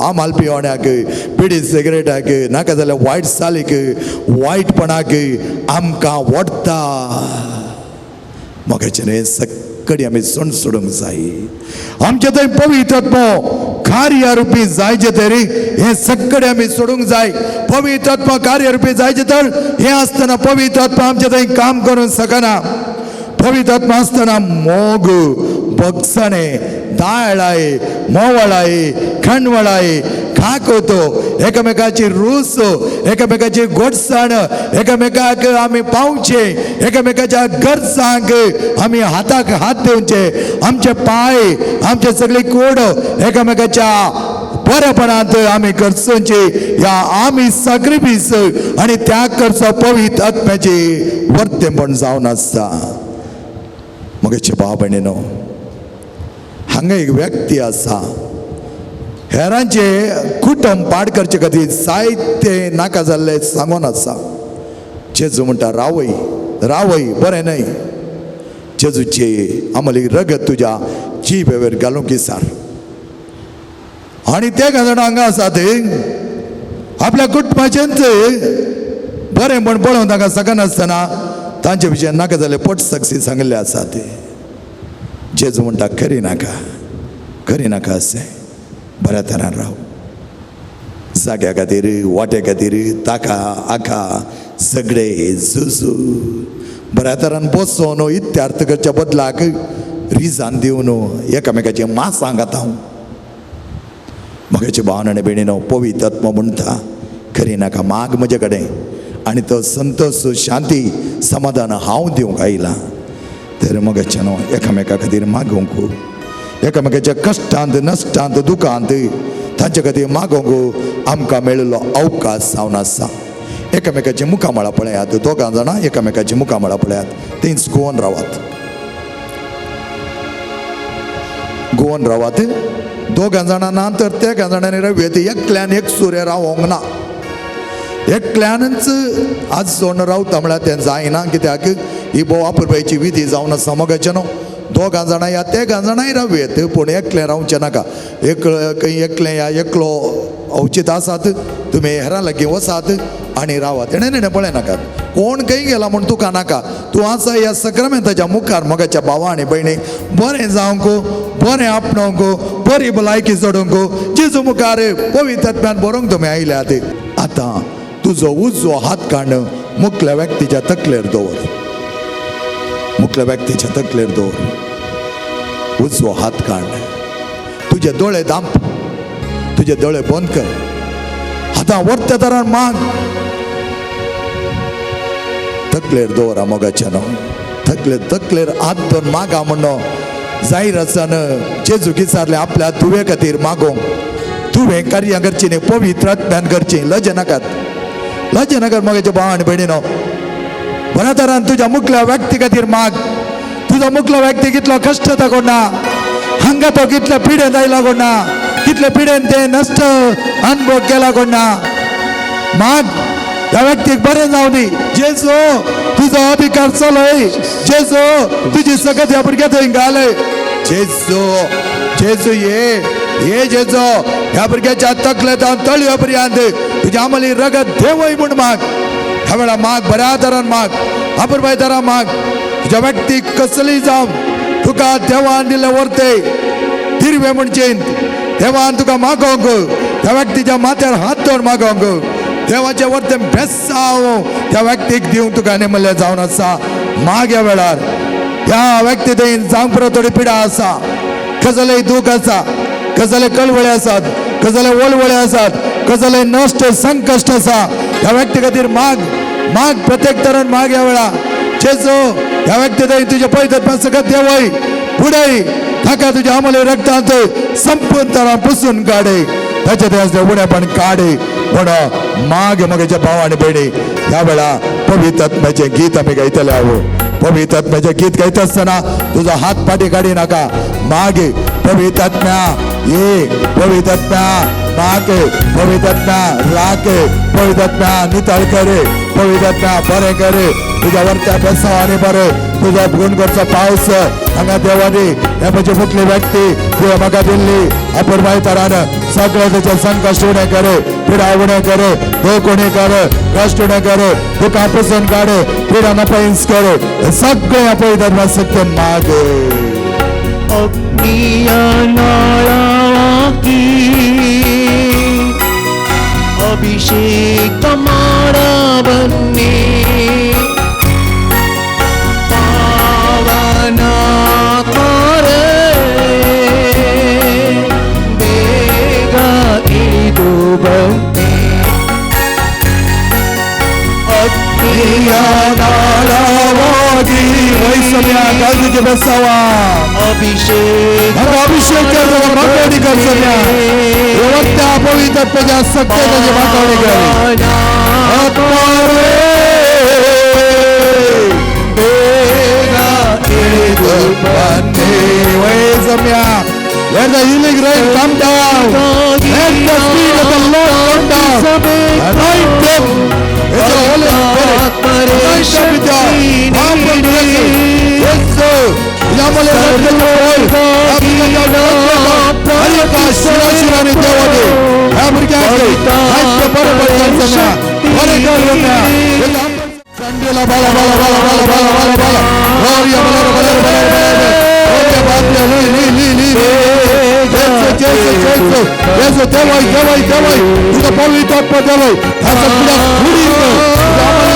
आमाल पिवण्याक, बिडी सिगरेटाक, नाका जाल्ले वायट चालीक, वायटपणाक आमकां वडटा. मगाचें सगळी आमी सोड सोडूंक जाय. आमचे थंय पवित्र आत्मो कार्यारुपी जायचे तरी हे सगळे आमी सोडूंक जाय. पवित्र आत्मा कार्यारुपी जायचे तर हे आसतना पवित्र आत्मा आमचे थंय काम करूंक शकना. पवित्र आत्मा आसतना मोग, भगसणे, दाळाय, मोवळाय, खणवळाय, खाकोतो, एकामेकाची रूस, एकामेकाची गोडसाण, एकामेकाक आमी पावचे, एकामेकाच्या गरजांक आमी हाताक हात दिवचे, आमचे पांय, आमचे सगळे कोड एकामेकाच्या बरेपणांत आमी करचोचे. ह्या आमी साक्रिफीस आनी त्याग करचो पवित्र आत्म्याची वर्तेपण जावन आसता. म्हगेचे भाव भयणीनो, हांगा एक व्यक्ती आसा, हेरांचे कुटुंब पाड करचे खातीर जायते नाका जाल्ले सांगून आसा. जेजू म्हणटा रावय रावय, बरें न्हय. जेजूचे आमली रगत तुज्या जिबेवर घालूंक विसार. आनी ते जाणां हांगा आसा ते आपल्या कुटुंबाचेंच बरें म्हण पळोवन तांकां शकनासतना तांचे विशय नाका जाल्ले पट सक्सी सांगिल्ले आसा. ते जेजू म्हणटा करी नाका, करी नाका अशें, बऱ्या तरान राव. जाग्या खातीर, वाट्या खातीर, ताका आका सगळे झुजू बऱ्या तरान बसोन इत्यार्थ करच्या बदलाक रिजान दिवन एकामेकाचे मास सांगात हांव. म्हगेचे भावन आनी भयणीनो, पवित्र आत्मो म्हणटा करी नाका, माग म्हजे कडेन आनी तो संतोष, शांती, समाधान हांव दिवंक आयलां. तर म्हगेचे न्हू एकामेका खातीर मागूंक, एकामेकाच्या कश्टांत, नश्टांत, दुखांत तांचे खातीर मागूंक आमकां मेळिल्लो अवकाश जावन आसा. एकामेकाची मुखामळां पळयात, दोगां जाणां एकामेकाची मुखामळां पळयात, थंयच गोवन रावात, गोवन रावात. दोगां जाणां ना तर तेगां जाणांनी रावया. एकल्यान एक सुरे रावोंक ना, एकल्यानच आज जोड रावता म्हळ्यार तें जायना. कित्याक ही भोव अपुरबायेची विधी जावन आसा मोगाचें न्हू. दोगां जाणां या तेगां जाणांय रावयेत, पूण एकलें रावचें नाका. एक खंय एकलें या एकलो अवचीत आसात, तुमी हेरां लागीं वचात आनी रावात. तेणें नेणें पळय नाकात, कोण खंय गेला म्हूण तुका नाका. तूं आसा ह्या सक्रामेंताच्या मुखार मोगाच्या भावा आनी भयणीक बरें जावंक, बरें आपणोवंक, बरी भलायकी जोडूंक जेजू मुखार पवित्र आत्म्यान बरोवंक तुमी आयल्यात. आतां तुजो उजवो हात काण मुखल्या व्यक्तीच्या तकलेर दवर, मुखल्या व्यक्तीच्या तकलेर दवर. उजवो हात काड, तुजे दोळे दांप, तुजे दोळे बंद कर. आतां वरत्या तरान माग, तकलेर दवर मोगाच्या न्हू, तकलेर तकलेर हात दवर मागा म्हणून जाहीर आसन जेजू विचारलें आपल्या तुवे खातीर मागोंक. तुवें कार्यां करचीं न्ही, पवित्र आत्म्यान करचीं. लजे नाकात, लजे नाकात मोगाच्या भाव आनी भयणीनो. बऱ्या तरान तुज्या मुखल्या व्यक्ती खातीर माग. तुजो मुखलो व्यक्ती कितलो कश्ट कोणा, हांगा तो कितले पिडेन आयला कोणा, कितले पिडेन ते नश्ट अनुभव केला कोणा. माग ह्या व्यक्तीक बरें जावं दी. जेजू तुजो अधिकार चलय, जेजू तुजी सकत ह्या भुरग्या थंय घालय. जेजू जेजू ये ये जेजू ह्या भुरग्याच्या तकलेंत तळव्या पर्यंत तुज्या आमली रगत देवय म्हूण माग. ह्या वेळा माग, बऱ्या तरान माग, अपुरबाय तरान माग. तुज्या व्यक्तीक कसली जावं तुका देवान दिल्ले वर्ते दिरवे म्हणजे देवान तुका मागोंक, त्या व्यक्तीच्या माथ्यार हात दवर मागोंक, देवाचे वर्ते बेसांव त्या व्यक्तीक दिवंक तुका नेमल्लें जावन आसा. माग्या वेळार त्या व्यक्ती थंय जावंक पुरो थोडी पिडा आसा, कसले दूख आसा, कसले कळवळे आसात, कसले वळवळे आसात, कसले नश्ट संकश्ट आसा, ह्या व्यक्ती खातीर माग माग प्रत्येक तरान माग. ह्या वेळा जेजू ह्या व्यक्ती थंय तुजे पवित्र सगळं देवय पुढे ताका तुज्या आमले रक्तांत संपूर्ण तरान पुसून काडे, ताचे थंय आसलें उणेपण काडे म्हण माग. म्हगेच्या भाव आनी भयणी, ह्या वेळा पवित्र आत्म्याचें गीत आमी गायतले आहो. पवित्र आत्म्याचें गीत गायता आसतना तुजो हात फाटी काडी नाका. मागे पवित्र आत्म्या ये, पवित्र आत्म्या मागे, पवित्र आत्म्या राखे, पवित्र आत्म्या नितळ करे, पवित्र आत्म्या बरें करे, तुज्या वरत्या बेसांव आनी बरें तुजो गुण करचो पावस हांगा देवानी हे म्हजी मुखली व्यक्ती तुवें म्हाका दिल्ली अपुरबाय तरान सगळे तेचे संकश्ट उणें करे, पिडा उणें करे, दुख उणें करे, कश्ट उणें करे, दुखां पुसून काडे, पिडा नपयस करे, सगळें पवित्र सत्य मागे. अग्निया नाळाकी अभिषेक मारा बन्ने पावना करे बेगा इळिदु बन्ने. अग्निया नाळावागी वैसम्या गाजूचे बेसावा अभिषेक अभिषेक कर मागवणी कर सम्या वरत्या पवित्र आत्म्याच्या सत्य मागवणी कर. Let the healing rain come down. Let the spirit of the Lord come down. Anoint them with the Holy Spirit. Anoint them with your powerful blessing. Yes, sir. यामले रक्त हर शिरा शिराने देवाने ह्या भुरग्यांक हात बरोबर कर बरें कर. चंडीला बाला बाला बाला बाला बाला बाला बाला ग्लोरिया बाला बाला बाला बाला ओके बापरे ली ली ली ली जेसू जेसू जेसू जेसू देवाय देवाय देवाय तुझा पवित्र आत्मा देवाय ह्या सगळ्या कुडीत देवाय कर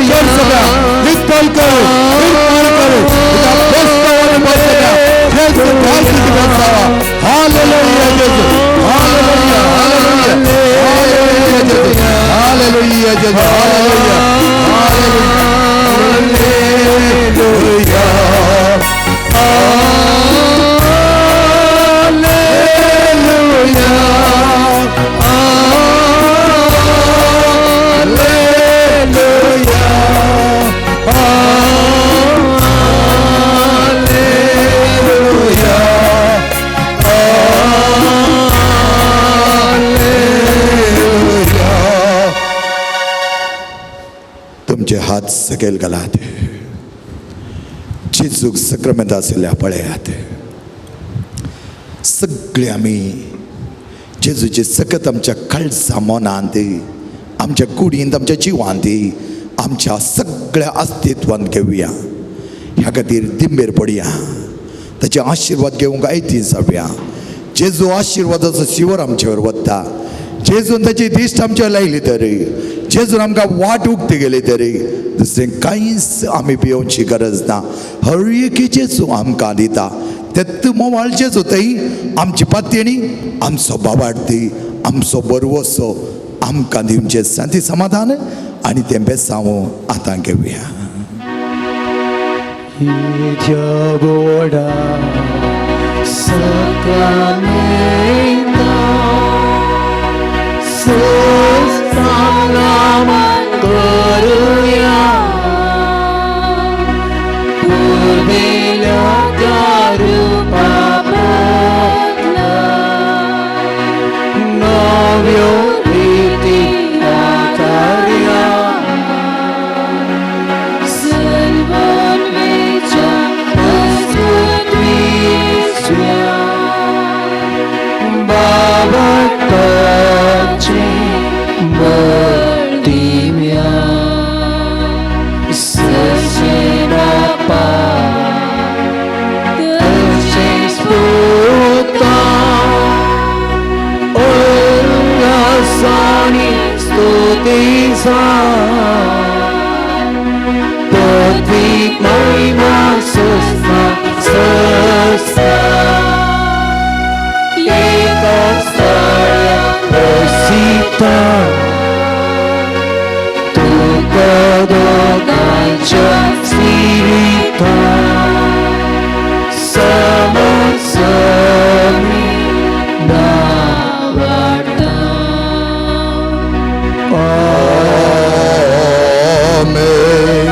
कर सगळ्या नितळ कर निर्माण कर तुझ्या बेस्तावाने बसल्या जेसू जेसू बसावा. हालेलुया जेसू, हालेलुया हालेलुया हालेलुया जेसू, हालेलुया जेसू, hallelujah hallelujah hallelujah hallelujah hallelujah hallelujah. तुमचे हात सकयल घालात, जेजूक सक्रमेंत आशिल्ल्या पळयात. सगळे आमी जेजूचे सकत आमच्या काळजा मनांत, आमच्या कुडींत, आमच्या जिवांत, आमच्या सगळ्या अस्तित्वांत घेवया. ह्या खातीर दिंबेर पडया, ताचे आशिर्वाद घेवंक आयती जावया. जेजू आशिर्वादाचो शिवर आमचेर वता, जेजून ताची दिश्ट आमचेर लायली तरी, जेजून आमकां वाट उक्ती गेली तरी दुसरें कांयच आमी भियोवची गरज ना. हर एक जेजू आमकां दिता तेत्त मोवाळ जेजू थंय आमची पातयेणी, आमचो बाबार्ती, आमचो बरवसो आमकां दिवचें शांती समाधान आनी तें बेसांव आतां घेवया. करुया पूर्वेल्या त्या रूपा बदला नव्यो रीती आचार्या सर्वोन वेच्या अद्भुत विजया. तेजा पृथ्वीक महिमा सस्ना सस्ना एकाच तळ्या बसिता तुका दोगांच्या स्पिरिता समसमी नावाडता. आमेन.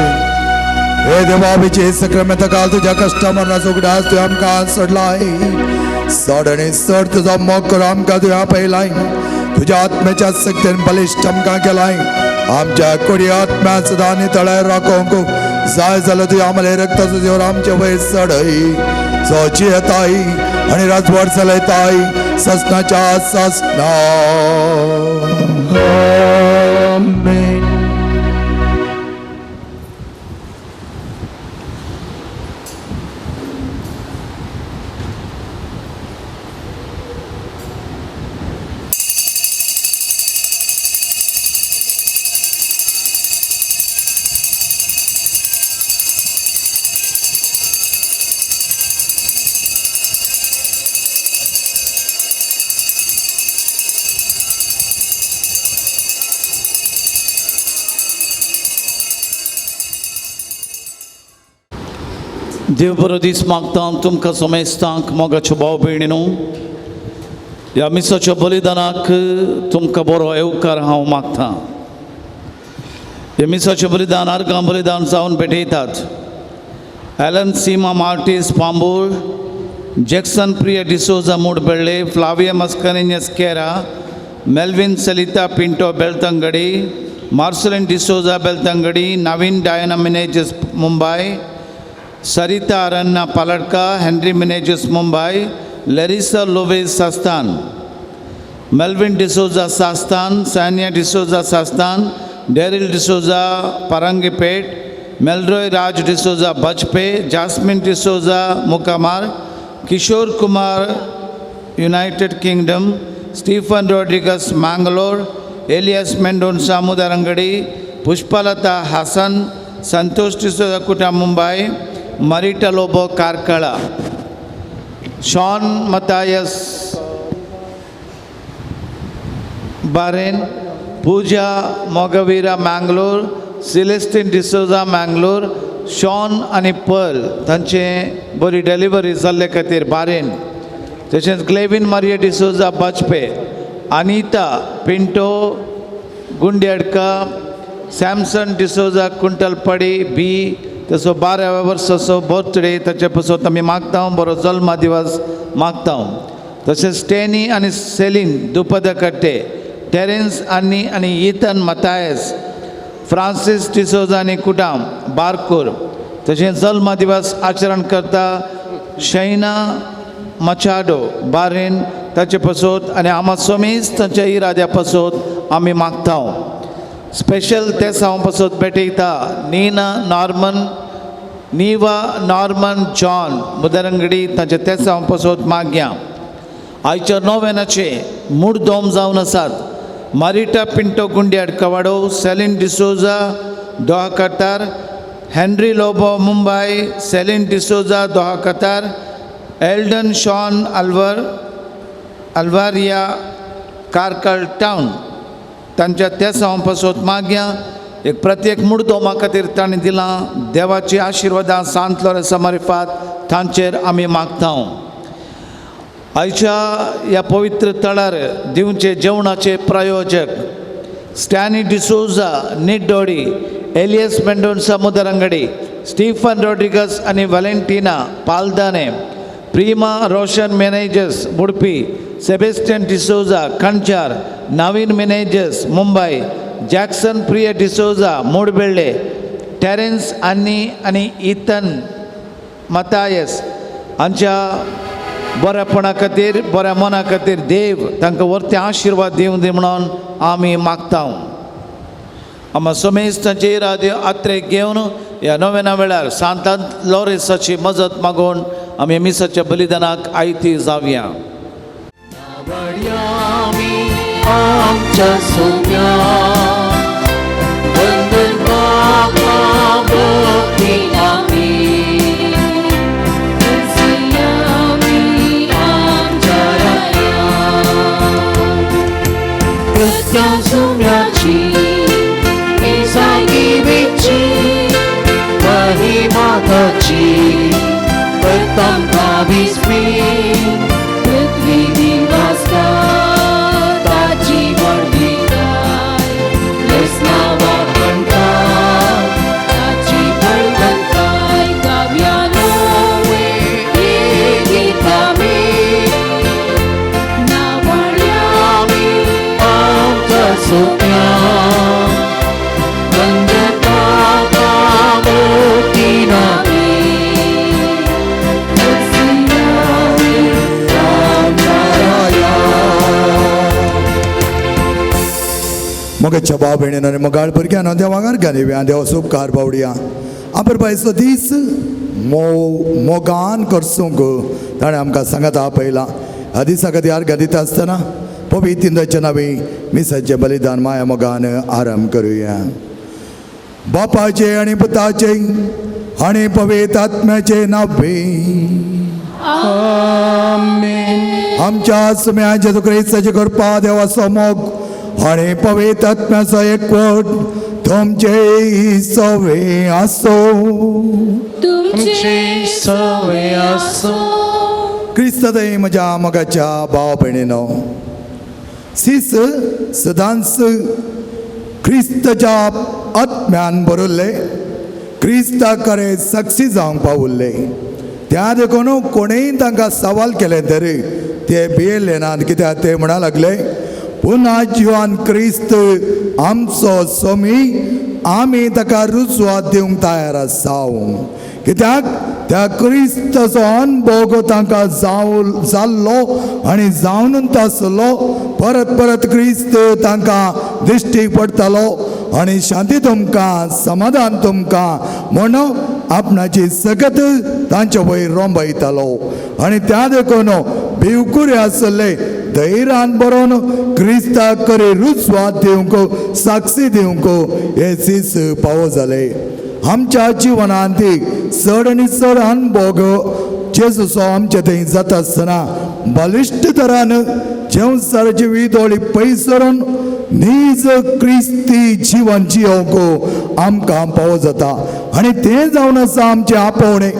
हे देवा, सक्रामेंता काल तुझ्या कश्टा मरणाचो उगडास तुवें आमकां सोडलाय. चड आनी चड तुजो मोग करून आमकां तुवें आपयलाय. तुज्या आत्म्याच्या शक्तीन बलिश्ट आमकां केलाय. आमच्या कुडी आत्म्या सदां नितळाय राखोवंक जाय जाल्यार तुवें आमले रक्ताचो जोर आमचे वयर चडय. जो जियेताय आनी राजवट चलयताय ससनाच्या ससना. आमेन. देव बरो दीस मागता तुमकां समेस्तांक मोगाच्यो भाव भयणी न्हू ह्या मिसाच्या बलिदानाक तुमकां बरो येवकार हांव मागता. ह्या मिसाचें बलिदान आर्गां बलिदान जावन भेटयतात Alan Seema Martis Pambul, Jackson Priya D'Souza Mudbelle, Flavia Mascarenhas Kera, Melvin Salita Pinto Belthangady, Marcelin D'Souza Belthangady, Naveen Diana Menezes Mumbai, Sarita Aranna Paladka, Henry Menezes Mumbai, Larissa Loves Sastan, Melvin D'Souza Sastan, Sania D'Souza Sastan, Daryl D'Souza Parangipet, Melroy Raj D'Souza Bajpe, Jasmine D'Souza Mukamar, Kishore Kumar United Kingdom, Stephen Rodrigues Mangalore, Elias Mendonca Mudarangadi, Pushpalata Hasan, Santosh D'Souza Kuta Mumbai, Marita Lobo Karkala, Sean Matthias Bahrain, Pooja Mogavira Mangalore, Celestine D'Souza Mangalore, Sean आनी Pearl तांचे बरी delivery जाल्ले खातीर Warren, तशेंच Glevin Maria D'Souza Bajpe, Anita Pinto Gundiadka, Samson D'Souza Kuntalpadi B तसो 12व्या वर्साचो birthday ताचे पासत आमी मागता, बरो जल्मा दिवस मागता. तशेंच स्टेनी आनी सेलीन दुपदकट्टे, टेरेन्स आनी आनी इथन मतायस, फ्रांसीस डिसोजा आनी कुटाम बारकूर, तशेंच जल्मा दिवस आचरण करता शैना मचाडो बारेन ताचे पासत आनी आमा समेज तांच्या इराद्या पासत आमी मागता. स्पेशल ते हांव पासत भेटयता नीना नॉर्मन, नीवा नॉर्मन जॉन मुदरंगडी तांचे तेच हांव पासत मागया. आयच्या नोवेनाचे मुडदोम जावन आसात Marita Pinto Gundiad Kavado, Celine D'Souza Doha Qatar, Henry Lobo Mumbai, Celine D'Souza Doha Qatar, Eldon Sean Alvaria Karkala town तांच्या त्या हांव पासत मागया. एक प्रत्येक मुडदोमा खातीर तांणी दिलां देवाची आशिर्वादां सांत लोरेंसा मारिफात तांचेर आमी मागता. आयच्या ह्या पवित्र तळार दिवचे जेवणाचे प्रायोजक Stany D'Souza Niddodi, Elias Mendonca Mudarangadi, Stephen Rodrigues आनी Valentina Paldane, Prima Roshan Menezes Udupi, Sebastian D'Souza Kanchar, Naveen Menezes Mumbai, Jackson Priya D'Souza Mudbelle, Terence Annie आनी इथन मतायस हांच्या बऱ्यापणा खातीर बऱ्या मना खातीर देव तांकां वरते आशिर्वाद दिवं दी म्हणून आमी मागता. आमा समेज तांचे इरादे आत्रेक घेवन ह्या नव्या वेळार सांतांत लोरेसाची मजत मागून आमी मिसाच्या बलिदानाक आयती जावया. आमच्या सोम्या मोतीनामी वसयामी आमच्या राया कृत्या सुम्याची निजागिरीची महिमा ताची करतांका विस्मी पृथ्वी दिवासता ताची व्हडविकाय लेसनावा कणटा ताची बळवंताय काव्यानो ही गीतामी नावळ्यामी आमच्या सुम्या वंदता मोतीनामी मोगाच्या भाव भयणीन आनी मोगाळ भुरग्यान देवाक अर्घां दिवया देवा उपकार पावडया आपर दीस मोगान करसूंक ताणें आमकां सांगात आपयला. ह्या दिसा खातीर अर्घां दिता आसतना पवित्र इंद्राच्या नांवी मिसाचें बलिदान माया मोगान आरंभ करुया. बापाचे आनी पुताचे आनी पवित्र आत्म्याचे नांवे आमच्या सुम्या जेजू क्रिस्ताचे कृपा देवाचो मोग आनी पवित्र आत्म्याचो एकवट तुमचे सवे आसो. तुमचे सवे आसो. क्रिस्तदय म्हज्या मोगाच्या भाव भयणीनो, सीस सदांच क्रिस्ताच्या आत्म्यान भरिल्ले, क्रिस्ता कडेन साक्षी जावंक पावुल्ले. त्या देखून कोणेय तांकां सवाल केलें तरी ते भियेले नात, कित्याक ते म्हणा लागले पुन्हा जिवान क्रिस्त आमचो स्वामी, आमी ताका रुजवात दिवंक तयार आसा. कित्याक त्या क्रिस्ताचो अनुभव तांकां जाल्लो आनी जावन आसलो. परत परत क्रिस्त तांकां दिश्टीक पडटालो आनी शांती तुमकां, समाधान तुमकां म्हणून आपणाची सगत तांचे वयर रोंबयतालो. आनी त्या देखून भिवकुरे आसले धैर्यान बरोवन क्रिस्ताक करी रुजवात दिवंक, साक्षी दिवंक हे दीस पावो जाले. आमच्या जिवनांत चड आनी चड अनुभव जेजूचो आमचे थंय जाता आसतना बलिश्ट तरान जेवसाराची विदोळी पयस सरून नीज क्रिस्ती जिवन जियोवंक आमकां पावो जाता. आनी तें जावन आसा आमचें आपोवणें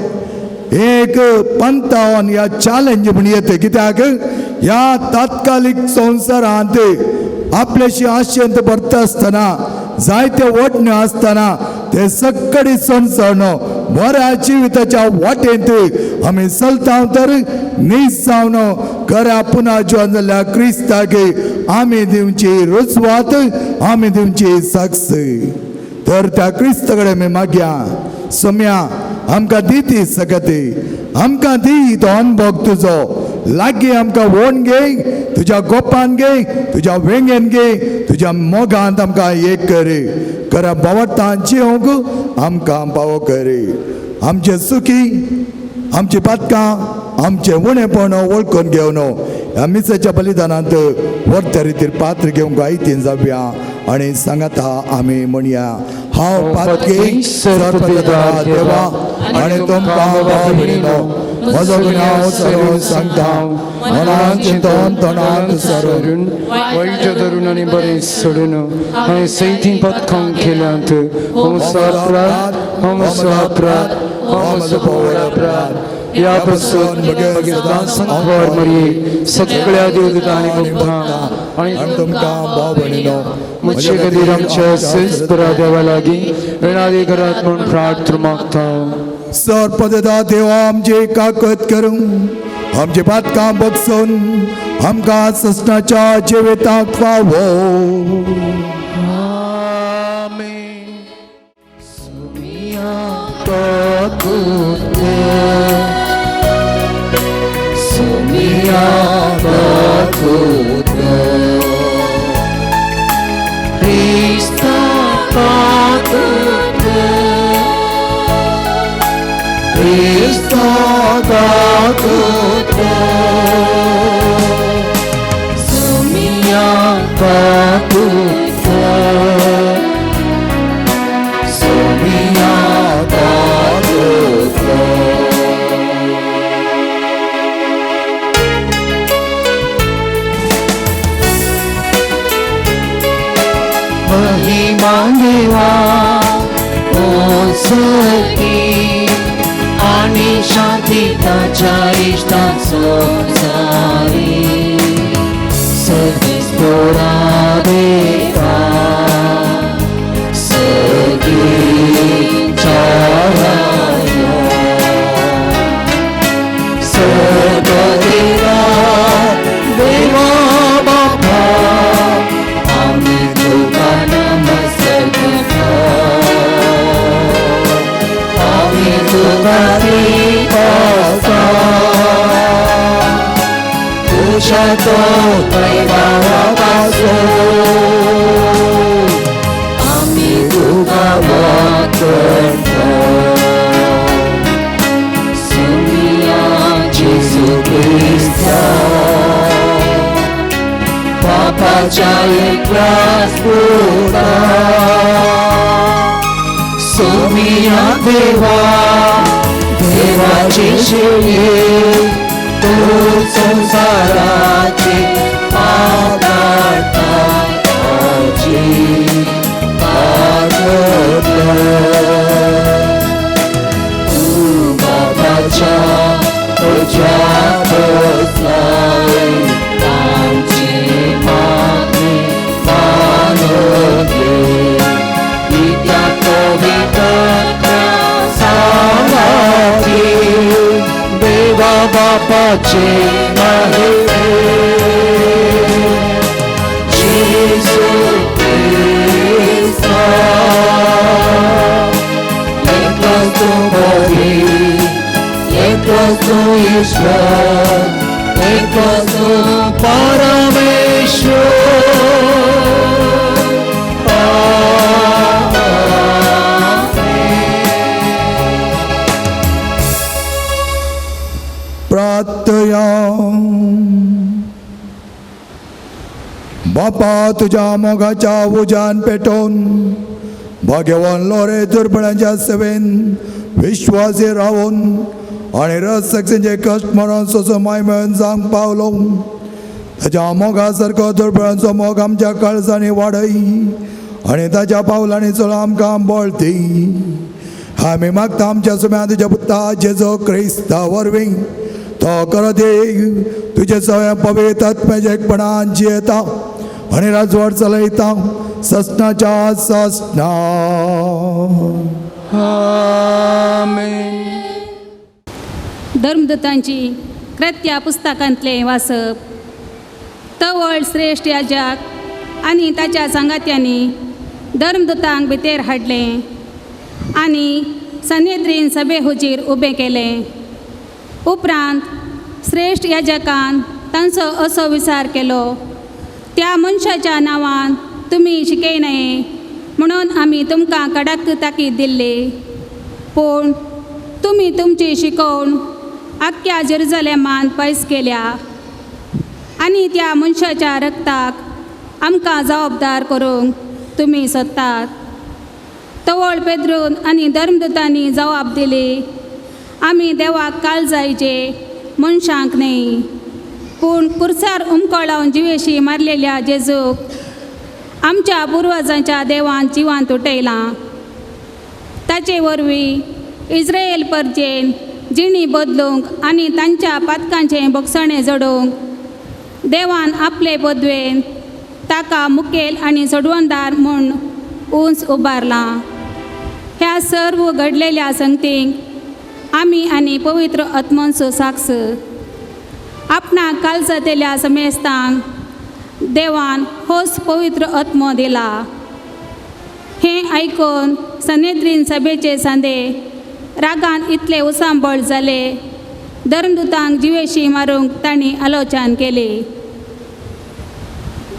एक पंतावन ह्या चॅलेंज म्हण येता. कित्याक ह्या तात्कालीक संवसारांत आपल्याशी आशेंत भरता आसतना जायते वटण्यो आसतना ते सगळे सणसण बऱ्या जिविताच्या वाटेंत आमी चलता तर नीज जावन खऱ्या पुन्हा जिवन जाल्ल्या क्रिस्ताक आमी दिवची रुजवात, आमी दिवची साक्ष. तर त्या क्रिस्त कडेन आमी मागया, सोम्या आमकां दी ती सकती, आमकां दी तो अनुभव तुजो, लागीं आमकां वोन घे, तुज्या गोपान घे, तुज्या वेंगेन घे, तुज्या मोगांत आमकां एक करी, खऱ्या बावटान जिवंक आमकां पावो करी. आमचे सुखी आमची पातकां आमचें उणेपण वळखून घेवन ह्या मिसाच्या बलिदानांत व्हडल्या रितीर पात्र घेवंक आयतीन जावया आनी सांगाता आमी म्हणया, हांव पातकी सर्वपिता देवा आनी तुमकां भाव भयणीनो म्हजो गुन्यांव सरून सांगता, मनान चिंतून तोंडान सरून वायट धरून आनी बरें सोडून हांवें सैती पथकां केल्यांत. हो म्हजो अपराध, हो म्हजो अपराध, हो म्हजो व्हड अपराध. ह्या पासून म्हगे सदांच मरये सगळ्या देवदूतांनी मुक्तां आनी तुमकां भाव भयणीनो म्हजे खातीर आमच्या सिस्त देवा लागीं रिणादी करात म्हूण प्रार्थना मागता. सर्पदा देवा आमची काकत करूं, आमचे पातकां बगसून आमकां ससनाच्या जिविताक फावो. आमेन. सुमिया पाकुते, सुमिया पाकुते, क्रिस्ता पाकुते, क्रिस्ता पाकुते, सुमिया पाकुते, सुमिया पाकुते. महिमा देवा ओसती आनी शांती ताच्या इश्टां संवसारी सदीस पोरा देवा सदी चरायो सददेवा देवा बापा आमी तुका नमस्कार आमी तुका दिपासा तुज्या तो दैवापासून आमी तुका वाचता सुनिया जेजू क्रिस्ता बापाच्या एकल्याच पुता सोमिया देवा देवाची शिवली तूं संवसाराची पाप काडटा ताची ताकद तूं बापाच्या उजव्या बसलाय तांची मागणी मानून घे कित्याक पवित्र सांगाती देवा बापाचे महिमे जेजू क्रिस्ता एकलोच तूं बरी एकलोच तूं ईश्वर एकलोच तूं परमेश्वर. प्रार्थया. बापा तुझ्या मोगाच्या उज्यान पेटोवन भाग्यवान लोरे दुर्बळांच्या सेवेन विश्वासी रावून आनी रस सक्सेचे कश्ट मरण सोसून माय मेळून जावंक पावलो. ताच्या मोगा सारको दुर्बळांचो मोग आमच्या काळजांनी वाडय आनी ताच्या पावलांनी चल आमकां बळ दी. आमी मागता आमच्या सुम्या तुज्या पुता जेजू क्रिस्ता वरवीं तो करत तुजे सगळ्या पवित्र आत्म्याच्या एकपणान जियेता आनी राजवट चलयता ससनाच्या ससना. आमेन. धर्मदूतांची कृत्या पुस्तकांतलें वाचप. तवळ श्रेश्ठ याजक आनी ताच्या सांगात्यांनी धर्मदूतांक भितर हाडलें आनी सनेद्रीन सभे हुजीर उबें केलें. उपरांत श्रेश्ठ याजकान तांचो असो विचार केलो, त्या मनशाच्या नांवान तुमी शिकयनये म्हणून आमी तुमकां कडक ताकीद दिल्ली, पूण तुमी तुमची शिकोवण आख्ख्या जेरुजलेमान पयस केल्या आनी त्या मनशाच्या रक्ताक आमकां जबाबदार करूंक तुमी सोदतात. तवळ पेद्रून आनी धर्मदूतांनी जबाब दिली, आमी देवाक काल जायचे मनशांक न्हय, पूण कुर्सार उमकळावन जिवेशी मारलेल्या जेजूक आमच्या पुर्वजांच्या देवान जिवांत उठयलां. ताचे वरवीं इस्रायल परजेन जिणी बदलूंक आनी तांच्या पातकांचें भोगसणें जोडूंक देवान आपले पदवेन ताका मुखेल आनी सोडवणदार म्हूण उंच उबारलां. ह्या सर्व घडलेल्या संगतींक आमी आनी पवित्र आत्मोंचो साक्ष. आपणाक कालजातेल्या समेस्तांक देवान होच पवित्र आत्मो दिला. हें आयकून सनेद्रीन सभेचे सांदे रागान इतले उसांबळ जाले, धर्मदूतांक जिवेशी मारूंक तांणी आलोचन केली.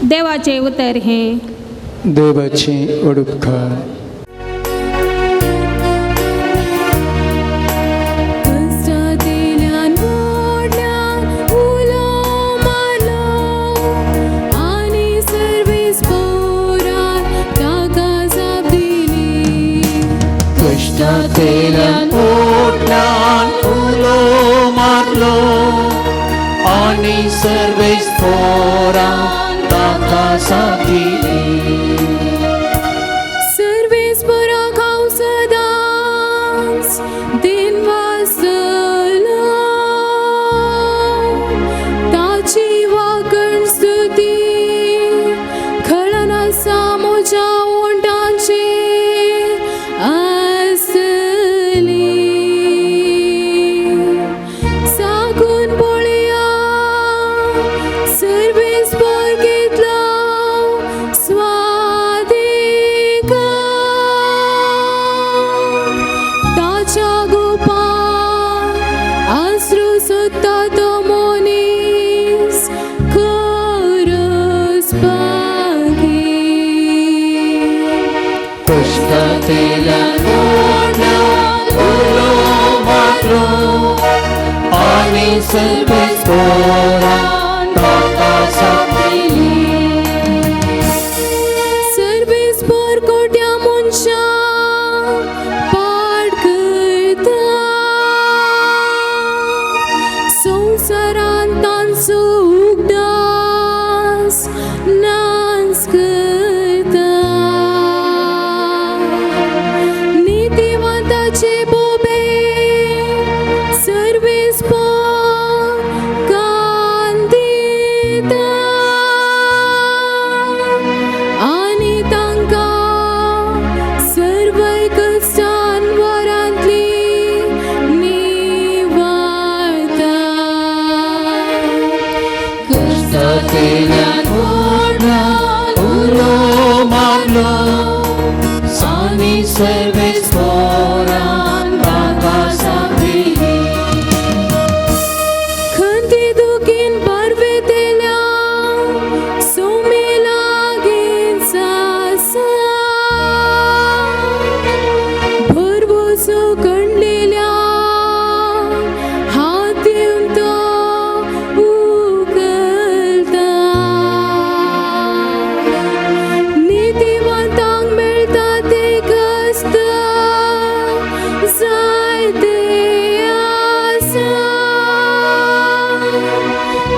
देवाचें उतर हें. देवाची उपकार. कश्टांतल्यान पोटल्यान उलो मारलो आनी सर्वेस पोरान ताका साथ दिली. पोरान ताका जाप दिली. सर्वीस पोरकोट्या मनशां पाड करता, संवसारांत तांचो उगडास नाच करता. नितीवंताचे बोबे सर्वीस कान दिता आनी तांकां सर्वय कश्टान वरांतली निवारता. क्रिस्तांतल्यान व्हडल्यान उलो मारलो आनी सर्वेस पोरान ताका जाप दिली. खंती दुखीन बारवेतेल्या सोमे लागींच आसा, भरवंसो कणलेल्या हात दिवन तो उखलता. नितीवंतांक मेळटा ते कश्ट जायते आसा,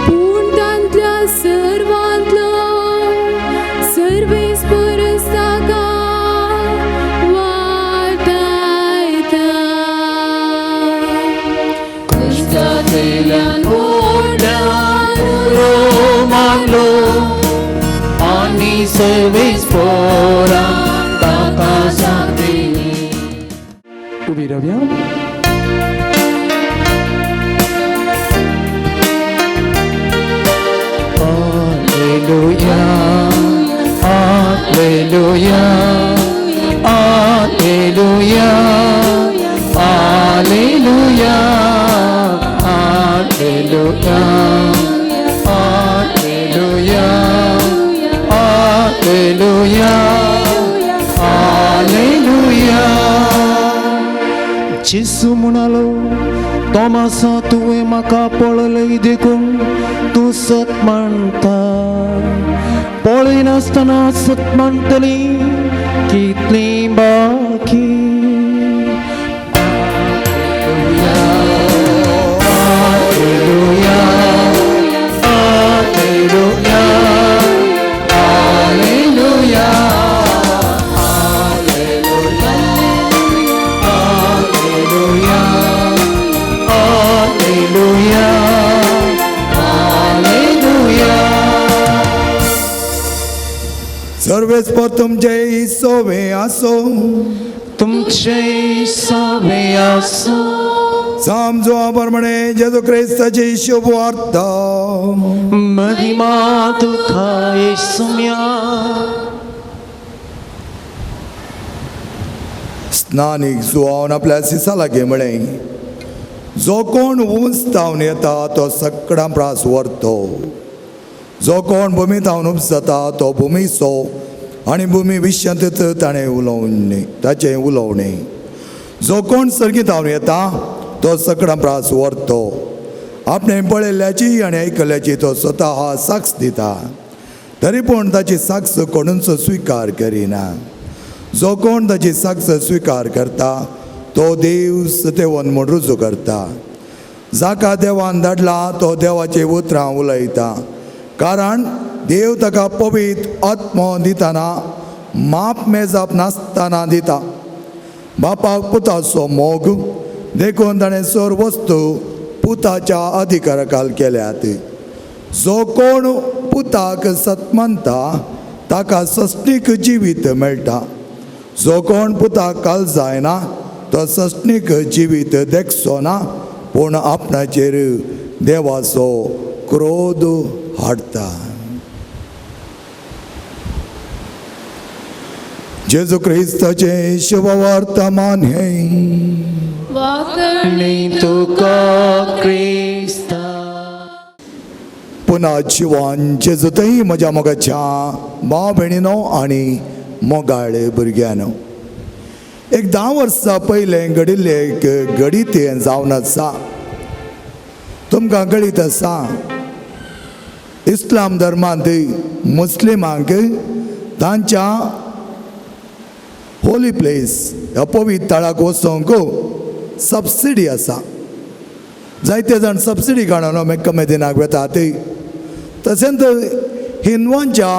पूण तांतल्या सर्वांतलो सर्वेस परस ताका वाटायता. क्रिस्तांतल्यान व्हडल्यान उलो मारलो आनी सर्वेस पोरान ताका जाप दिली. उबी रावया. Alleluia, Alleluia, Alleluia, Alleluia, Alleluia, Alleluia, Alleluia, Alleluia. जेजू म्हणालो, तोमासा तुवें म्हाका पळयलें देखून तूं सत मानता, पळयनासतना सत मानतली कितली बाकी. Alleluia, Alleluia, Alleluia, Alleluia, Alleluia, Alleluia. सर्वेस्पर तुमचे सोवे आसो. तुमचे सवे आसो. समजो प्रमाणे जेजू क्रिस्ताची शुभ वार्ता. महिमा तुका येसुम्या. स्नानीक जुवावन आपल्या सिसा लागीं म्हळें, जो कोण उंच तावन येता तो सगळ्यां प्रास व्हरतो, जो कोण भुमी तावन उपजता तो भुमीचो आनी भुमी विश्यांत ताणें उलोवणें ताचें उलोवणें. जो कोण सर्गीत तावन येता तो सगळ्यां प्रास व्हरतो, आपणें पळयल्ल्याची आनी आयकल्ल्याची तो स्वता हा साक्ष दिता, तरी पूण ताची साक्ष कोणूच स्विकार करिना. जो कोण ताची साक्ष स्विकार करता तो देव सतेवन म्हूण रुजू करता. जाका देवान धाडला तो देवाची उतरां उलयता, कारण देव ताका पवित्र आत्मो दितना माप मेजाप नासतना दिता. बापाक पुताचो मोग देखून ताणें सर्व वस्तू पुताच्या अधिकाराखाल केल्यात. जो कोण पुताक सतमानता ताका सस्नीक जिवीत मेळटा, जो कोण पुताक काल जायना तो सस्नीक जिवीत देखचो ना, पूण आपणाचेर देवाचो क्रोध हाडटा. जेजू क्रिस्ताचें शुभवर्तमान हें. वाकणी तुका क्रिस्ता. पुन्हा जिवान जेजू थंय म्हज्या मोगाच्या भाव भयणीनो आनी मोगाळ भुरग्यानो, एक 10 वर्सां पयलें घडिल्लें एक घडीत हें जावन आसा. तुमकां कळीत आसा, इस्लाम धर्मांत मुस्लिमांक तांच्या होली प्लेस ह्या पवित्र थळाक वचोंक सबसिडी आसा. जायते जाण सबसिडी काडून मेक्का मेदिनाक वेतात. तशेंच हिंदवांच्या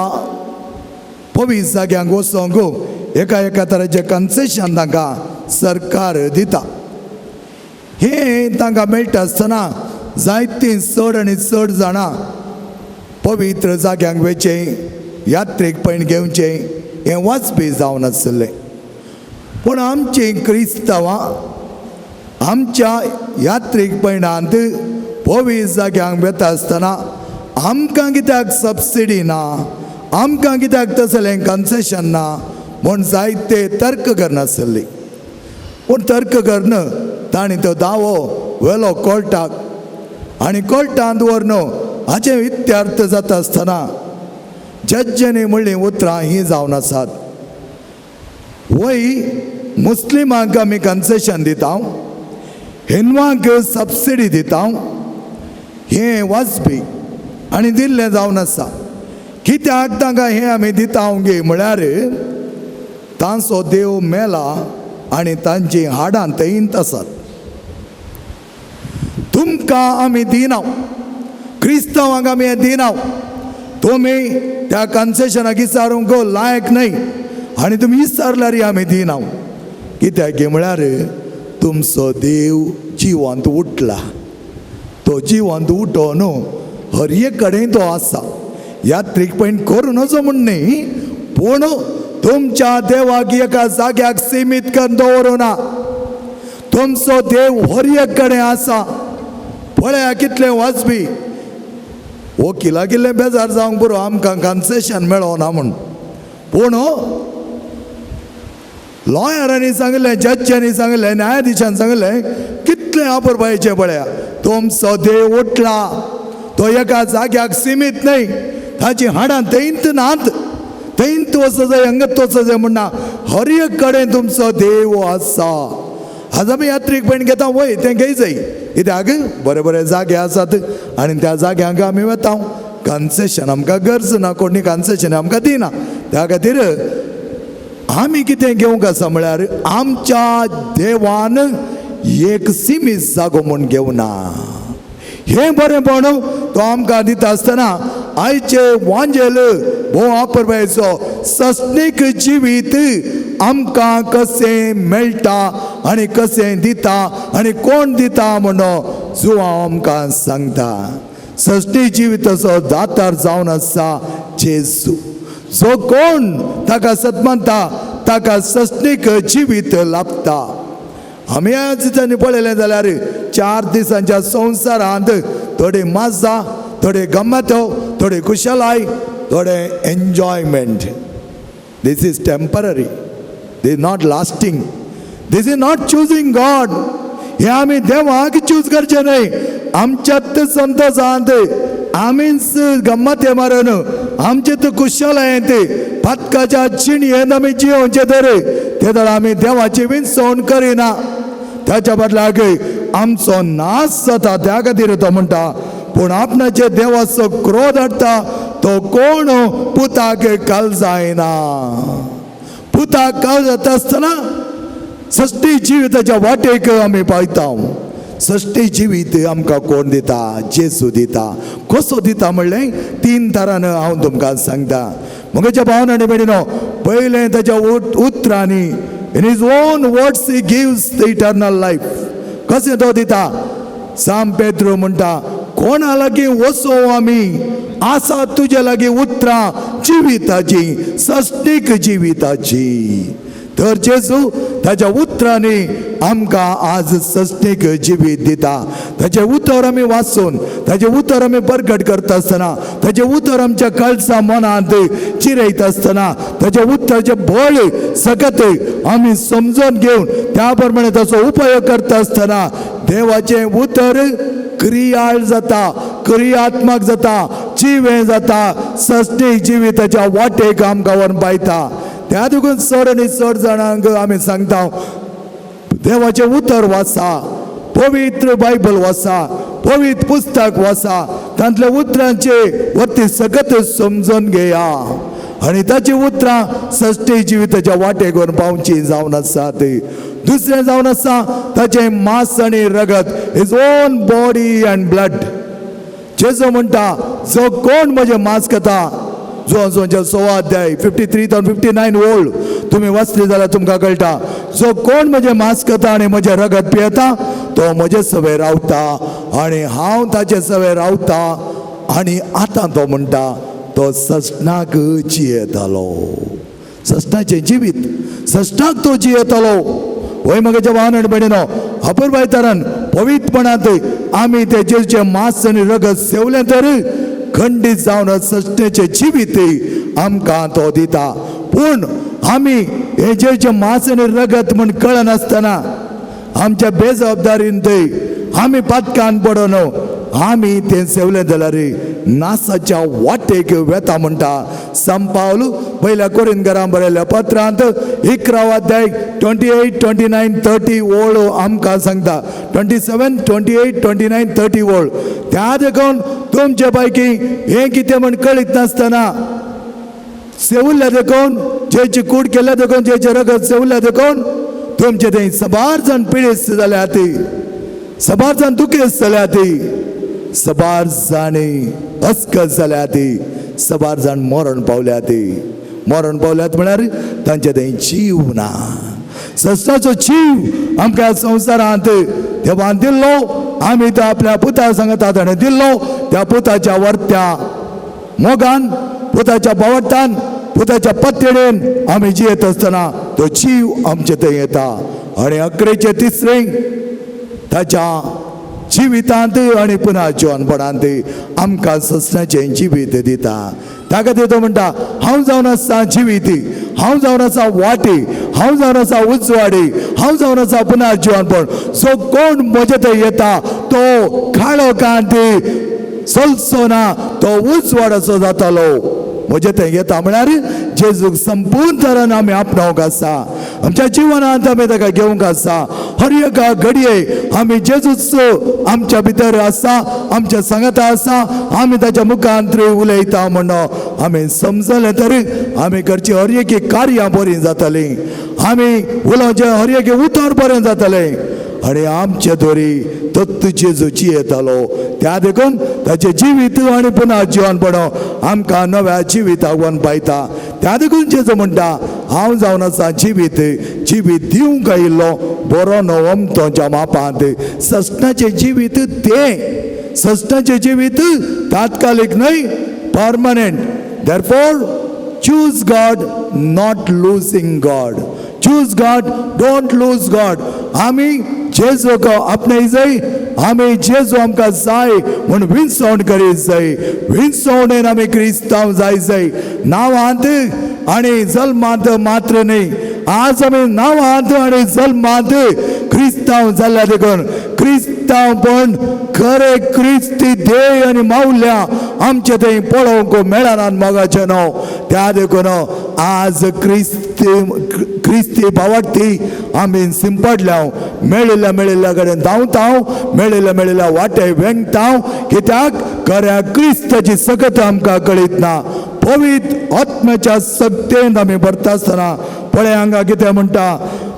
पवित्र जाग्यांक वचोंक एका एका तरेचें कन्सेशन तांकां सरकार दिता. हें तांकां मेळटा आसतना जायतीं चड आनी चड जाणां पवित्र जाग्यांक वयचें, यात्रेक पैण घेवचें हें वाजपी जावन आसलें. पूण आमचीं क्रिस्तांवां आमच्या यात्रीक पयणांत पवित्र जाग्यांक वता आसतना आमकां कित्याक सबसिडी ना, आमकां कित्याक तसलें कन्सेशन ना म्हूण जायते तर्क करनासले. पूण तर्क करून तांणी तो दावो व्हेलो कोर्टाक आनी कोर्टांत व्हरून हाचें इत्यर्थ जाता आसतना जज्जांनी म्हणलीं उतरां हीं जावन आसात, वय मुस्लिमांक आमी कन्सेशन दिता, हिंदवांक सबसिडी दिता, हें वाजपी आनी दिल्लें जावन आसा. कित्याक तांकां हें आमी दिता गे म्हळ्यार तांचो देव मेला आनी तांचीं हाडां थंयत आसात. तुमकां आमी दिना, क्रिस्तांवांक आमी हें दिना, तुमी त्या कन्सेशनाक विचारूंक लायक न्हय आनी तुमी विचारल्यार आमी दिना. कित्याक म्हळ्यार तुमचो देव जिवंत उठला, तो जिवंत उठोन हर एक कडेन तो आसा. यात्रीक पैण करूं नजो म्हूण न्ही, पूण तुमच्या देवाक एका जाग्याक सिमीत करून दवरूं ना. तुमचो देव हर एक कडेन आसा. पळया कितलें वाजपी वकिलाक इल्लें बेजार जावंक पुरो आमकां कन्सेशन मेळोना म्हूण, पूण लॉयरांनी सांगलें, जज्जांनी सांगलें, न्यायाधिशान सांगलें, कितलें अपुरबायेचें पळया, तुमचो देव उठला, तो एका जाग्याक सिमीत न्हय, ताची हाडां थंयत नात, थंयत वचो जाय हांगात वचो जाय म्हणना, हर एक कडेन तुमचो देव आसा. आज आमी यात्रीक पैण घेता वय तें घेय जाय, कित्याक बरे बरे जागे आसात आनी त्या जाग्यांक आमी वता. कन्सेशन आमकां गरज ना, कोणी कन्सेशन आमकां दिना. त्या खातीर आमी कितें घेवंक आसा म्हळ्यार आमच्या देवान एक सिमीत जागो म्हूण घेवना. हें बरेंपण तो आमकां दिता आसतना आयचे वांजेल भोव अपुरबायेचो सस्नीक जिवीत आमकां कशें मेळटा आनी कशें दिता आनी कोण दिता म्हणून जुवांव आमकां सांगता. सस्नी जिविताचो दातार जावन आसा जेजू. जो कोण ताका सतमानता ताका सस्नीक जिवीत लाभता. आमी ह्या दिसांनी पळयलें जाल्यार 4 दिसांच्या संवसारांत थोडी मजा, थोडी गम्मतो, थोडी खुशालाय, थोडे enjoyment. This is temporary, this is not lasting, this is not choosing God. हें आमी देवाक चूज करचें न्हय. आमच्यात संतोशांत आमीच गम्मते मारून आमचे खुशालायेंत पातकाच्या जिणयेंत आमी जियोवचें तर ते तर आमी देवाची विनसवण करिना. ताच्या बदलाक आमचो नाश जाता. त्या खातीर तो म्हणटा, पूण आपणाचे देवाचो क्रोध हाडटा तो कोण पुताक काल जायना. पुताक काल जाता आसतना सश्टी जिविताच्या वाटेक आमी पावता. सश्टी जिवीत आमकां कोण दिता? जेजू दिता. कसो दिता म्हणलें 3 तरान हांव तुमकां सांगता. म्हज्या भावन आनी भयणीनो, पयलें ताच्या उतरांनी, in his own words he gives the eternal life. कशें तो दिता? साम पेद्रो म्हणटा, कोणा लागीं वचो आमी, आसा तुजे लागीं उतरां जिविताची, सस्तीक जिविताची. तर जेजू ताच्या उतरांनी आमकां आज सस्तीक जिवीत दिता. ताचें उतर आमी वाचून, ताचें उतर आमी परगट करता आसतना, ताचें उतर आमच्या कळसा मनांत चिरयता आसतना, ताचें उतराचें बळ सकत आमी समजून घेवन त्या प्रमाणे ताचो उपयोग करता आसतना देवाचें उतर क्रियाळ जाता, क्रियात्मक जाता, जिवें जाता, सस्तीक जिविताच्या वाटेक आमकां व्हरून पायता. त्या देखून चड आनी चड जाणांक आमी सांगता, देवाचें उतर वाचा, पवित्र बायबल वाचा, पवित्र पुस्तक वाचा, तांतल्या उतरांचे वरती सगळं समजून घेया आनी ताची उतरां सश्टी जिविताच्या वाटेक व्हरून पावची जावन आसा. ती दुसरें जावन आसा ताचें मांस आनी रगत, his own body and blood. जेजू म्हणटा जो कोण म्हजें मांस खाता, जो 6 अध्याय 53 to 59 ओळ तुमी वाचली जाल्यार तुमकां कळटा, जो कोण म्हजें मांस खाता आनी म्हजें रगत पियेता तो म्हजे सवे रावता आनी हांव ताचे सवे रावता. आनी आतां तो म्हणटा तो सस्नाक जियेतालो, सस्नाचें जिवीत सस्नाक तो जियेतालो. वय म्हगे वाहन आनी भयणीनो, अपुरबायतारान पवित्रपणांत आमी ते जेजूचें मांस आनी रगत सेवलें तर खंडीत जावन सस्नेचें जिवीत आमकां तो दिता. पूण आमी हे जेजूचें मांस आनी रगत म्हूण कळनासतना आमच्या बेजबाबदारीन थंय आमी पातकान पडोन आमी तें सेवलें जाल्यार नासाच्या वाटेक वेता म्हणटा. संपावल पयल्या कोरिंदकारां बरयल्ल्या पत्रांत 11 अध्याय 28, 29, 30 ओळ आमकां सांगता, 27, 28, 29, 30 ओळ. त्या देखून तुमचे पैकी हें कितें म्हण कळीत नासतना सेवल्ल्या देखून, जेची कूड केल्या देखून, जेचें रगत सेवल्ल्या देखून तुमचे थंय सबार जाण पिडेस्त जाल्या ती, सबार जाण दुखेस्त जाल्या ती, सबार जाणी अस्कत जाल्या ती, सबार जाण मरण पावल्या ती. मरण पावल्यात म्हळ्यार तांचे थंय जीव ना. सस्ताचो जीव आमकां संवसारांत देवान दिल्लो, आमी तो आपल्या पुता सांगता ताणें दिल्लो. त्या पुताच्या वर्त्या मोगान, पुताच्या बावटान, पुताच्या पत्तेडेन आमी जियेत आसतना तो जीव आमचे थंय येता. आनी अकरेचे तिसरें ताच्या जिवितांत आनी पुनः जिवनपणांत आमकां सस्नाचें जिवीत दिता. ताका तो म्हणटा हांव जावन आसा जिवीत, हांव जावन आसा वाटी, हांव जावन आसा उजवाडी, हांव जावन आसा पुनः जिवनपण. जो कोण म्हजे थंय येता तो काळोखांत चलचो ना, तो उजवाडाचो जातालो. म्हजे थंय येता म्हळ्यार जेजूक संपूर्ण तरान आमी आपणावंक आसा, आमच्या जिवनांत आमी ताका घेवंक आसा. हर एका घडये आमी जेजूच आमच्या भितर आसा, आमच्या सांगाता आसा, आमी ताच्या मुखांत उलयता म्हणून आमी समजलें तरी आमी करची हर एक कार्यां बरीं जातलीं, आमी उलोवचें हर एक उतर बरें जातलें आनी आमचे दोरी तत्व जेजू जियेतालो. त्या देखून ताचें जिवीत आनी पुनः जिवनपण आमकां नव्या जिविताक वन पायता. त्या देखून जेजू म्हणटा हांव जावन आसा जिवीत, जिवीत दिवंक आयिल्लो बरो नवम तोच्या मापांत. सस्नाचें जिवीत तें सस्नाचें जिवीत तात्कालीक न्हय, permanent. Therefore choose God, not losing God. Choose God, don't lose God. आमी जेजूक आपणाय जाय, आमी जेजू आमकां जाय म्हूण विनसवण करीत जाय. विनसवणेन आमी क्रिस्तांव जाय जाय, नांवांत आनी जल्मांत मात्र न्हय. आज आमी नांवांत आनी जल्मांत क्रिस्तांव जाल्ल्या देखून क्रिस्तांवपण खरें क्रिस्ती ध्येय आनी मावल्या आमचे थंय पळोवंक मेळना मोगाचें न्हू. त्या देखून आज क्रिस्ती क्रिस्ती भावार्थी आमी सिंपडल्या, मेळिल्ल्या मेळिल्ल्या कडेन धांवता, मेळिल्ल्या मेळिल्ल्या वाटे वेंगता. कित्याक खऱ्या क्रिस्ताची सकत आमकां कळीत ना. पवित्र आत्म्याच्या सक्तेन आमी भरता आसतना पळय हांगा कितें म्हणटा,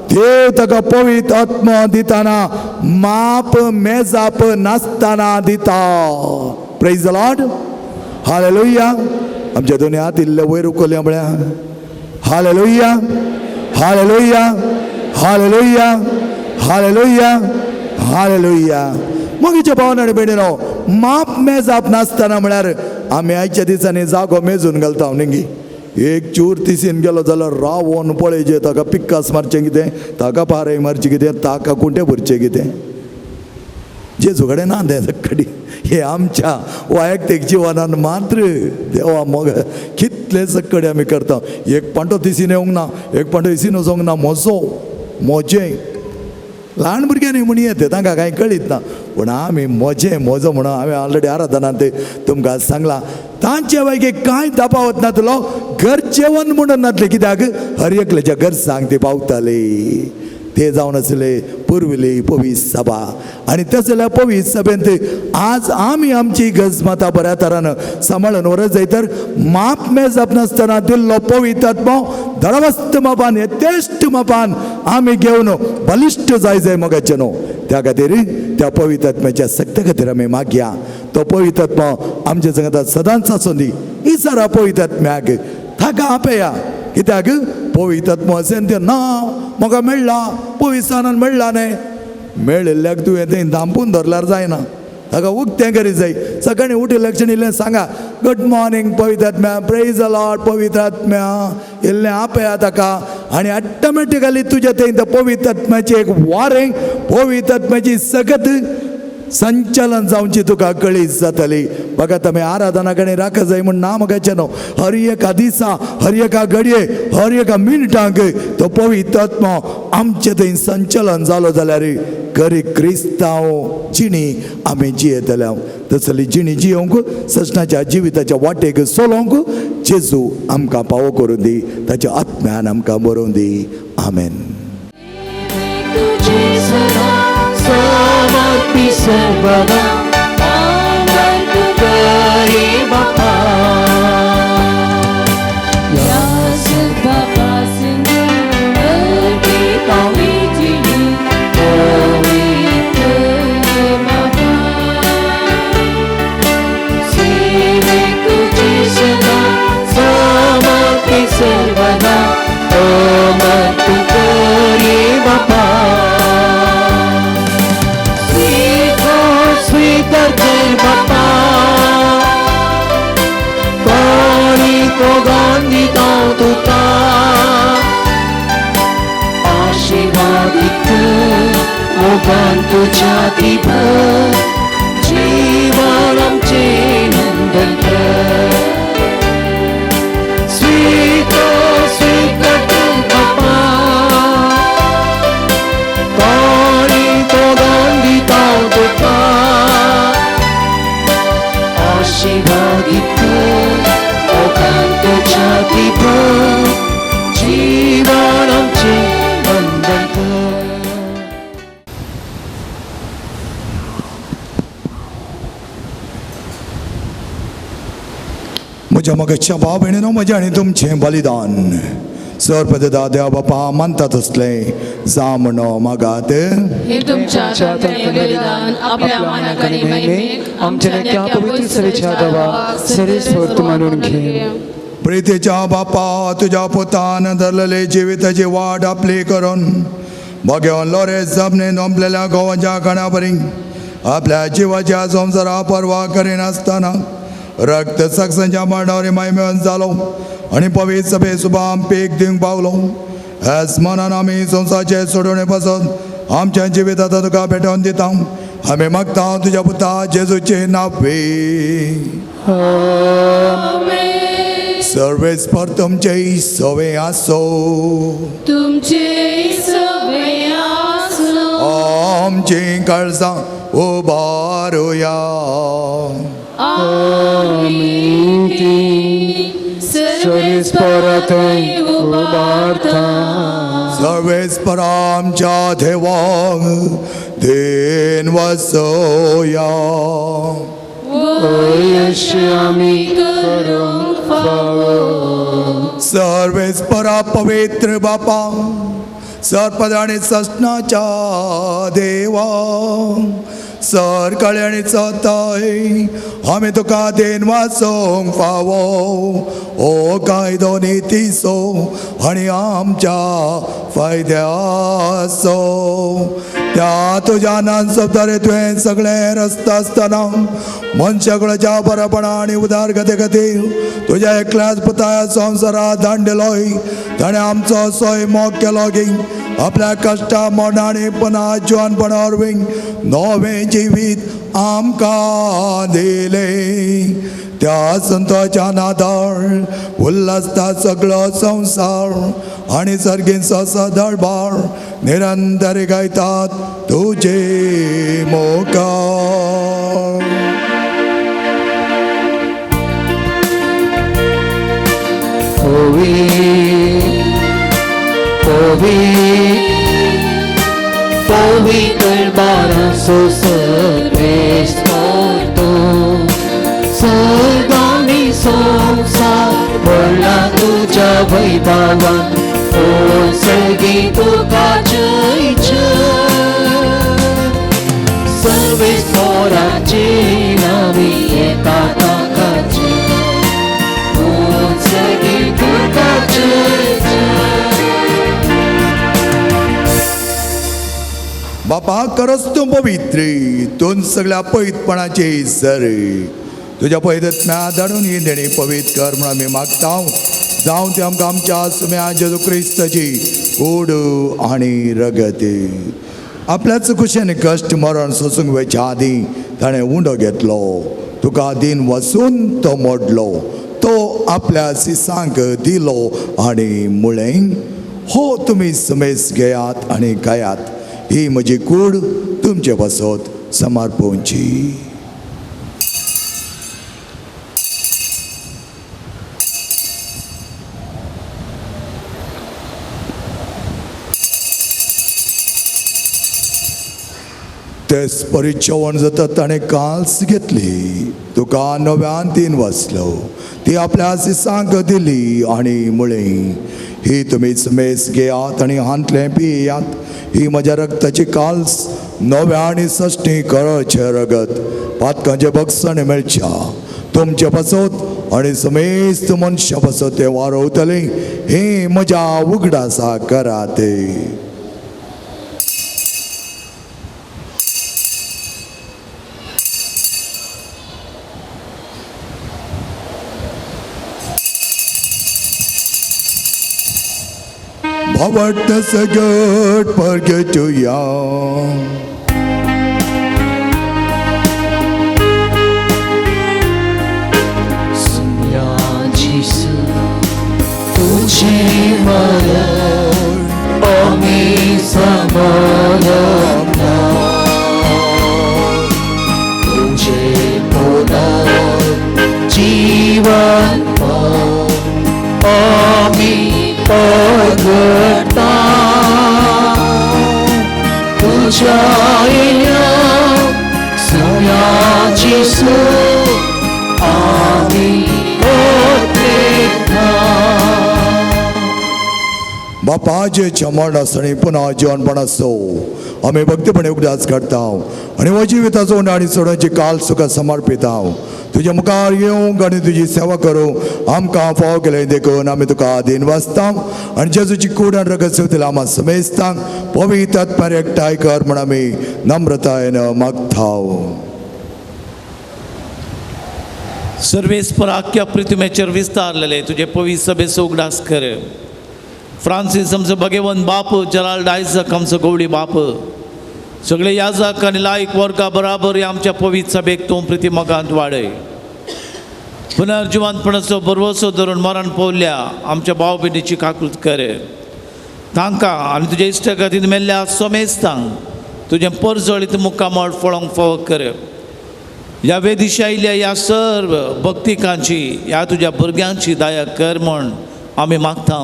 देव ताका पवित्र आत्मा दिताना माप मेजाप नासतना दिता. Praise the Lord, hallelujah. आमच्या दोनी हात इल्ले वयर उखलया म्हळ्या hallelujah, hallelujah, hallelujah, hallelujah, hallelujah. मगीच्या भावन आनी भयणीनो, माप मेजाप नासतना म्हळ्यार आमी आयच्या दिसांनी जागो मेजून घालता न्ही. एक चूर तिसीन गेलो जाल्यार रावोन पळयचें ताका पिक्कास मारचें कितें, ताका पारय मारचें कितें, ताका कुंटे भरचें कितें. जेजू कडेन ना तें कडी. हे आमच्या वैयक्तीक जिवनान मात्र देवा मोग कितले सकडे आमी करता. एक पांटो तिसीन येवंक ना, एक पांटो इसीन वचोंक ना, म्हजो म्हजें. ल्हान भुरग्यांनी म्हण येता तांकां कांय कळीत ना, पूण आमी म्हजें म्हजो म्हणून हांवें ऑलरेडी आराधनांत तुमकां सांगलां. तांचे पैकी कांय दबावत नातलो, घर जेवण म्हणून नातलें, कित्याक हर एकल्याच्या गरजांक ती पावताली. ते जावन आसले पुर्विल्ली पवित्र सभा. आनी तसल्या पवित्र सभेंत आज आमी आमची गजमाता बऱ्या तरान सांबाळून व्हरत जाय तर माप मेजप नासतना दिल्लो पवित्र आत्मो दळवस्त मापान यथेश्ट मापान आमी घेवन बलिश्ट जाय जाय मोगाचें न्हू. त्या खातीर त्या पवित्र आत्म्याच्या सक्ते खातीर आमी मागया. तो पवित्र आत्मो आमच्या संगता सदांच आसूं दी. इसारा पवित्र आत्म्याक ताका आपया. कित्याक पवित्र आत्मो अशें तें ना म्हाका मेळ्ळा पवित्रस्थानान मेळ्ळा न्हय. मेळिल्ल्याक तुवें तें धांपून धरल्यार जायना, ताका उक्तें करीत जाय. सकाळीं उठिल्ल्या क्षण इल्लें सांगा, गुड मॉर्निंग पवित्र आत्म्या, प्रेज the Lord पवित्र आत्म्या, इल्लें आपया ताका. आनी ऑटोमॅटिकली तुज्या थंय त्या पवित्र आत्म्याचें एक वारें, पवित्र आत्म्याची सकत संचालन जावची तुका कळीत जातली. बघा आमी आराधना कडेन राखा जाय म्हूण ना म्हाका न्हू. हर एका दिसा, हर एका घडये, हर एका मिनटांक तो पवित्र आत्मो आमचे थंय संचलन जालो जाल्यार खरी क्रिस्तांव जिणी आमी जियेतले. तसली जिणी जियोवंक सजनाच्या जिविताच्या वाटेक चलोवंक जेजू आमकां पावो करूं दी, ताच्या आत्म्यान आमकां बरोवं दी. आमेन. समर्पी सर्वदा बापा सर्वदा अमर्पी करी बापा. स्वीकार कर बापा कोणी तो गांधी तुका आशीर्वादित मोगान तुझ्या ती भर जीवन आमचे नंदन कर. स्वीकार स्वीकार कर बापा कोणी तो गांधी तुका आशीर्वादित मोगान तुझ्या ती भर जीवन आमचे नंदन कर. म्हज्या मोगाच्या भाव भयणीनो, म्हजें आनी तुमचें बलिदान सर्वपदा देवा बापा मानता तसलें जा म्हणो मागात. हे तुमच्या बलिदान आपल्या मानाक आनी महिमेक आमच्या त्या पवित्र सभेच्या देवा सरेस्फूर्त मानून घे. प्रितीच्या बापा, तुज्या पुतान धरलेली जिविताची वाट आपली करून भगेवन लोरेस जमनीन ओंपलेल्या गोवाच्या खाणा बरी आपल्या जिवाच्या संवसारा पर्वा करिनासतना रक्त सक्सांच्या मरणावर महिमेवन जालो आनी पवित्र सभे सुभाम पीक दिवंक पावलो. ह्याच मनान आमी संवसाराचे सोडोवणे पासून आमच्या जिवितात तुका भेटोवन दिता. आमी मागता तुज्या पुता जेजूचे नावे. सर्वेस्पर तुमचे सवे आसो, तुमचे सवे आसो. आमची काळजां उबारुया. आमी ती सर्वेस्परा थंय उबारता. सर्वेस्पर आमच्या देवाक then वसोया. अशी आमी करूंक फावो. सर्वेस्परा पवित्र बापा, सर्पद आनी ससनाच्या देवा, सरकाळी आनी चताय आमी तुका then वाचोवंक फावो. ओ कायदो नितीचो आनी आमच्या फायद्याचो. त्या तुज्या नान शब्दारे तुवें सगळें रस्ता आसतना मनशाकुळाच्या बरेपणा आनी उदारगते खातीर तुज्या एकल्याच पुताया संवसारात धाडलेलोय. ताणें आमचो सोय मोग केलो की आपल्या कश्टा मरणां आनी पुना जिवनपणा वरवीं नवें जिवीत आमकां दिलें. त्या संताच्या नादार उल्हासता सगळो संवसार आनी सर्गींचो सदळबार निरंतर गायतात तुजे मोकार. पवित्र पवित्र पवित्र बारासो सर्वेस्पोर तूं सर्गांनी संवसार भरला तुज्या वैभवान ओ सर्गी तुका जय जय सर्वेस्पोराची नावी येता ताका जय ओ सर्गी तुका जय जय. बापा खरंच तूं पवित्री तूं सगळ्या पवित्रपणाचे सर तुज्या पवित्रत्म्या धाडून ही देणी पवित्र कर म्हणून आमी मागता. जावं ते आमकां आमच्या सुम्या जेजू क्रिस्ताची कूड आनी रगत. आपल्याच खुशेन कश्ट मरण सोसूंक वयच्या आदीं ताणें उंडो घेतलो, तुका दिन वसून तो मोडलो, तो आपल्या सिसांक दिलो आनी मुळें हो तुमी समेस घेयात आनी गायात, ही म्हजी कूड तुमचे पासत समर्पणची. तेच परी जेवण जाता ताणें काल्स घेतली, तुका नव्यान तीन वाचलो, ती आपल्या सिसांक दिली आनी म्हळें ही तुमी समेस घेयात आनी हांतलें पियात, ही म्हज्या रक्ताची काल्स नव्या आनी सश्टी कळचें रगत पातकांचें बक्षण मेळच्या तुमचे पासत आनी समेस्त मनशां पासत तें वारवतलें, हें म्हज्या उगडासा करात. भावार्थ सगट परगटुया. सुम्या जेजू तुझे मरण आमी समरना, तुझे पुनर जीवन आमी पगडता, तुझ्या येण्या सुम्या जेजू आमी ओतेता. बापाचे मरण आसता पुन्हा जिवनपण आसो आमी भक्तीपणे उगडास काडटा आनी हो जिविताचो आनी सोडाची काल सुखा समर्पिता. तुज्या मुखार येवंक आनी तुजी सेवा करूंक आमकां फाव केलें देखून आमी तुका आदीन वाचता आनी जेजूची कूड आनी रगत सेवतल्या आमा समेस्तांक पवित्र आत्म्यार एकठांय कर म्हूण आमी नम्रतायेन मागता. सर्वेस्पर आख्या पृथ्वीचेर विस्तारलेले तुजे पवित्र सभेचो उगडास कर. फ्रांसीस आमचो भगेवन बाप, जेराल्ड आयजक आमचो गवळी बाप, सगळे याजक आनी लायक वर्गा बराबर आमच्या पवित्र सभेक तूं प्रिती मोगांत वाडय. पुनर्जिवंतपणाचो भरवसो धरून मरण पावल्या आमच्या भाव भयणीची काकूत कर. तांकां आनी तुज्या इश्टागतीन मेल्ल्या समेस्तांक तुजें परजळीत मुखामळ फळोंक फावो कर. ह्या वेदिशी आयिल्ल्या ह्या सर्व भक्तिकांची ह्या तुज्या भुरग्यांची दया कर म्हूण आमी मागता.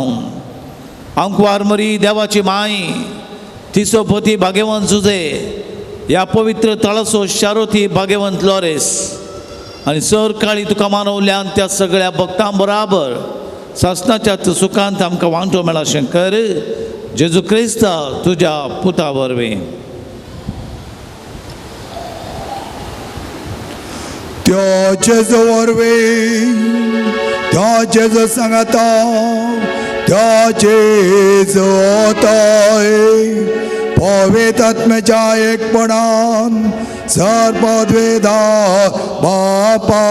आंकवार मरी देवाची माय तिचो पती भाग्यवंत जुजे, ह्या पवित्र तळाचो शारोती भाग्यवंत लॉरेस आनी सर काळी तुका मानवल्यान त्या सगळ्या भक्तां बराबर सासणाच्या सुखांत आमकां वांटो मेळा शंकर जेजू क्रिस्ता तुज्या पुता वरवीं. त्या जेजू वरवीं, त्या जेजू सांगाता, त्या जेजू ताय पवित्र आत्म्याच्या एकपणान सर्वद्वेदा बापा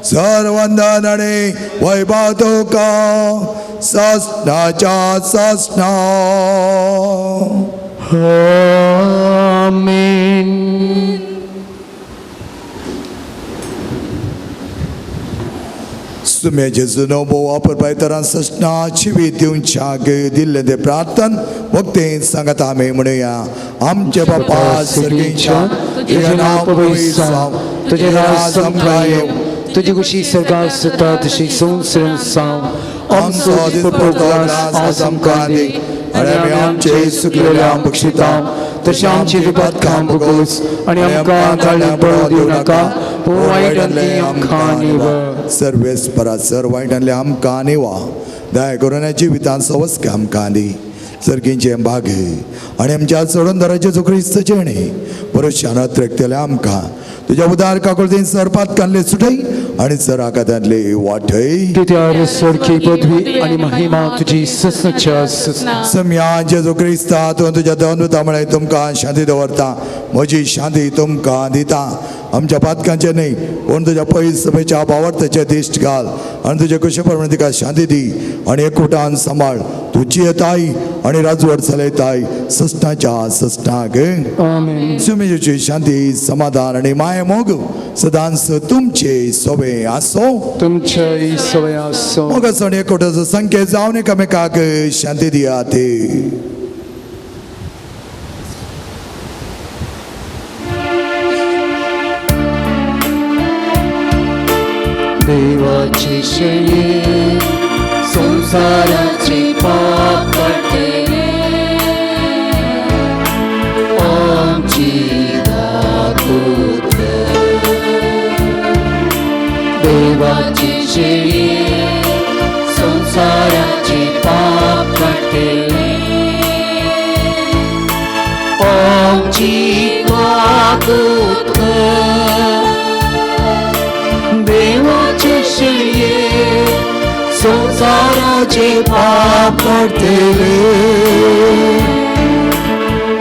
सर्वंदन आनी वैभव तुका ससनाच्या ससना. आमेन. सुमे जेजूनो भोव वापर ससना जिवीत दिवच्याक दिल्लें तें प्रार्थन भक्तीन सांगता आमी म्हणुया. आमचे बापा सर्गीच्या, तुजें नांव पवित्र जावं, तुजें राज आमकां येवं, तुजी खुशी सर्गार जाता तशी संवसारांत जावं. आमचो दिसपट्टो ग्रास आज आमकां दी, आनी आमी आमचे सुकलेल्या बक्षिता तशें आमची पातकां भोगोस आनी आमकां ताळ्याक बळ दिवं नाका, पूण वायटांतली आमकां निवळ. सर्वेस्परा सर वायटांतले आमकां निवा, दया करून जिवितांत सवस्के आमकां दी. सर्गींचे भागे आनी आमच्या चडून जेजू क्रिस्ताचें भरोश्यान अत्रेकतले आमकां तुज्या उदार काकुळतीन सर पातकांतले सुटय आनी सर आकातांतले वाटय. कित्यार स्वर्गीय पदवी आनी महिमा तुजी ससनाच्या ससना. सम्या जेजू क्रिस्ता तूं तुज्या दोन म्हळें तुमकां शांती दवरता, म्हजी शांती तुमकां दिता. आमच्या पातकांचे न्हय पूण तुज्या पयस सभेच्या बावडत्याचे दिश्ट घाल आनी तुजे कुशे प्रमाणे तिका शांती दी आनी एकवटान सांबाळ. तुजी येताय आनी राजवट चलयताय ससनाच्या ससनाक. आमेन. सुमेची शांती समाधान आनी माया मोग सदांच तुमचे सोबे आसो. तुमच्या सवय आसो. मोगाचो आनी एकवटाचो संकेत जावन एकामेकाक शांती दियात. देवाची शेळी संसाराचे पाप काडटले, आमची दाखोत. देवाची शेळी संसाराचे पाप काडटले, आमची दाखोत. देवाचे शेळये संसाराचे पाप काडटले,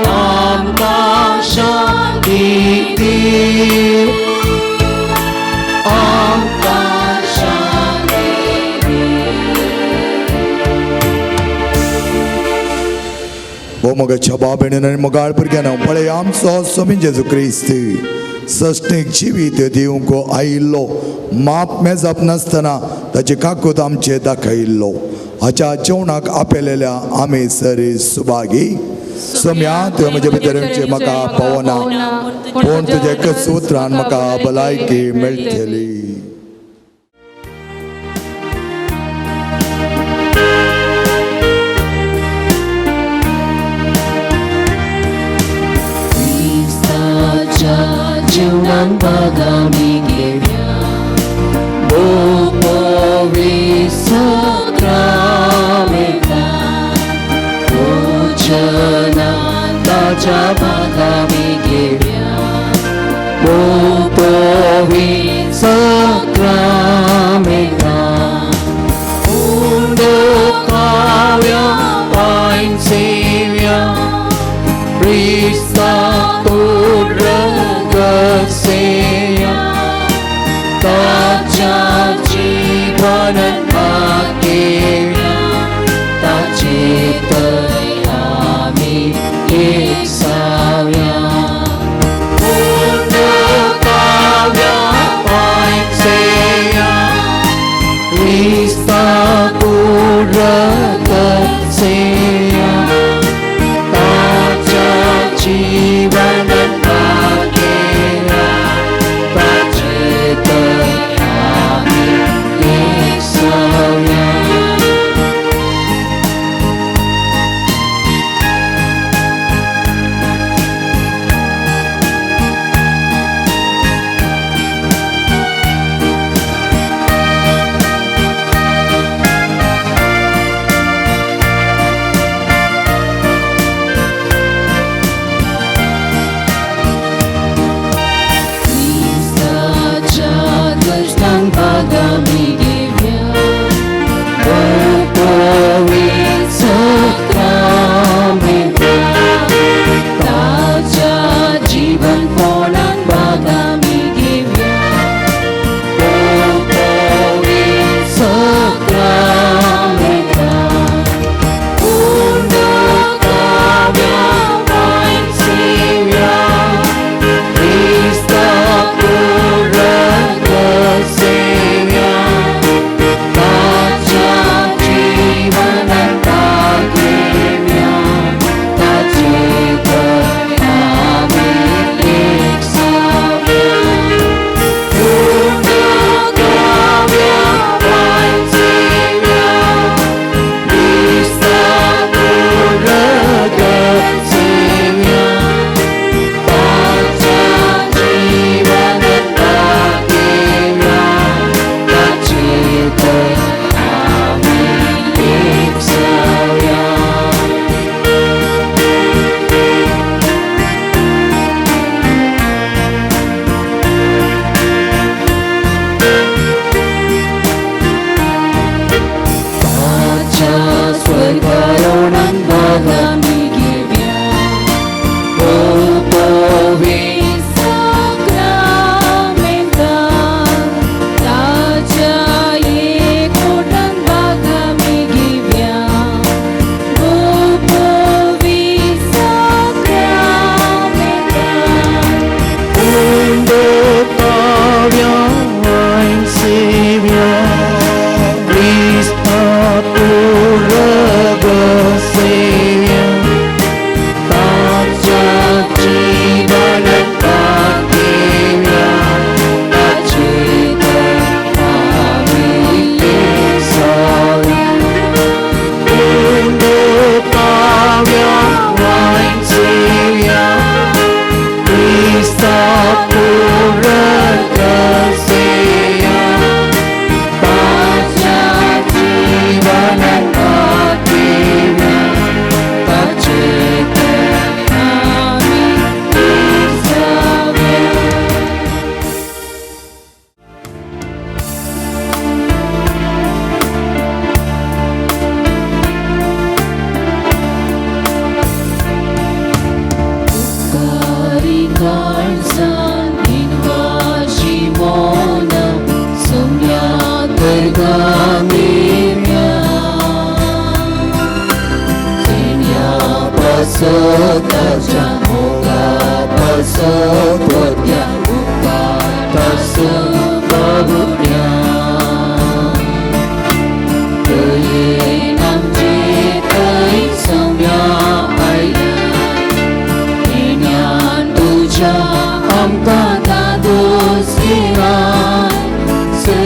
आमकां शांती दी, आमकां शांती दी. हो मोगाच्या बाप आनी मोगाळ भुरग्यान पळय आमचो स्वामी जेजू क्रिस्त सश्टीक जिवीत दिवंक आयिल्लो, माप मेजप नासतना ताचे काकूत आमचे दाखयिल्लो. हाच्या जेवणाक आपयलेल्या आमी सरी सुभागी. सम्या तुवें म्हजे भितर येवचें म्हाका पावना, पूण तुज्या एकच उतरान म्हाका भलायकी मेळटली. जेवणान बागामी घेव्या, भोव सक्रामेता, भोजना ताच्या बागामी घेव्या, भोव सक्रामेता. उंड काव्या पायन सेव्या, क्रिस्ता सेया, ताच्या जीवनान भागेव्या, ताचे थंय आमी एकसाव्या. पूर्ण काव्या पायन सेया, क्रिस्ता सेया, ताच्या जीवनान भागेव्या, ताचे थंय आमी एकसाव्या.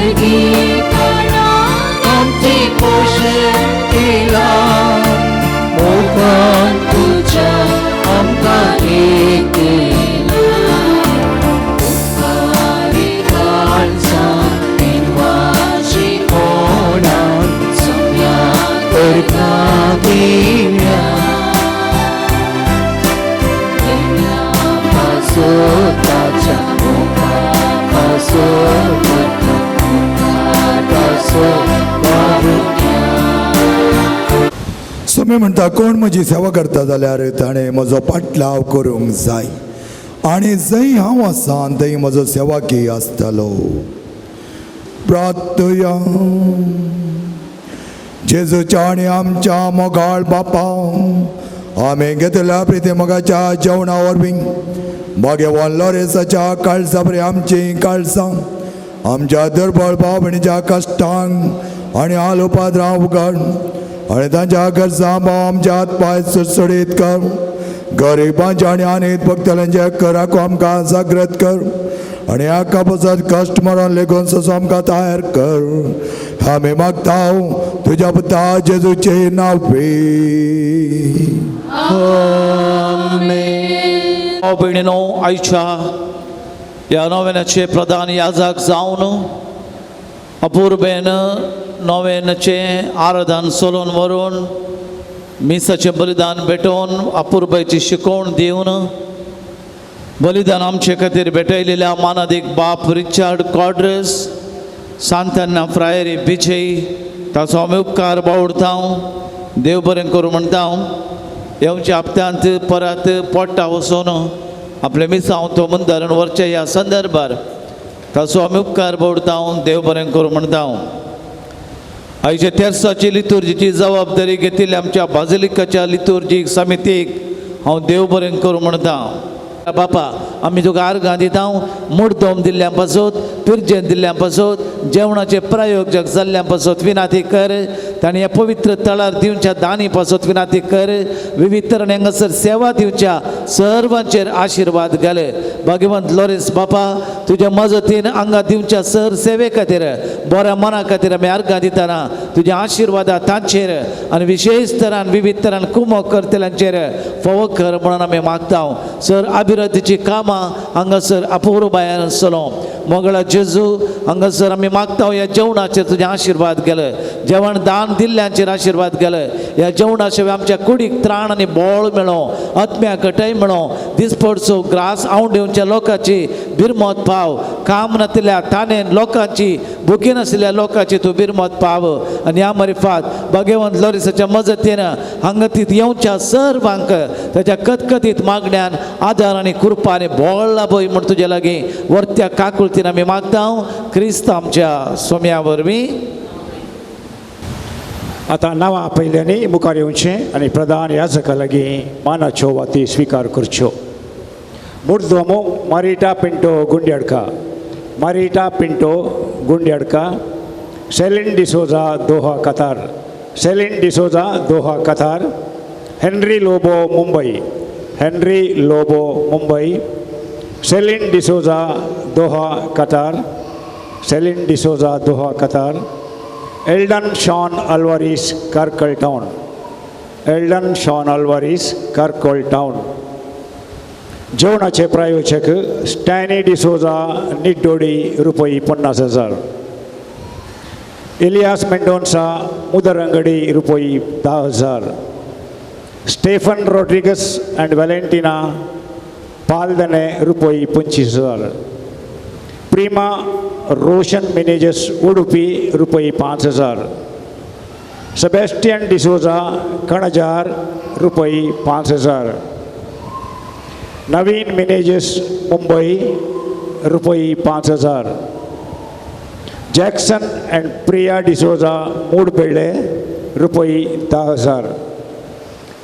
स्वर्गीपणान आमची पोशण केलां मोगान तुज्या आमकां एक केलां उपकारी काळजान पिनवाची कोणान सोम्याक अर्घां दिवया पासोताच्या पासो पासो स्वामी म्हणटा कोण म्हजी सेवा करता जाल्यार ताणें म्हजो पाटलाव करूंक जाय आनी जंय हांव आसा थंय म्हजो सेवाकी आसतलो. प्रार्थया. जेजूच्या आनी आमच्या मोगाळ बापा आमी घेतल्या प्रिती मोगाच्या जेवणा वरवीं भाग्यवान लॉरेसाच्या काळजा बरी आमचीं काळजां आमच्या दुर्बळ भाव भयणीच्या कश्टांक आनी आलोपाद्रां उगड आनी तांच्या गरजां भाव आमच्या हात पांय सुडसुडीत कर. गरिबांच्या आनी आनीत भक्तल्यांच्या कराक आमकां जागृत कर आनी ह्या पासत कश्ट मरण लेगून ससो आमकां तयार कर. आमी मागता तुज्या पुता जेजूचे नांव. भाव भयणीनो, आयच्या ह्या नोवेनाचे प्रधान याजक जावन अपुर्बेन नोवेनाचें आराधन सोलोवन व्हरून मिसाचें बलिदान भेटोवन अपुर्बायची शिकवण दिवन बलिदान आमचे खातीर भेटयलेल्या मानादीक बाप रिचार्ड कॉड्रस सांतान्ना फ्रायरी बिजय ताचो आमी उपकार बावडता. देव बरें करूं म्हणटा. येवच्या हप्त्यांत परत पोट्टा वचून आपलें मिसांव तो मुंदारण व्हरचें ह्या संदर्भार ताचो आमी उपकार बावडता. देव बरें करूं म्हणटा. आयच्या तेर्साची लितुर्जीची जबाबदारी घेतिल्ल्या आमच्या बाजिलिकाच्या लितुर्जीक समितीक हांव देव बरें करूं म्हणटा. बापा आमी तुका आर्गां दिता मुर्दम दिल्ल्या पासत पिर्जेन दिल्ल्या पासत जेवणाचे प्रयोग जग जाल्ल्या पासत विनाती कर. तांणी ह्या पवित्र तळार दिवच्या दानी पासत विनाती कर. विविध तरांनी हांगासर सेवा दिवच्या सर्वांचेर आशिर्वाद घाले. भाग्यवंत लॉरेन्स बापा तुज्या मजतीन हांगा दिवच्या सर सेवे खातीर बऱ्या मना खातीर आमी आर्गां दितना तुज्या आशिर्वादा तांचेर आनी विशेश तरान विविध तरान कुमक करतल्यांचेर फोव कर म्हणून आमी मागता. सर अभिवृद्धीची कामां हांगासर अपुर्बायेन आसलो मोगळा जेजू हांगासर आमी मागता ह्या जेवणाचेर तुजे आशिर्वाद गेले. जेवण दान दिल्ल्यांचेर आशिर्वाद गेले. ह्या जेवणा शिवाय आमच्या कुडीक त्राण आनी बोळ मेळो आत्म्या घटय मेळो दिसपडचो ग्रास आवंडेवच्या लोकांची बिरमत पाव काम नातिल्ल्या ताणेन लोकांची भुकेन आशिल्ल्या लोकांची तूं बिरमत पाव. आनी ह्या मरिफात भाग्यवंत लॉरिसाच्या मजतीन हांगा येवच्या सर्वांक ताच्या कतकतीत मागण्यान आदार आनी कृपा आनी बोळ लाभय म्हण तुजे लागीं वर्त्या काकुळतीन आमी मागता क्रिस्त आमच्या सोम्या वरवीं. आतां नांवां आपयल्यांनी मुखार येवचें आनी प्रधान याजका लागीं मानाच्यो वाती स्विकार करच्यो. मुर्दोमो Marita Pinto Gundyadka, Marita Pinto Gundyadka, Celine D'Souza Doha Qatar, Celine D'Souza Doha Qatar, Henry Lobo Mumbai, Henry Lobo Mumbai, Celine D'Souza Doha Qatar, Celine D'Souza Doha Qatar, Eldon Sean Alvares Karkal town, Eldon Sean Alvares Karkal town. जेवणाचे प्रायोजक स्टॅनी डिसोजा निड्डोडी रुपये 50,000, इलियास मेंडोन्सा मुदरंगडी रुपये 10,000, Stephen Rodrigues and Valentina पालदने रुपये 25,000, प्रीमा रोशन मिनेजस उडुपी रुपये 5,000, Sebastian D'Souza कणजार रुपये 5,000, नवीन मिनेजस मुंबई रुपये 5,000, Jackson and Priya D'Souza मूडबेळे रुपये 10,000,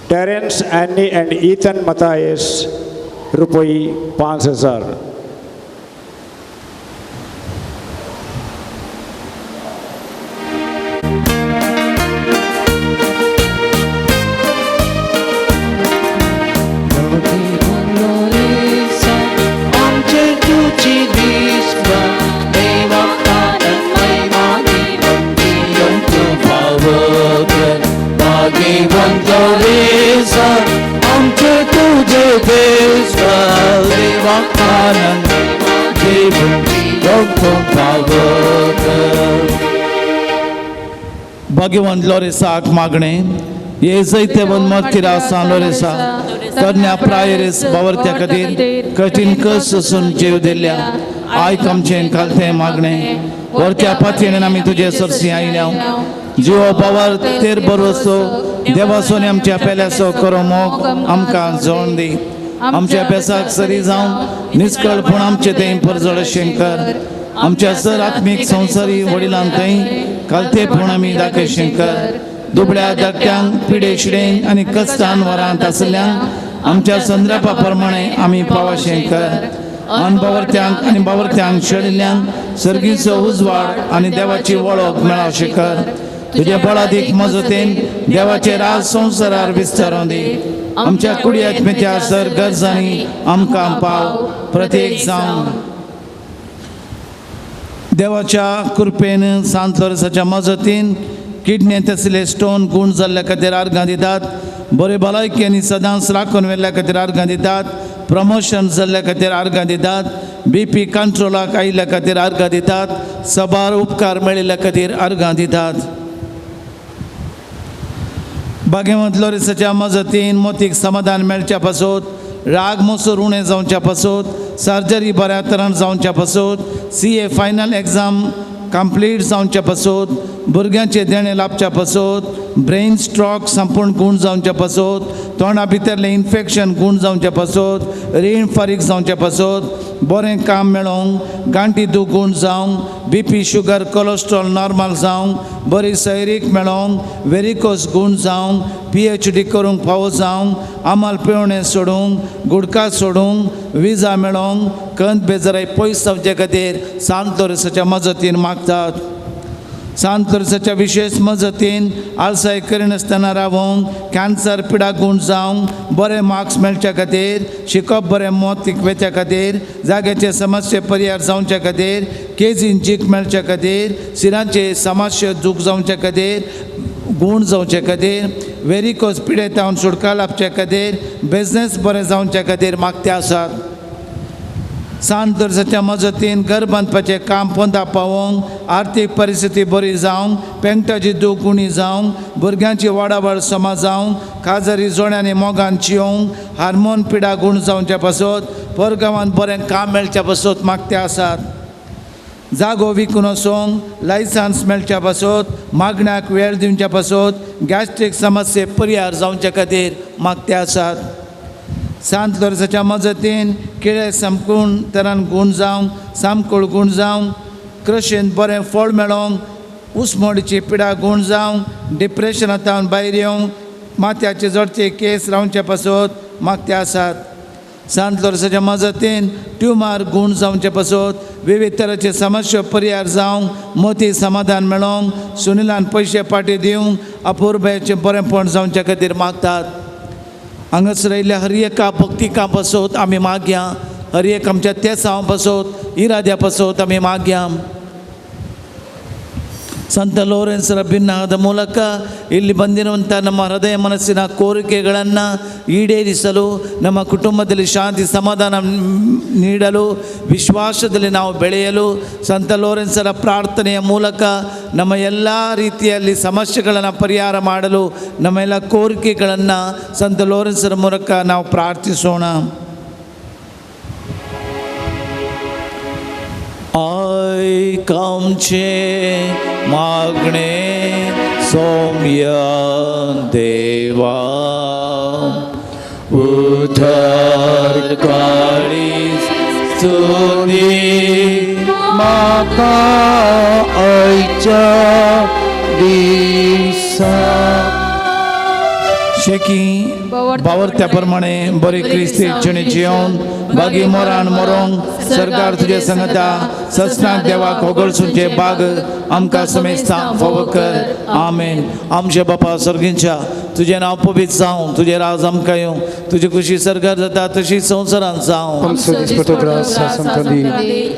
Terence Annie and Ethan Mathias रुपये 5,000. आमचे तुजी दिसता देवा कारण लोरेसा आमचे तुझे देश देवा आनंद देव पावत. भाग्यवंत लोरेसाक मागणे हे जैतेवंत मर्तिरा सान लोरेसा तरण्या प्रायरेस बावरत्या खातीर कठीण कस सोसून जीव दिल्या आयक आमचें खालतें मागणे वरत्या पातयेन आमी तुजे सरसी आयल्या जिवो पावर तेर बरोसो देवासोनी आमच्या पेल्याचो करो मोग आमकां जोण दी आमच्या अभ्यासाक सरी जावन निस्कळपण आमचे थंय परजळ शंकर आमच्या सर आत्मीक संवसारी वडिलांक थंय कालतेपण आमी दाखय शंकर दुबळ्या धाकट्यांक पिडे शिडेंक आनी कश्टान वरांत आसल्ल्यांक आमच्या संद्रपा प्रमाणे आमी पावाशें कर अनबावरत्यांक आनी बावरत्यांक शेळिल्ल्यांक सर्गीचो उजवाड आनी देवाची वळख मेळाशें कर तुज्या बळादीक मजतीन देवाचे राज संवसारार विस्तारून दी आमच्या कुडयात्मेच्या सर गरजांनी आमकां पाव प्रत्येक जावन देवाच्या कृपेन सांत लोरेसाच्या मजतीन किडनेंत आशिल्ले स्टोन गूण जाल्ल्या खातीर आर्गां दितात बरे भलायकी आनी सदांच राखून व्हेल्ल्या खातीर आर्गां दितात प्रमोशन जाल्ल्या खातीर आर्गां दितात बी पी कंट्रोलाक आयिल्ल्या खातीर आर्गां दितात सबार उपकार मेळिल्ल्या खातीर आर्गां दितात. भाग्यवंत लोरेसाच्या मजतीन मोतीक समाधान मेळच्या पासत राग मोसूर उणें जावच्या पासत सर्जरी बऱ्या तरान जावच्या पासत CA final exam complete जावच्या पासत भुरग्यांचे देणें लाभच्या पासत ब्रेन स्ट्रोक संपूर्ण गूण जावच्या पासत तोंडा भितरलें इन्फेक्शन गूण जावच्या पासत रीण फारीक जावच्या पासत बरें काम मेळोवंक गांठी दूख गूण जावंक BP sugar cholesterol normal जावंक बरी सैरीक मेळोवंक वेरिकोस गूण जावंक PhD करूंक फावो जावंक आमाल पिवणें सोडूंक गुडका सोडूंक विजा मेळोवंक कंत बेजाराय पयस जावचे खातीर सांत लोरेसाच्या मजतीन मागतात. सांत लोरेसाच्या विशेश मजतीन आलसाय करिनासतना रावोंक कॅन्सर पिडा गूण जावंक बरे मार्क्स मेळच्या खातीर शिकप बरें मत वेच्या खातीर जाग्याचे समस्ये परिहार जावच्या खातीर केजीन जीक मेळच्या खातीर सिरांचे समस्या दूख जावच्या खातीर गूण जावचे खातीर वेरिकोस पिडेतावन सुटका लाभच्या खातीर बिजनेस बरें जावच्या खातीर मागते आसात. सांत लोरेसाच्या मजतीन घर बांदपाचें काम पोंदा पावोवंक आर्थीक परिस्थिती बरी जावंक पेंगटाची दूख उणी जावंक भुरग्यांची वाडावळ समा जावंक खाजरी जोड्यांनी मोगान चियोवंक हार्मोन पिडा गूण जावच्या पासत परगांवांत बरें काम मेळच्या पासत मागते आसात. जागो विकून वचोंक लायसन्स मेळच्या पासत मागण्याक वेळ दिवच्या पासत गॅस्ट्रीक समस्ये परिहार जावच्या खातीर मागते आसात. सांत लोरेसाच्या मजतीन किळे सामकून तरान गूण जावंक सामकोळ गूण जावंक कृशीन बरें फळ मेळोवंक उस्मोडीची पिडा गूण जावंक डिप्रेशनांतल्यान भायर येवंक माथ्याचे जडचे केस रावचे पासत मागते आसात. सांत लोरेसाच्या मजतीन ट्युमर गूण जावचे पासत विविध तराचे समस्या परिहार जावंक मोती समाधान मेळोवंक सुनिलान पयशे पाटी दिवंक अपुरबायेचें बरेंपण जावच्या खातीर मागतात. हांगासर आयिल्ल्या हर एका भक्तिका पासत आमी मागया हर एक आमच्या तेसांव पासत इराद्या पासत आमी मागया. ಸಂತ ಲೋರೆನ್ಸರ ಭಿನ್ನದ ಮೂಲಕ ಇಲ್ಲಿ ಬಂದಿರುವಂಥ ನಮ್ಮ ಹೃದಯ ಮನಸ್ಸಿನ ಕೋರಿಕೆಗಳನ್ನು ಈಡೇರಿಸಲು, ನಮ್ಮ ಕುಟುಂಬದಲ್ಲಿ ಶಾಂತಿ ಸಮಾಧಾನ ನೀಡಲು, ವಿಶ್ವಾಸದಲ್ಲಿ ನಾವು ಬೆಳೆಯಲು ಸಂತ ಲೋರೆನ್ಸರ ಪ್ರಾರ್ಥನೆಯ ಮೂಲಕ ನಮ್ಮ ಎಲ್ಲ ರೀತಿಯಲ್ಲಿ ಸಮಸ್ಯೆಗಳನ್ನು ಪರಿಹಾರ ಮಾಡಲು ನಮ್ಮ ಎಲ್ಲ ಕೋರಿಕೆಗಳನ್ನು ಸಂತ ಲೋರೆನ್ಸರ ಮೂಲಕ ನಾವು ಪ್ರಾರ್ಥಿಸೋಣ. आयक आमचे मागणे सौम्य देवा, उधर काळीज स्तुती म्हाका आयच्या दिसा. शेकी बावरत्या प्रमाणे बरी क्रिस्ती जिणे जियोन बागी मोरान मोरोंग सरकार तुजे संगता ससनाक देवाक होगळसूनचे बाग आमकां समेस्ता फावो कर. आमेन. आमच्या बापा सर्गींच्या तुजें नांव पवित्र जावं, तुजें राज आमकां येवं, तुजी खुशी सरकार जाता तशी संवसारांत जावं. आमचो दिसपटो ग्रास आमकां दी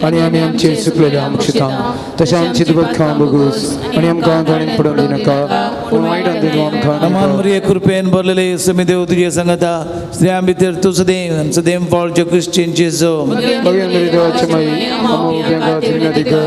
आनी आमी आमचे चुकलेले आमकां शिता तशें आमची दुबत खावं बगूस आनी आमकां गाणीन पडोवन दिनाका पूण वायटांतली आमकां नमन मरिये कृपेन भरलेले समी देव तुजे संगता स्त्रियां भितर तूं सदैव सदैव फळ क्रिश्चन जेजू भगवान मेरी देवाची माई आम्हा खातीर विनंती कर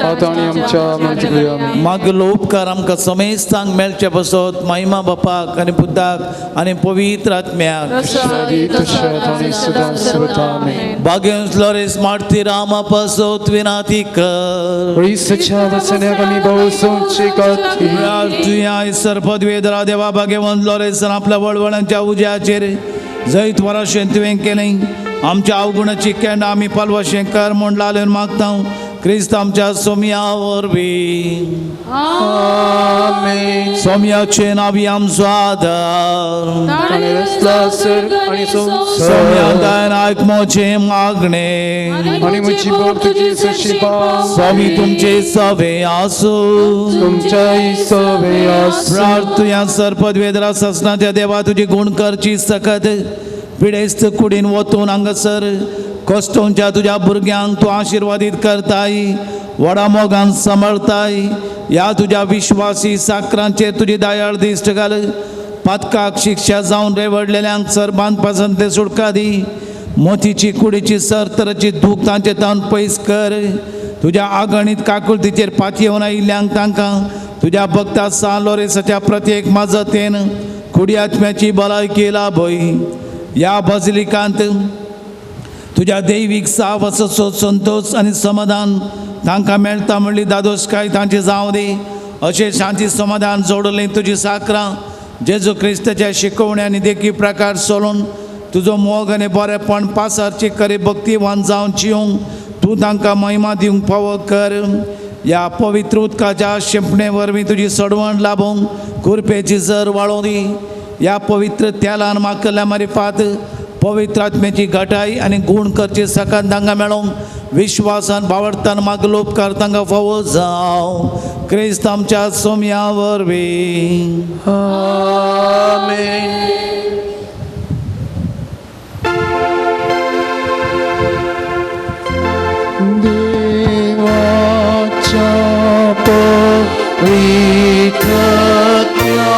आतां आनी आमच्या मरणाच्या वेळार आमेन. मागलो उपकार आमकां समेस्तांक मेळचे बसत महिमा बापाक आनी पुताक आनी पवित्र आत्म्याक आदी तशें आनी सदां सर्वदा आमेन. भाग्यवंत लॉरेस मार्ती रामा पासत विनाती कर क्रिस्ताच्या वचनाक आमी भोवसोची खातीर तुया सरपदवेदरा देवा भाग्यवंत लॉरेसान आपल्या वळवळांच्या उज्याचेर जैत वराशें तुवें केलें आमच्या अवगुणाची केंडां आमी पालवाशें कर म्हूण लालन मागता क्रिस्त आमच्या सोम्या वरवीं आमेन. सोम्याचे नावी आमचो आदार ताणें रचला सर्ग आनी संवसार सोम्या दायन आयकमोचें मागणें आनी म्हजी बोट तुजी सशी स्वामी तुमचे सवे आसूं तुमच्याय सवे आसूं. प्रार्थुया सरपदवेदरा ससनाच्या देवा तुजी गुण करची सकत पिडेस्त कुडीन वतून हांगासर कश्टोंच्या तुज्या भुरग्यांक तूं आशिर्वादीत करताय व्हडा मोगान सांबाळताय ह्या तुज्या विश्वासी साकरांचेर तुजी दयाळ दिश्ट घाल पातकाक शिक्षा जावन रेवडलेल्यांक सर बांदपासांतले सुटका दी मोतीची कुडीची सरतराची दूख तांचे तावन पयस कर तुज्या आगणीत काकुळतीचेर पातयेवन आयिल्ल्यांक तांकां तुज्या भक्ता सान लोरेसाच्या प्रत्येक मजतेन कुडी आत्म्याची भलायकी लाभय ह्या बजलिकांत तुज्या दैवीक सावसाचो संतोश आनी समाधान तांकां मेळटा म्हणली दादोसकाय तांची जावं दी अशें शांती समाधान जोडलें तुजी साकरां जेजू क्रिस्ताच्या शिकवणी आनी देखी प्रकार सोलून तुजो मोग आनी बरेपण पासारची खरी भक्तीवान जावन जिवंक तूं तांकां महिमा दिवंक फावो कर ह्या पवित्र उदकाच्या शिंपणे वरवीं तुजी सडवण लाभोवंक कुरपेची जर वाळोवं दी ह्या पवित्र तेलान माकल्या मारिफात पवित्र आत्म्याची घटाय आनी गूण करची सकाळ तांकां मेळोवंक विश्वासान बावडतान मागलो उपकार तांकां फावो जावं क्रिस्त आमच्या सोम्या वरवीं आमेन. देवाच्या पवित्रत्या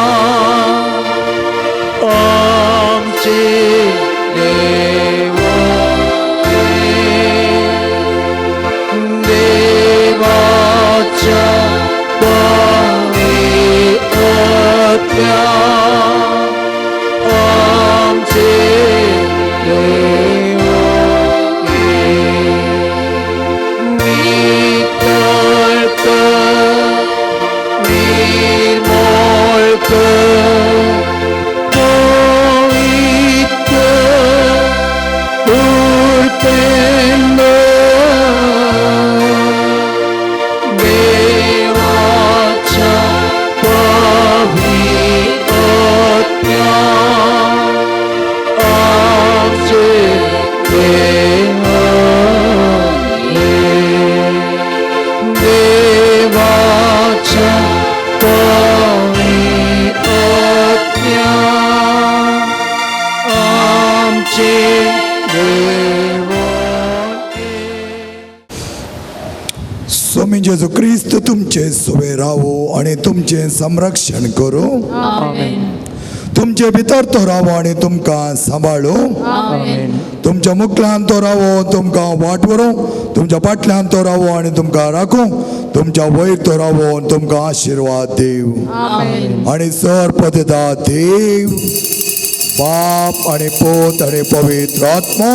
आमचे देवा देवाच्या पवित्रत्या आमचे देवा नितळ कर, निर्मळ कर, पवित्र उर्पेंद देवाच्या पवित्रत्या आमचे देवा देवाच्या पवित्रत्या आमचे देवा. स्वामी जेजू क्रिस्त तुमचे सुवे रावो आनी तुमचें संरक्षण करूं. आमेन. तुमचे भितर तो रावो आनी तुमकां सांबाळू. आमेन. तुमच्या मुखल्यान तो रावो तुमकां वाट व्हरूं. तुमच्या फाटल्यान तो रावो आनी तुमकां राखूं. तुमच्या वयर तो रावो आनी तुमकां आशिर्वाद दिव. आमेन. आनी सर पदता देव बाप आनी पूत आनी पवित्र आत्मो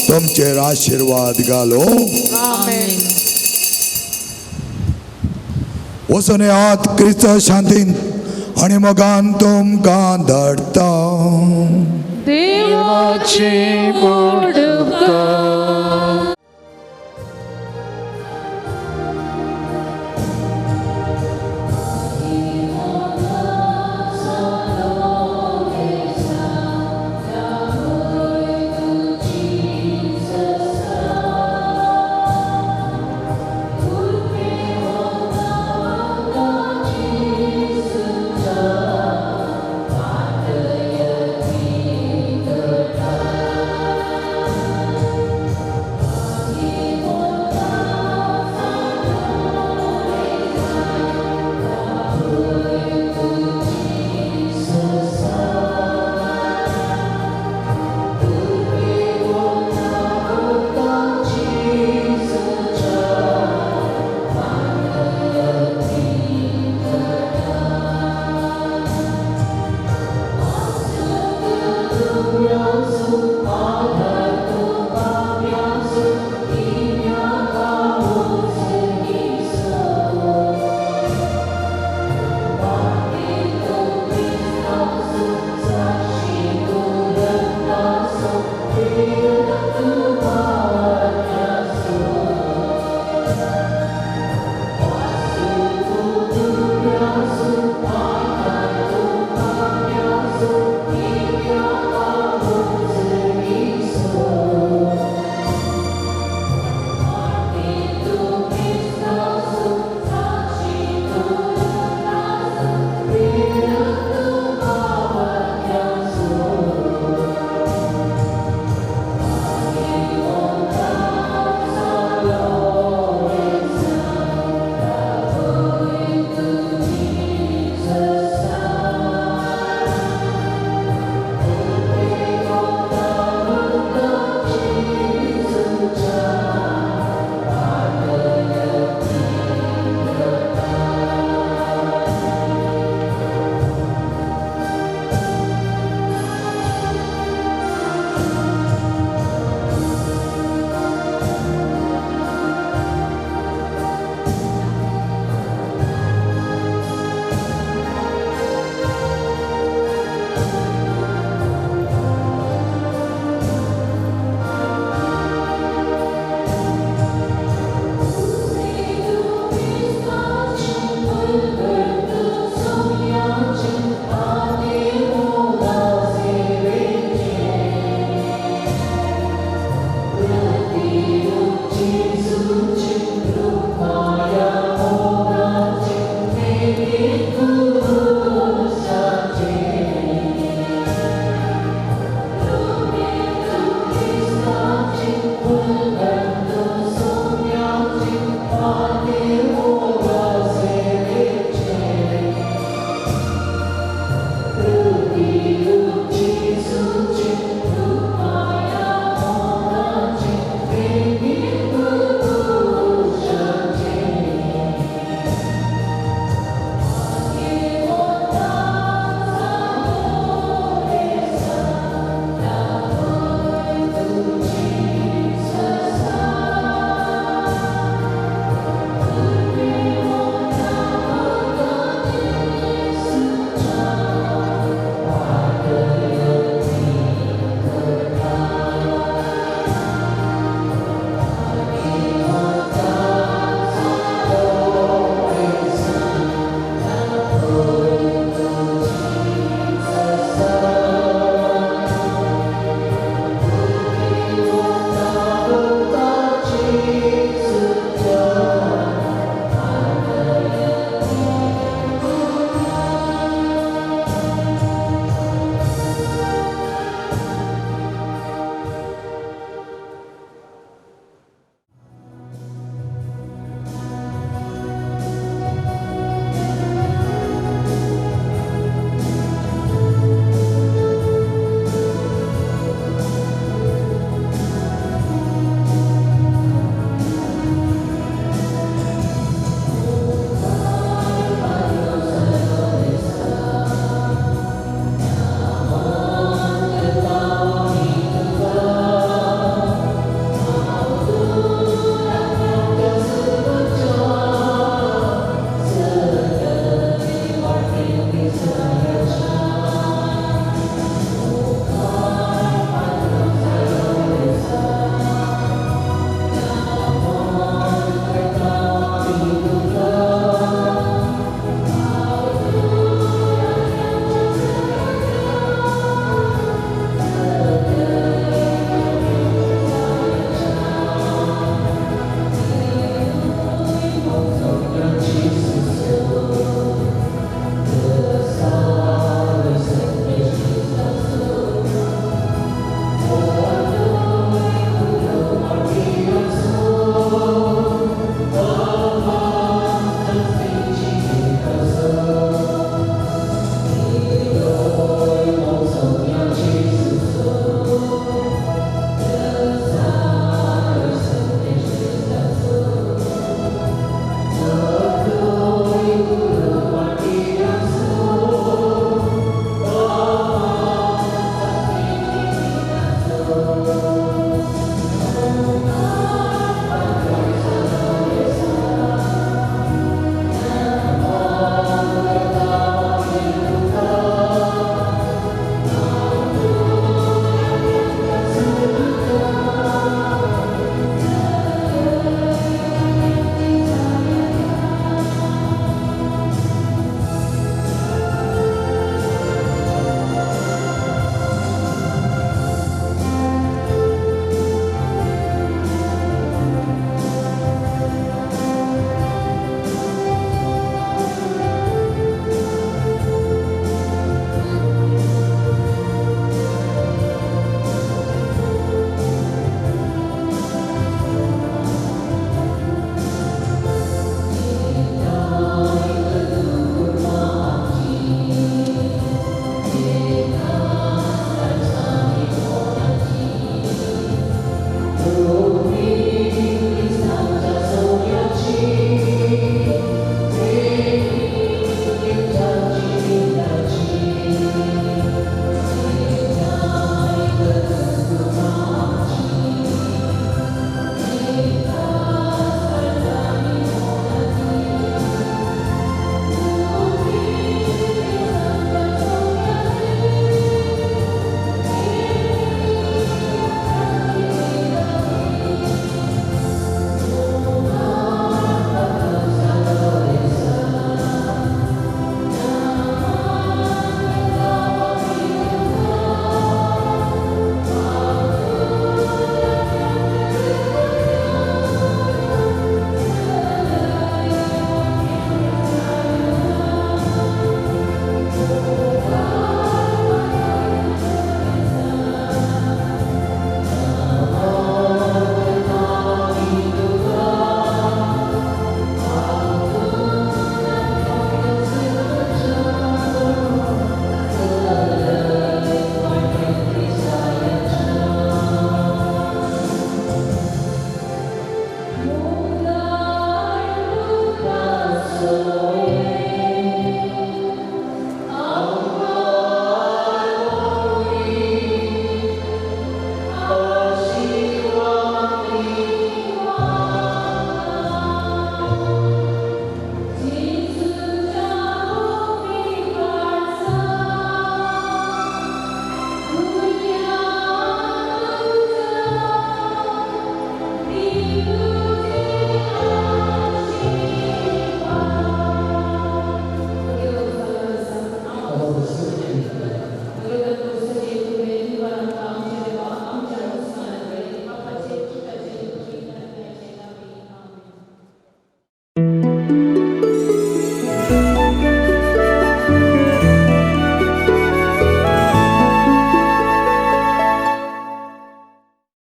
तुमचेर आशिर्वाद घालो. आमेन. वचून येयात क्रिस्त शांतीन आनी मोगान तुमकां धाडटा. देवाचे बोड उपकार.